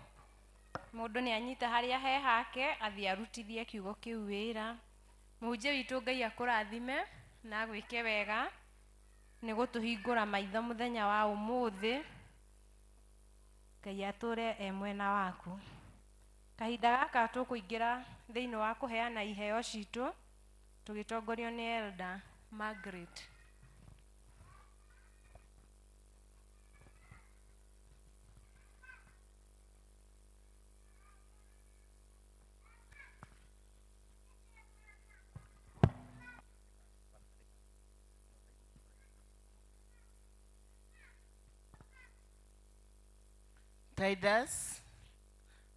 Mũndũ nĩ anyita harĩa he hake, athiĩ arutithie kiugo kĩu wĩra. Mũhunjia witũ Ngai akũrathime na agwĩke wega nĩ gũtũhingũra maitho mũthenya wa ũmũthĩ. Ngai atũre e mwena waku. Kahinda gaka tũkũingĩra thĩinĩ wa kũheana iheo citũ tũgĩtongorio nĩ Elder Margaret. Tithers,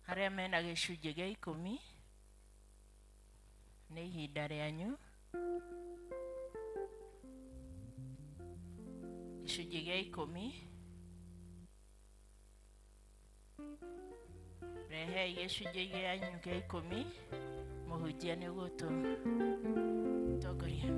arĩa mena gĩcunjĩ gĩa ikũmi, nĩ ihinda rĩanyu. Gĩcunjĩ gĩa ikũmi, rehei gĩcunjĩ gĩanyu gĩa ikũmi, mũhunjia nĩ ũgũtũtongoria.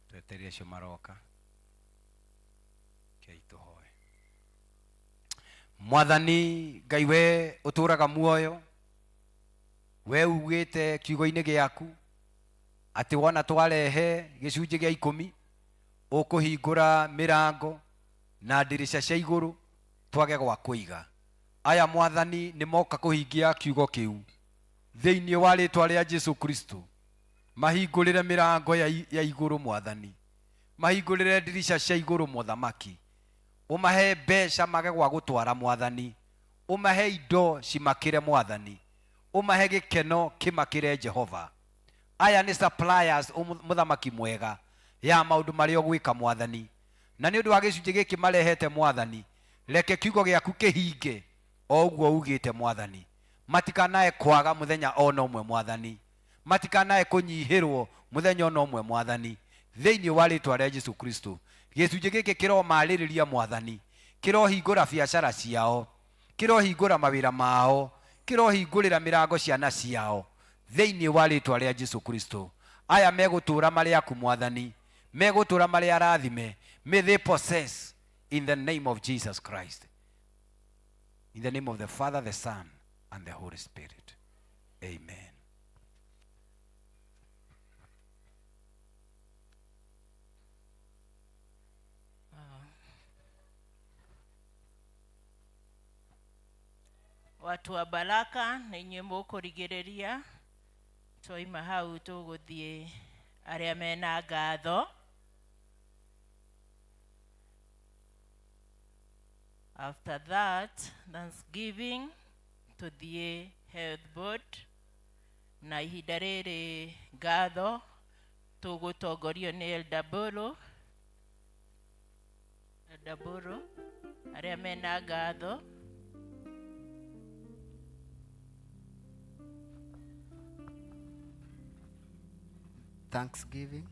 Twetereire acio maroka. Kei tũhoe. Mwathani Ngai we ũtũraga muoyo, we ugĩte kiugo-inĩ gĩaku Atĩ wona twarehe gĩcunjĩ gĩa ikũmi, ũkũhingũra mĩrango na ndirica cia igũrũ twage gwa kũiga. Aya Mwathani nĩ moka kũhingia kiugo kĩu thĩinĩ wa rĩtwa rĩa Jesu Kristo. Mahingũrĩre mĩrango ya, ya igũrũ Mwathani, mahingũrĩre ndirica cia igũrũ Mũthamaki, ũmahe mbeca mage gwa gũtwara Mwathani, ũmahe indo cimakĩre Mwathani, ũmahe gĩkeno kĩmakĩre Jehova. Aya nĩ suppliers Mũthamaki mwega ya maũndũ marĩa ũgwĩka Mwathani, na nĩ ũndũ wa gĩcunjĩ gĩkĩ marehete Mwathani, reke kiugo gĩaku kĩhinge o ũguo ugĩte Mwathani. Matikanae kwaga mũthenya ona ũmwe Mwathani, matikanae kũnyihĩrwo mũthenya ona ũmwe Mwathani, thĩinĩ wa rĩtwa rĩa Jesu Kristo. Gĩcunjĩ gĩkĩ kĩromarĩrĩria Mwathani, kĩrohingũra biacara ciao, kĩrohingũra mawĩra mao, kĩrohingũrĩra mĩrango ciana ciao, thĩinĩ wa rĩtwa rĩa Jesu Kristo. Aya megũtũũra marĩ aku Mwathani, megũtũũra marĩ arathime. May they possess in the name of Jesus Christ. In the name of the Father, the Son, and the Holy Spirit. Amen. Watu wa baraka nĩ inyuĩ mũkũrigĩrĩria twaima hau tũgũthiĩ arĩa mena ngatho. After that, thanksgiving, tũthiĩ health board, na ihinda rĩrĩ ngatho tũgũtongorio nĩ Elder Bolo. Elder Bolo, arĩa mena ngatho. Thanksgiving.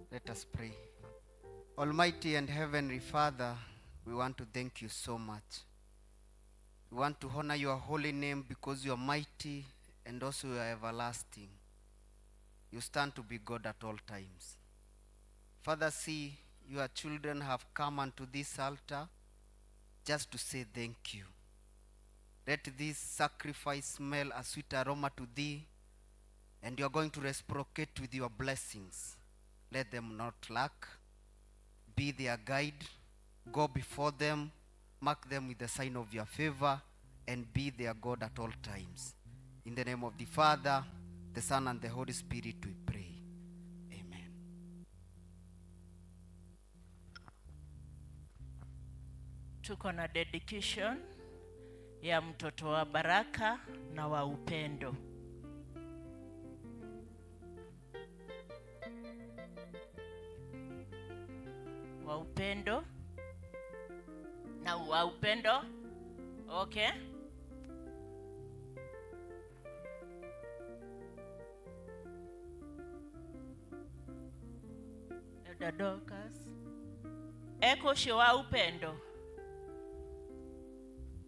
Let us pray. Almighty and Heavenly Father, we want to thank you so much. We want to honor your holy name because you are mighty and also you are everlasting. You stand to be God at all times. Father, see, your children have come unto this altar just to say thank you. Let this sacrifice smell a sweet aroma to thee, and you are going to reciprocate with your blessings. Let them not lack. Be their guide. Go before them. Mark them with the sign of your favor, and be their God at all times. In the name of the Father, the Son, and the Holy Spirit, we pray. Amen. Tuko na dedication ya mtoto wa baraka na wa upendo. Wa upendo na wa upendo. Okay. Elder Dorcas. Eko ũcio wa upendo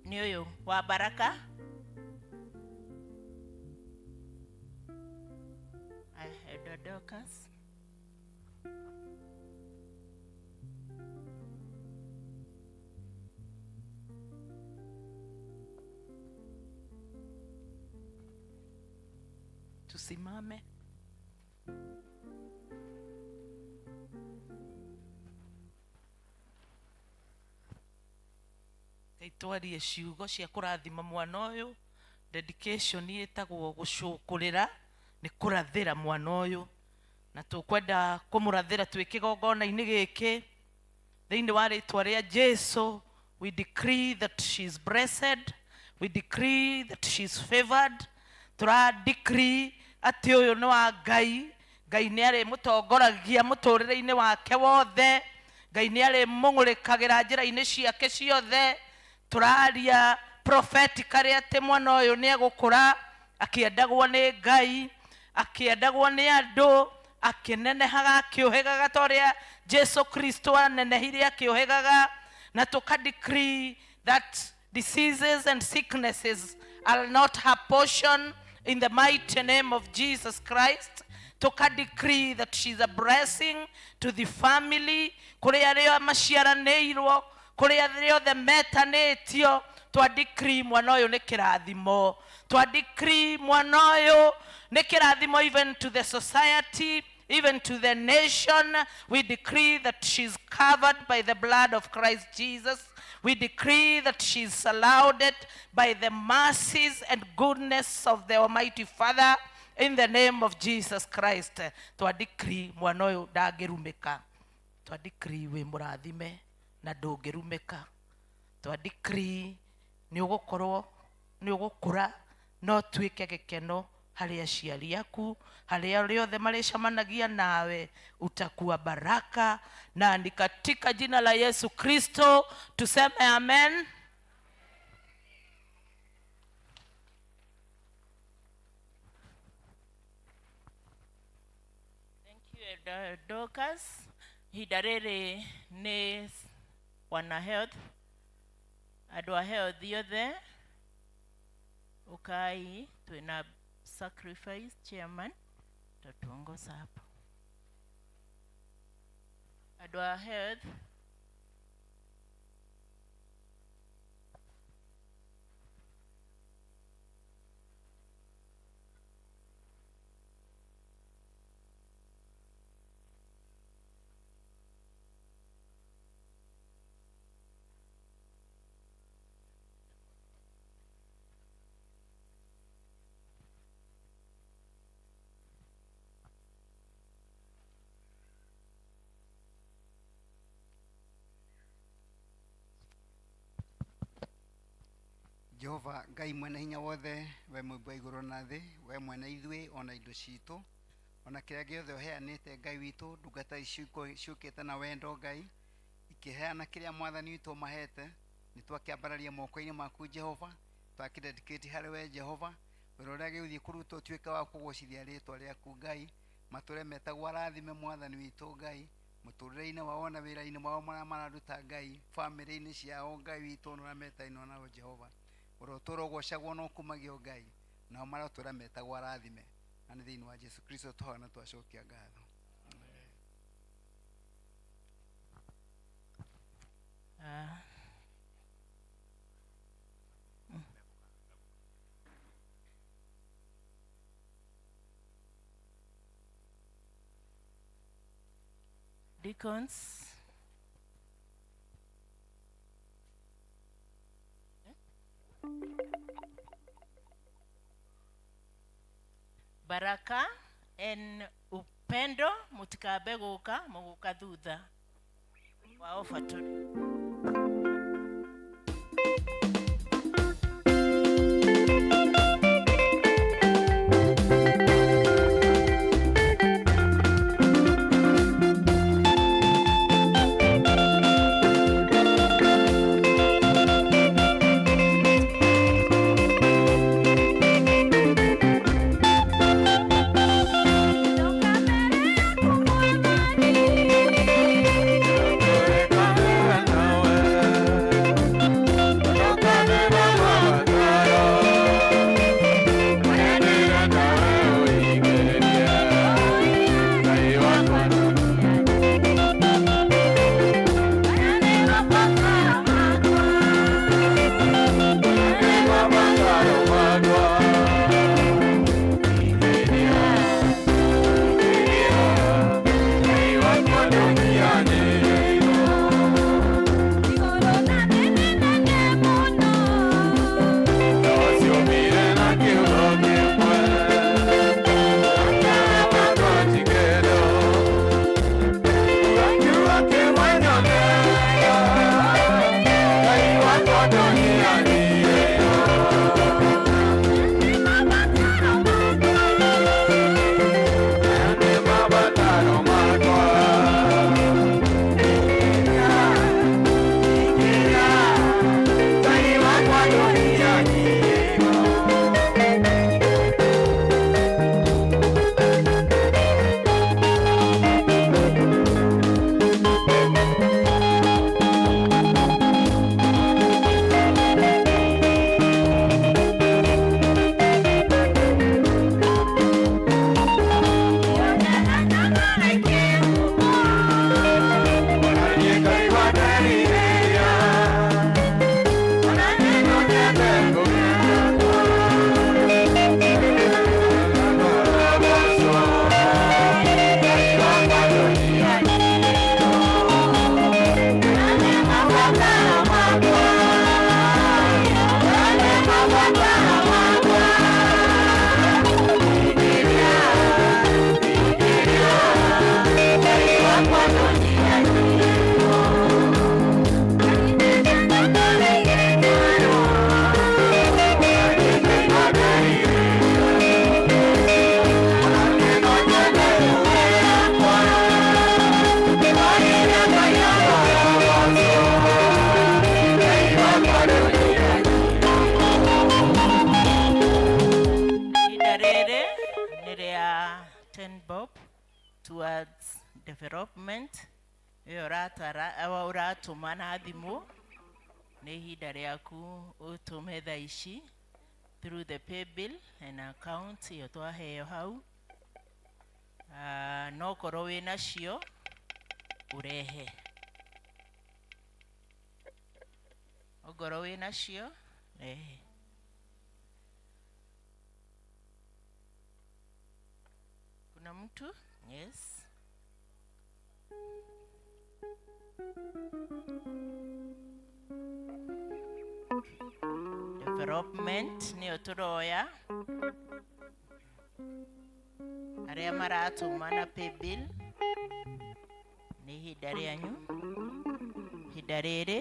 nĩ ũyũ wa baraka. Aya, Elder Dorcas. Tusimame. Ngai twarie ciugo cia kũrathima mwana ũyũ. Dedication ĩtagwo gũcũkũrĩra, nĩ kũrathĩra mwana ũyũ, na tũkwenda kũmũrathĩra twĩ kĩgongona-inĩ gĩkĩ thĩinĩ wa rĩtwa rĩa Jesu. We decree that she is blessed, we decree that she is favored. Tũra decree atĩ ũyũ nĩ wa Ngai. Ngai nĩ arĩmũtongoragia mũtũrĩre-inĩ wake wothe. Ngai nĩ arĩmũng'ũrĩkagĩra njĩra-inĩ ciake ciothe. Tũraria prophetically atĩ mwana ũyũ nĩ egũkũra Akĩendagwo nĩ Ngai, akĩendagwo nĩ andũ, akĩnenehaga, akĩũhĩgaga ta ũrĩa Jesu Kristo anenehire akĩũhĩgaga. Na tũka decree that diseases and sicknesses are not her portion in the mighty name of Jesus Christ. Tũka decree that she's a blessing to the family, kũrĩ arĩa maciaranĩirwo, kũrĩ arĩa othe metanĩtio. Twa decree mwana ũyũ nĩ kĩrathimo. Twa decree mwana ũyũ nĩ kĩrathimo even to the society, even to the nation. We decree that she's covered by the blood of Christ Jesus. We decree that she's surrounded by the mercies and goodness of the Almighty Father in the name of Jesus Christ. Twa decree mwana ũyũ ndangĩrumĩka. Twa decree wĩ mũrathime na ndũngĩrumĩka. Twa decree nĩ ũgũkorwo nĩ ũgũkũra no tuĩke gĩkeno harĩ aciari aku, harĩ arĩa othe marĩcemanagia nawe. Utakuwa baraka, na ni katika jina la Yesu Kristo tuseme amen. Thank you, Elder Dorcas. Ihinda rĩrĩ nĩ wana health, andũ a health othe ũkai, twĩna sacrifice. Chairman tatuongoza hapo. Andũ a health. Jehova Ngai mwene hinya wothe, we mũmbi wa igũrũ na thĩ, we mwene ithuĩ ona indo citũ, ona kĩrĩa gĩothe ũheanĩte. Ngai witũ, ndungata ici ciũkĩte na wendo, Ngai, ikĩheana kĩrĩa Mwathani witũ mahete. Nĩ twakĩambararia moko-inĩ maku, Jehova, twakĩdedicate harĩ we, Jehova. Wĩra ũrĩa gĩũthiĩ kũrutwo ũtuĩke wa kũgocithia rĩtwa rĩaku, Ngai. Matũre metagwo arathime, Mwathani witũ Ngai, mũtũrĩre-inĩ wao na wĩra-inĩ wao marĩa mararuta, Ngai, bamĩrĩ-inĩ ciao, Ngai witũ, na ũrĩa metainwo nao. Jehova, ũrotũra ũgocagwo na ũkumagio, Ngai, nao marotũra metagwo arathime. Na nĩ thĩinĩ wa Jesu Kristo tũhoya na twacokia ngatho. Ah. Deacons. Baraka en Upendo, mutikambe guka, muguka thutha wa offertory. Thank you. Development ĩyo ũratara ũratũma na thimũ, nĩ ihinda rĩaku ũtũme thaa ici through the pay bill and account ĩyo twaheo hau. Ah, no korwo wĩ nacio ũrehe, ongorwo wĩ nacio rehe. Kuna mtu? Yes. Development nĩyo tũroya, arĩa maratũma na paybill nĩ ihinda rĩanyu. Ihinda rĩrĩ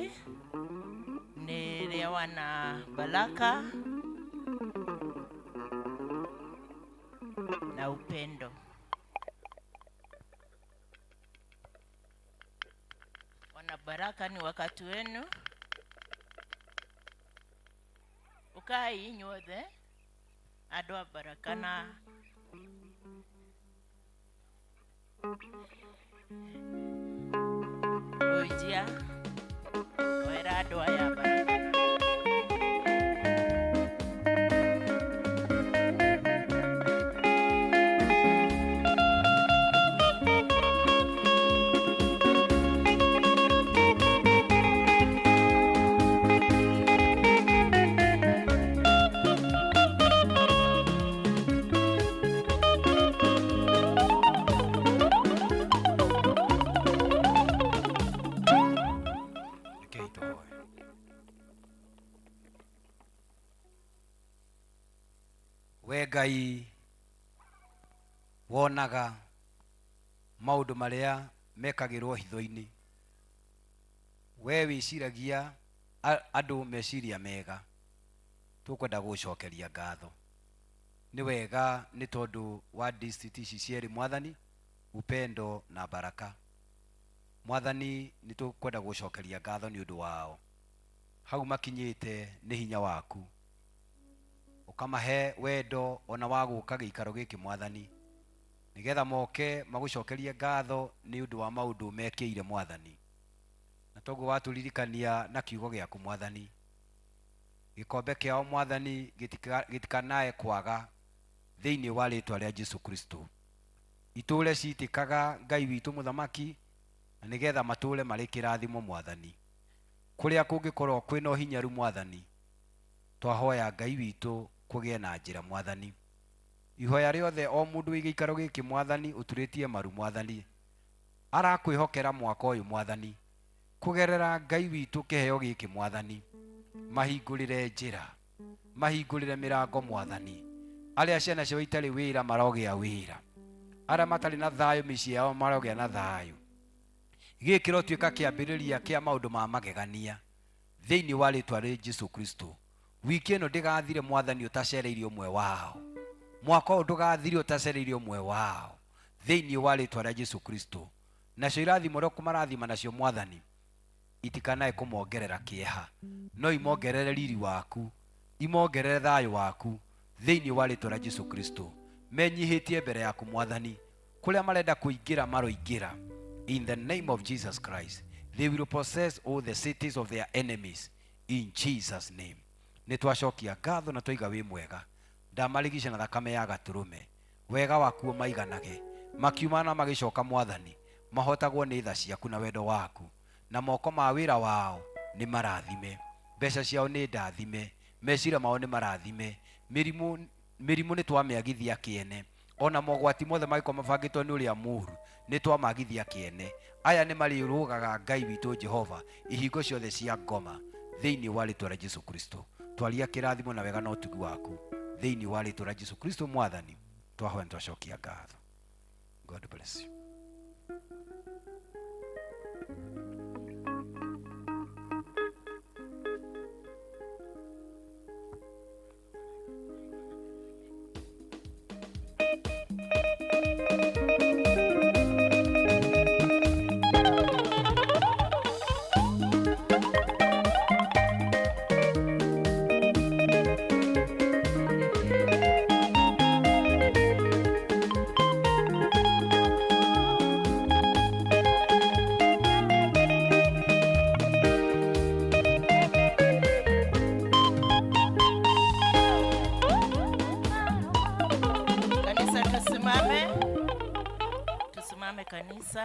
nĩ rĩa wana baraka na upendo. Wana baraka, ni wakati wenu. Ukai inyuothe andũ a baraka na ũnjia wera andũ aya a baraka. Rekei tũhoe. We Ngai wonaga maũndũ marĩa mekagĩrwo hitho-inĩ, we wĩciragia andũ meciria mega, tũkwenda gũgũcokeria ngatho. Nĩ wega nĩ tondũ wa district ici cierĩ Mwathani, Upendo na Baraka. Mwathani nĩ tũkwenda gũgũcokeria ngatho nĩ ũndũ wao. Hau makinyĩte nĩ hinya waku. Ũkamahe wendo ona wa gũka gĩikaro gĩkĩ Mwathani, nĩgetha moke magũcokerie ngatho nĩ ũndũ wa maũndũ mekĩire Mwathani. Na toguo watũririkania na kiugo gĩaku Mwathani, gĩkombe kĩao Mwathani gĩtikanae kwaga thĩinĩ wa rĩtwa rĩa Jesu Kristo. Itũre citĩkaga Ngai witũ mũthamaki, na nĩgetha matũre marĩ kĩrathimo Mwathani. Kũrĩa kũngĩkorwo kwĩna ũhinyaru Mwathani, twahoya Ngai witũ kũgĩe na njĩra Mwathani. Ihoya rĩothe o mũndũ wĩ gĩikaro gĩkĩ Mwathani ũturĩtie maru Mwathani, arakwĩhokera mwaka ũyũ Mwathani, kũgerera Ngai witũ kĩheo gĩkĩ Mwathani, mahingũrĩre njĩra, mahingũrĩre mĩrango Mwathani. Arĩa ciana ciao itarĩ wĩra marogĩa wĩra, arĩa matarĩ na thayũ mĩciĩ yao marogĩa na thayũ. Gĩkĩ kĩrotuĩka kĩambĩrĩria kĩa maũndũ ma magegania thĩinĩ wa rĩtwa rĩa Jesu Kristo. Wiki ĩno ndĩgathire Mwathani ũtacereire ũmwe wao, mwaka ũyũ ndũgathire ũtacereire ũmwe wao thĩinĩ wa rĩtwa rĩa Jesu Kristo. Nacio irathimo ũrĩa ũkũmarathima nacio Mwathani itikanae kũmongerera kĩeha, no imongerere riri waku, imongerere thayũ waku thĩinĩ wa rĩtwa rĩa Jesu Kristo. Menyihĩtie mbere yaku Mwathani, kũrĩa marenda kũingĩra maroingĩra. In the name of Jesus Christ, they will possess all the cities of their enemies in Jesus name. Nĩ twacokia ngatho na twaiga wĩ mwega. Ndamarigica na thakame ya gatũrũme, wega waku ũmaiganage. Makiuma na magĩcoka Mwathani, mahotagwo nĩ tha ciaku na wendo waku, na moko ma wĩra wao nĩ marathime, mbeca ciao nĩ ndathime, meciria mao nĩ marathime, mĩrimũ mĩrimũ nĩ twamĩagithia kĩene, ona mogwati mothe mangĩkorwo mabangĩtwo nĩ ũrĩa mũru nĩ twamagithia kĩene. Aya nĩ marĩrũgaga Ngai witũ Jehova ihingo ciothe cia ngoma thĩinĩ wa rĩtwa rĩa Jesu Kristo. Twaria kĩrathimo na wega na ũtugi waku thĩinĩ wa rĩtwa rĩa Jesu Kristo Mwathani, twahoya na twacokia ngatho. God bless you.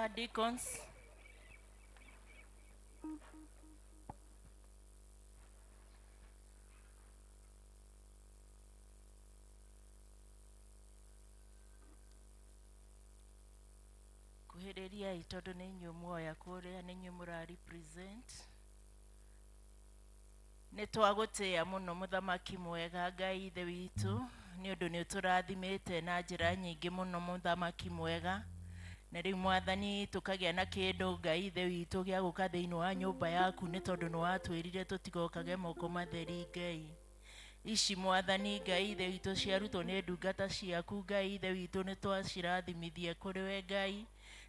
Kanitha deacons. Kuhĩrĩriai tondũ nĩ inyuĩ muoya kũrĩa, nĩ inyuĩ mũra represent. Nĩ twagũtĩĩa mũno mũthamaki mwega Ngai ithe witũ, nĩ ũndũ nĩ ũtũrathimĩte na njĩra nyingĩ mũno mũthamaki mwega. Na rĩu mwathani tũkagĩa na kĩndũ Ngai ithe witũ gĩa gũka thĩinĩ wa nyũmba yaku, nĩ tondũ nĩ watwĩrire tũtigokage moko matheri Ngai. Ici mwathani Ngai ithe witũ ciarutwo nĩ ndungata ciaku Ngai ithe witũ, nĩ twacirathimithia kũrĩ we Ngai.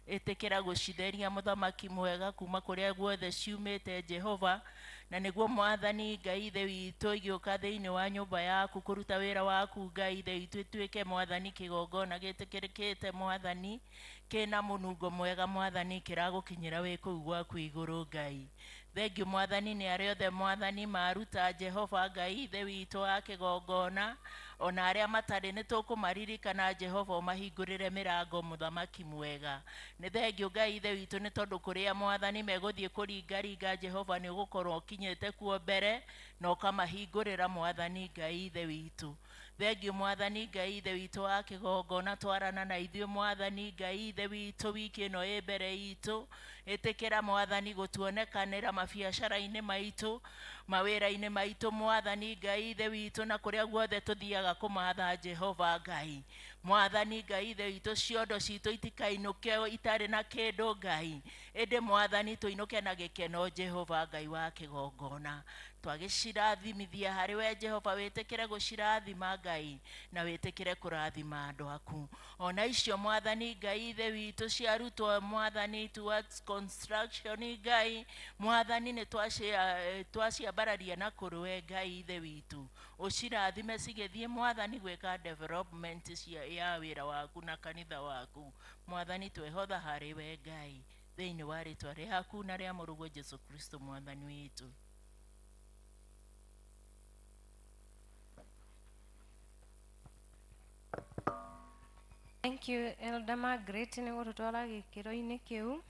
Ĩtĩkĩra gũcitheria mũthamaki mwega kuma kũrĩa guothe ciumĩte Jehova, na nĩguo mwathani Ngai ithe witũ igĩũka thĩinĩ wa nyũmba yaku kũruta wĩra waku Ngai ithe witũ, ĩtuĩke mwathani kĩgongona gĩtĩkĩrĩkĩte mwathani, kĩna mũnungo mwega mwathani, kĩragũkinyĩra wĩ kũu gwaku igũrũ Ngai. Thengiũ mwathani nĩ arĩa othe mwathani maruta Jehova Ngai ithe witũ wa kĩgongona, ona arĩa matarĩ nĩ tũkũmaririkana Jehova, ũmahingũrĩre mĩrango mũthamaki mwega. Nĩ thengiũ Ngai ithe witũ nĩ tondũ kũrĩa mwathani megũthiĩ kũringaringa Jehova nĩ ũgũkorwo ũkinyĩte kuo mbere na ũkamahingũrĩra mwathani Ngai ithe witũ. Thengiũ mwathani Ngai ithe witũ wa kĩgongona, twarana na ithuĩ mwathani Ngai ithe witũ wiki ĩno ĩ mbere itũ. Ĩtĩkĩra mwathani gũtuonekanĩra mabiacara-inĩ maitũ, mawĩra-inĩ maitũ mwathani Ngai ithe witũ, na kũrĩa guothe tũthiaga kũmatha Jehova Ngai. Mwathani Ngai ithe witũ, ciondo citũ itikainũke itarĩ na kĩndũ Ngai, ĩndĩ mwathani tũinũke na gĩkeno Jehova Ngai wa kĩgongona. Twagĩcirathimithia harĩ we Jehova, wĩtĩkĩre gũcirathima Ngai na wĩtĩkĩre kũrathima andũ aku. Ona icio mwathani Ngai ithe witũ ciarutwo mwathani towards construction Ngai, mwathani nĩ twaciambararia na kũrĩ we Ngai ithe witũ, ũcirathime cigĩthiĩ mwathani gwĩka development ya wĩra waku na kanitha waku. Mwathani twehotha harĩ we Ngai, thĩinĩ wa rĩtwa rĩaku na rĩa mũrũguo Jesu Kristo mwathani witũ. Thank you Elder Margaret nĩ gũtũtwara gĩkĩro-inĩ kĩu,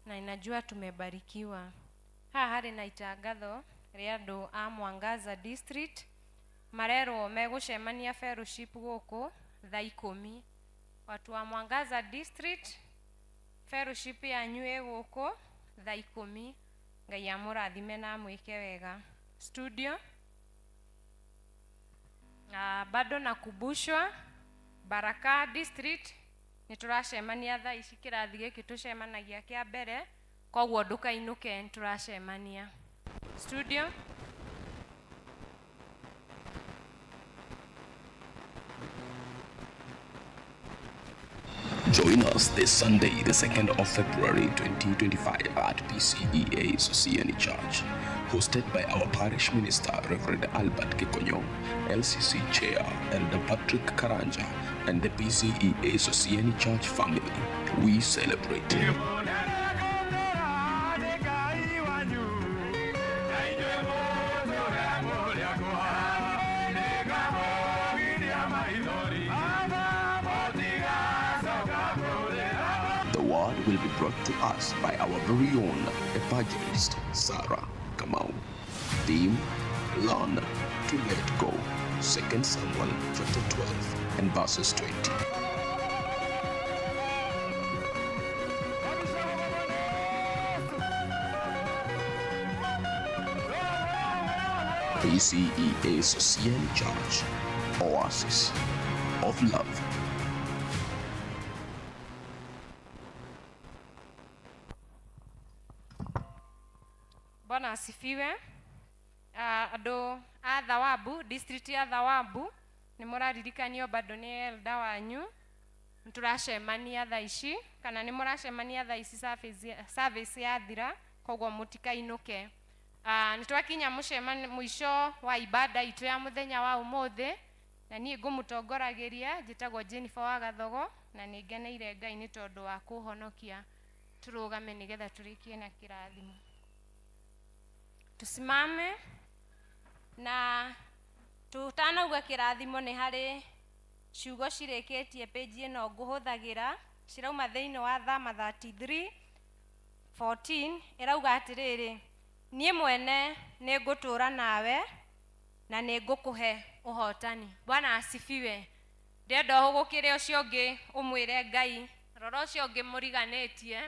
na ninajua tumebarikiwa. Haha harĩ na itangatho rĩa andũ a Mwangaza District marerwo megũcemania fellowship gũkũ thaa 10. Watu wa Mwangaza District, fellowship yanyu ĩ gũkũ thaa 10. Ngai amũrathime na amwĩke wega. Studio bado nakumbushwa Baraka District nĩ tũracemania thaa ici, kĩrathi gĩkĩ tũcemanagia kĩa mbere, koguo ndũkainũke, nĩ tũracemania. Studio. Join us this Sunday, the 2nd of February 2025 at PCEA Sosiani Church, hosted by our parish minister, Reverend Albert Gikonyo, LCC Chair, Elder Patrick Karanja, and the PCEA Sosiani Church family. We celebrate. The word will be brought to us by our very own evangelist, Sarah Kamau. Theme, Learn to Let Go. 2 Samuel chapter 12 and verses 20. PCEA Sosiani Church, Oasis of Love. Bwana asifiwe. Andũ a Thawabu, district ya Thawabu, nĩ mũraririkanio bado nĩ elder wanyu. Nĩ tũracemania thaa ici, kana nĩ mũracemania thaa ici service yathira, koguo mũtikainũke. Nĩ twakinya mũico wa ibada itũ ya mũthenya wa ũmũthĩ, na niĩ ngũmũtongoragĩria, njĩtagwo Jennifer wa Gathogo, na nĩ ngeneire Ngai nĩ tondũ wa kũhonokia. Tũrũgame nĩgetha tũrĩkie na kĩrathimo. Tusimame na tutanauga kĩrathimo nĩ harĩ ciugo cirĩkĩtie page ĩno ngũhũthagĩra. Cirauma thĩinĩ wa Thama 33 14 ĩrauga atĩrĩrĩ, niĩ mwene nĩ ngũtũũra nawe na nĩ ngũkũhe ũhotani. Bwana asifiwe. Ndĩrenda ũhũgũkĩre ũcio ũngĩ ũmwĩre Ngai, rora ũcio ũngĩ mũriganĩtie,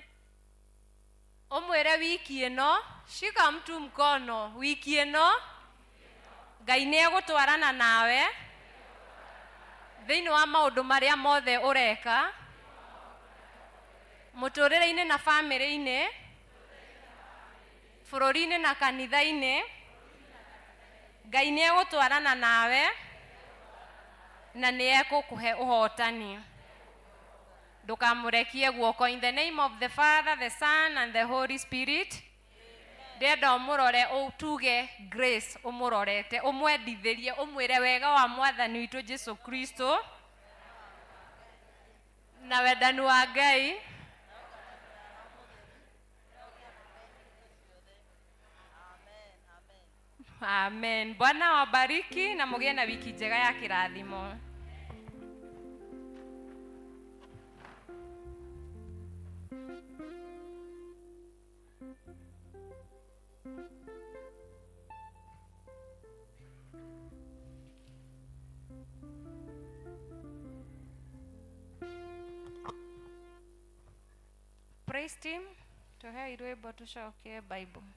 ũmwĩre wiki ĩno, shika mtu mkono, wiki ĩno Ngai nĩ egũtwarana nawe thĩinĩ wa maũndũ marĩa mothe ũreka mũtũrĩre-inĩ na bamĩrĩ-inĩ, bũrũri-inĩ na kanitha-inĩ. Ngai nĩ egũtwarana nawe na nĩ egũkũhe ũhotani. Ndũkamũrekie guoko. In the name of the Father, the Son and the Holy Spirit. Ndĩrenda ũmũrore, tuge grace, ũmũrorete, ũmwendithĩrie, ũmwĩre wega wa mwathani witũ Jesu Kristo na wendani wa Ngai Amen. Bwana wabariki na mũgĩe na wiki njega ya kĩrathimo. Praise team, tuhei rwĩmbo tũcokie Bible.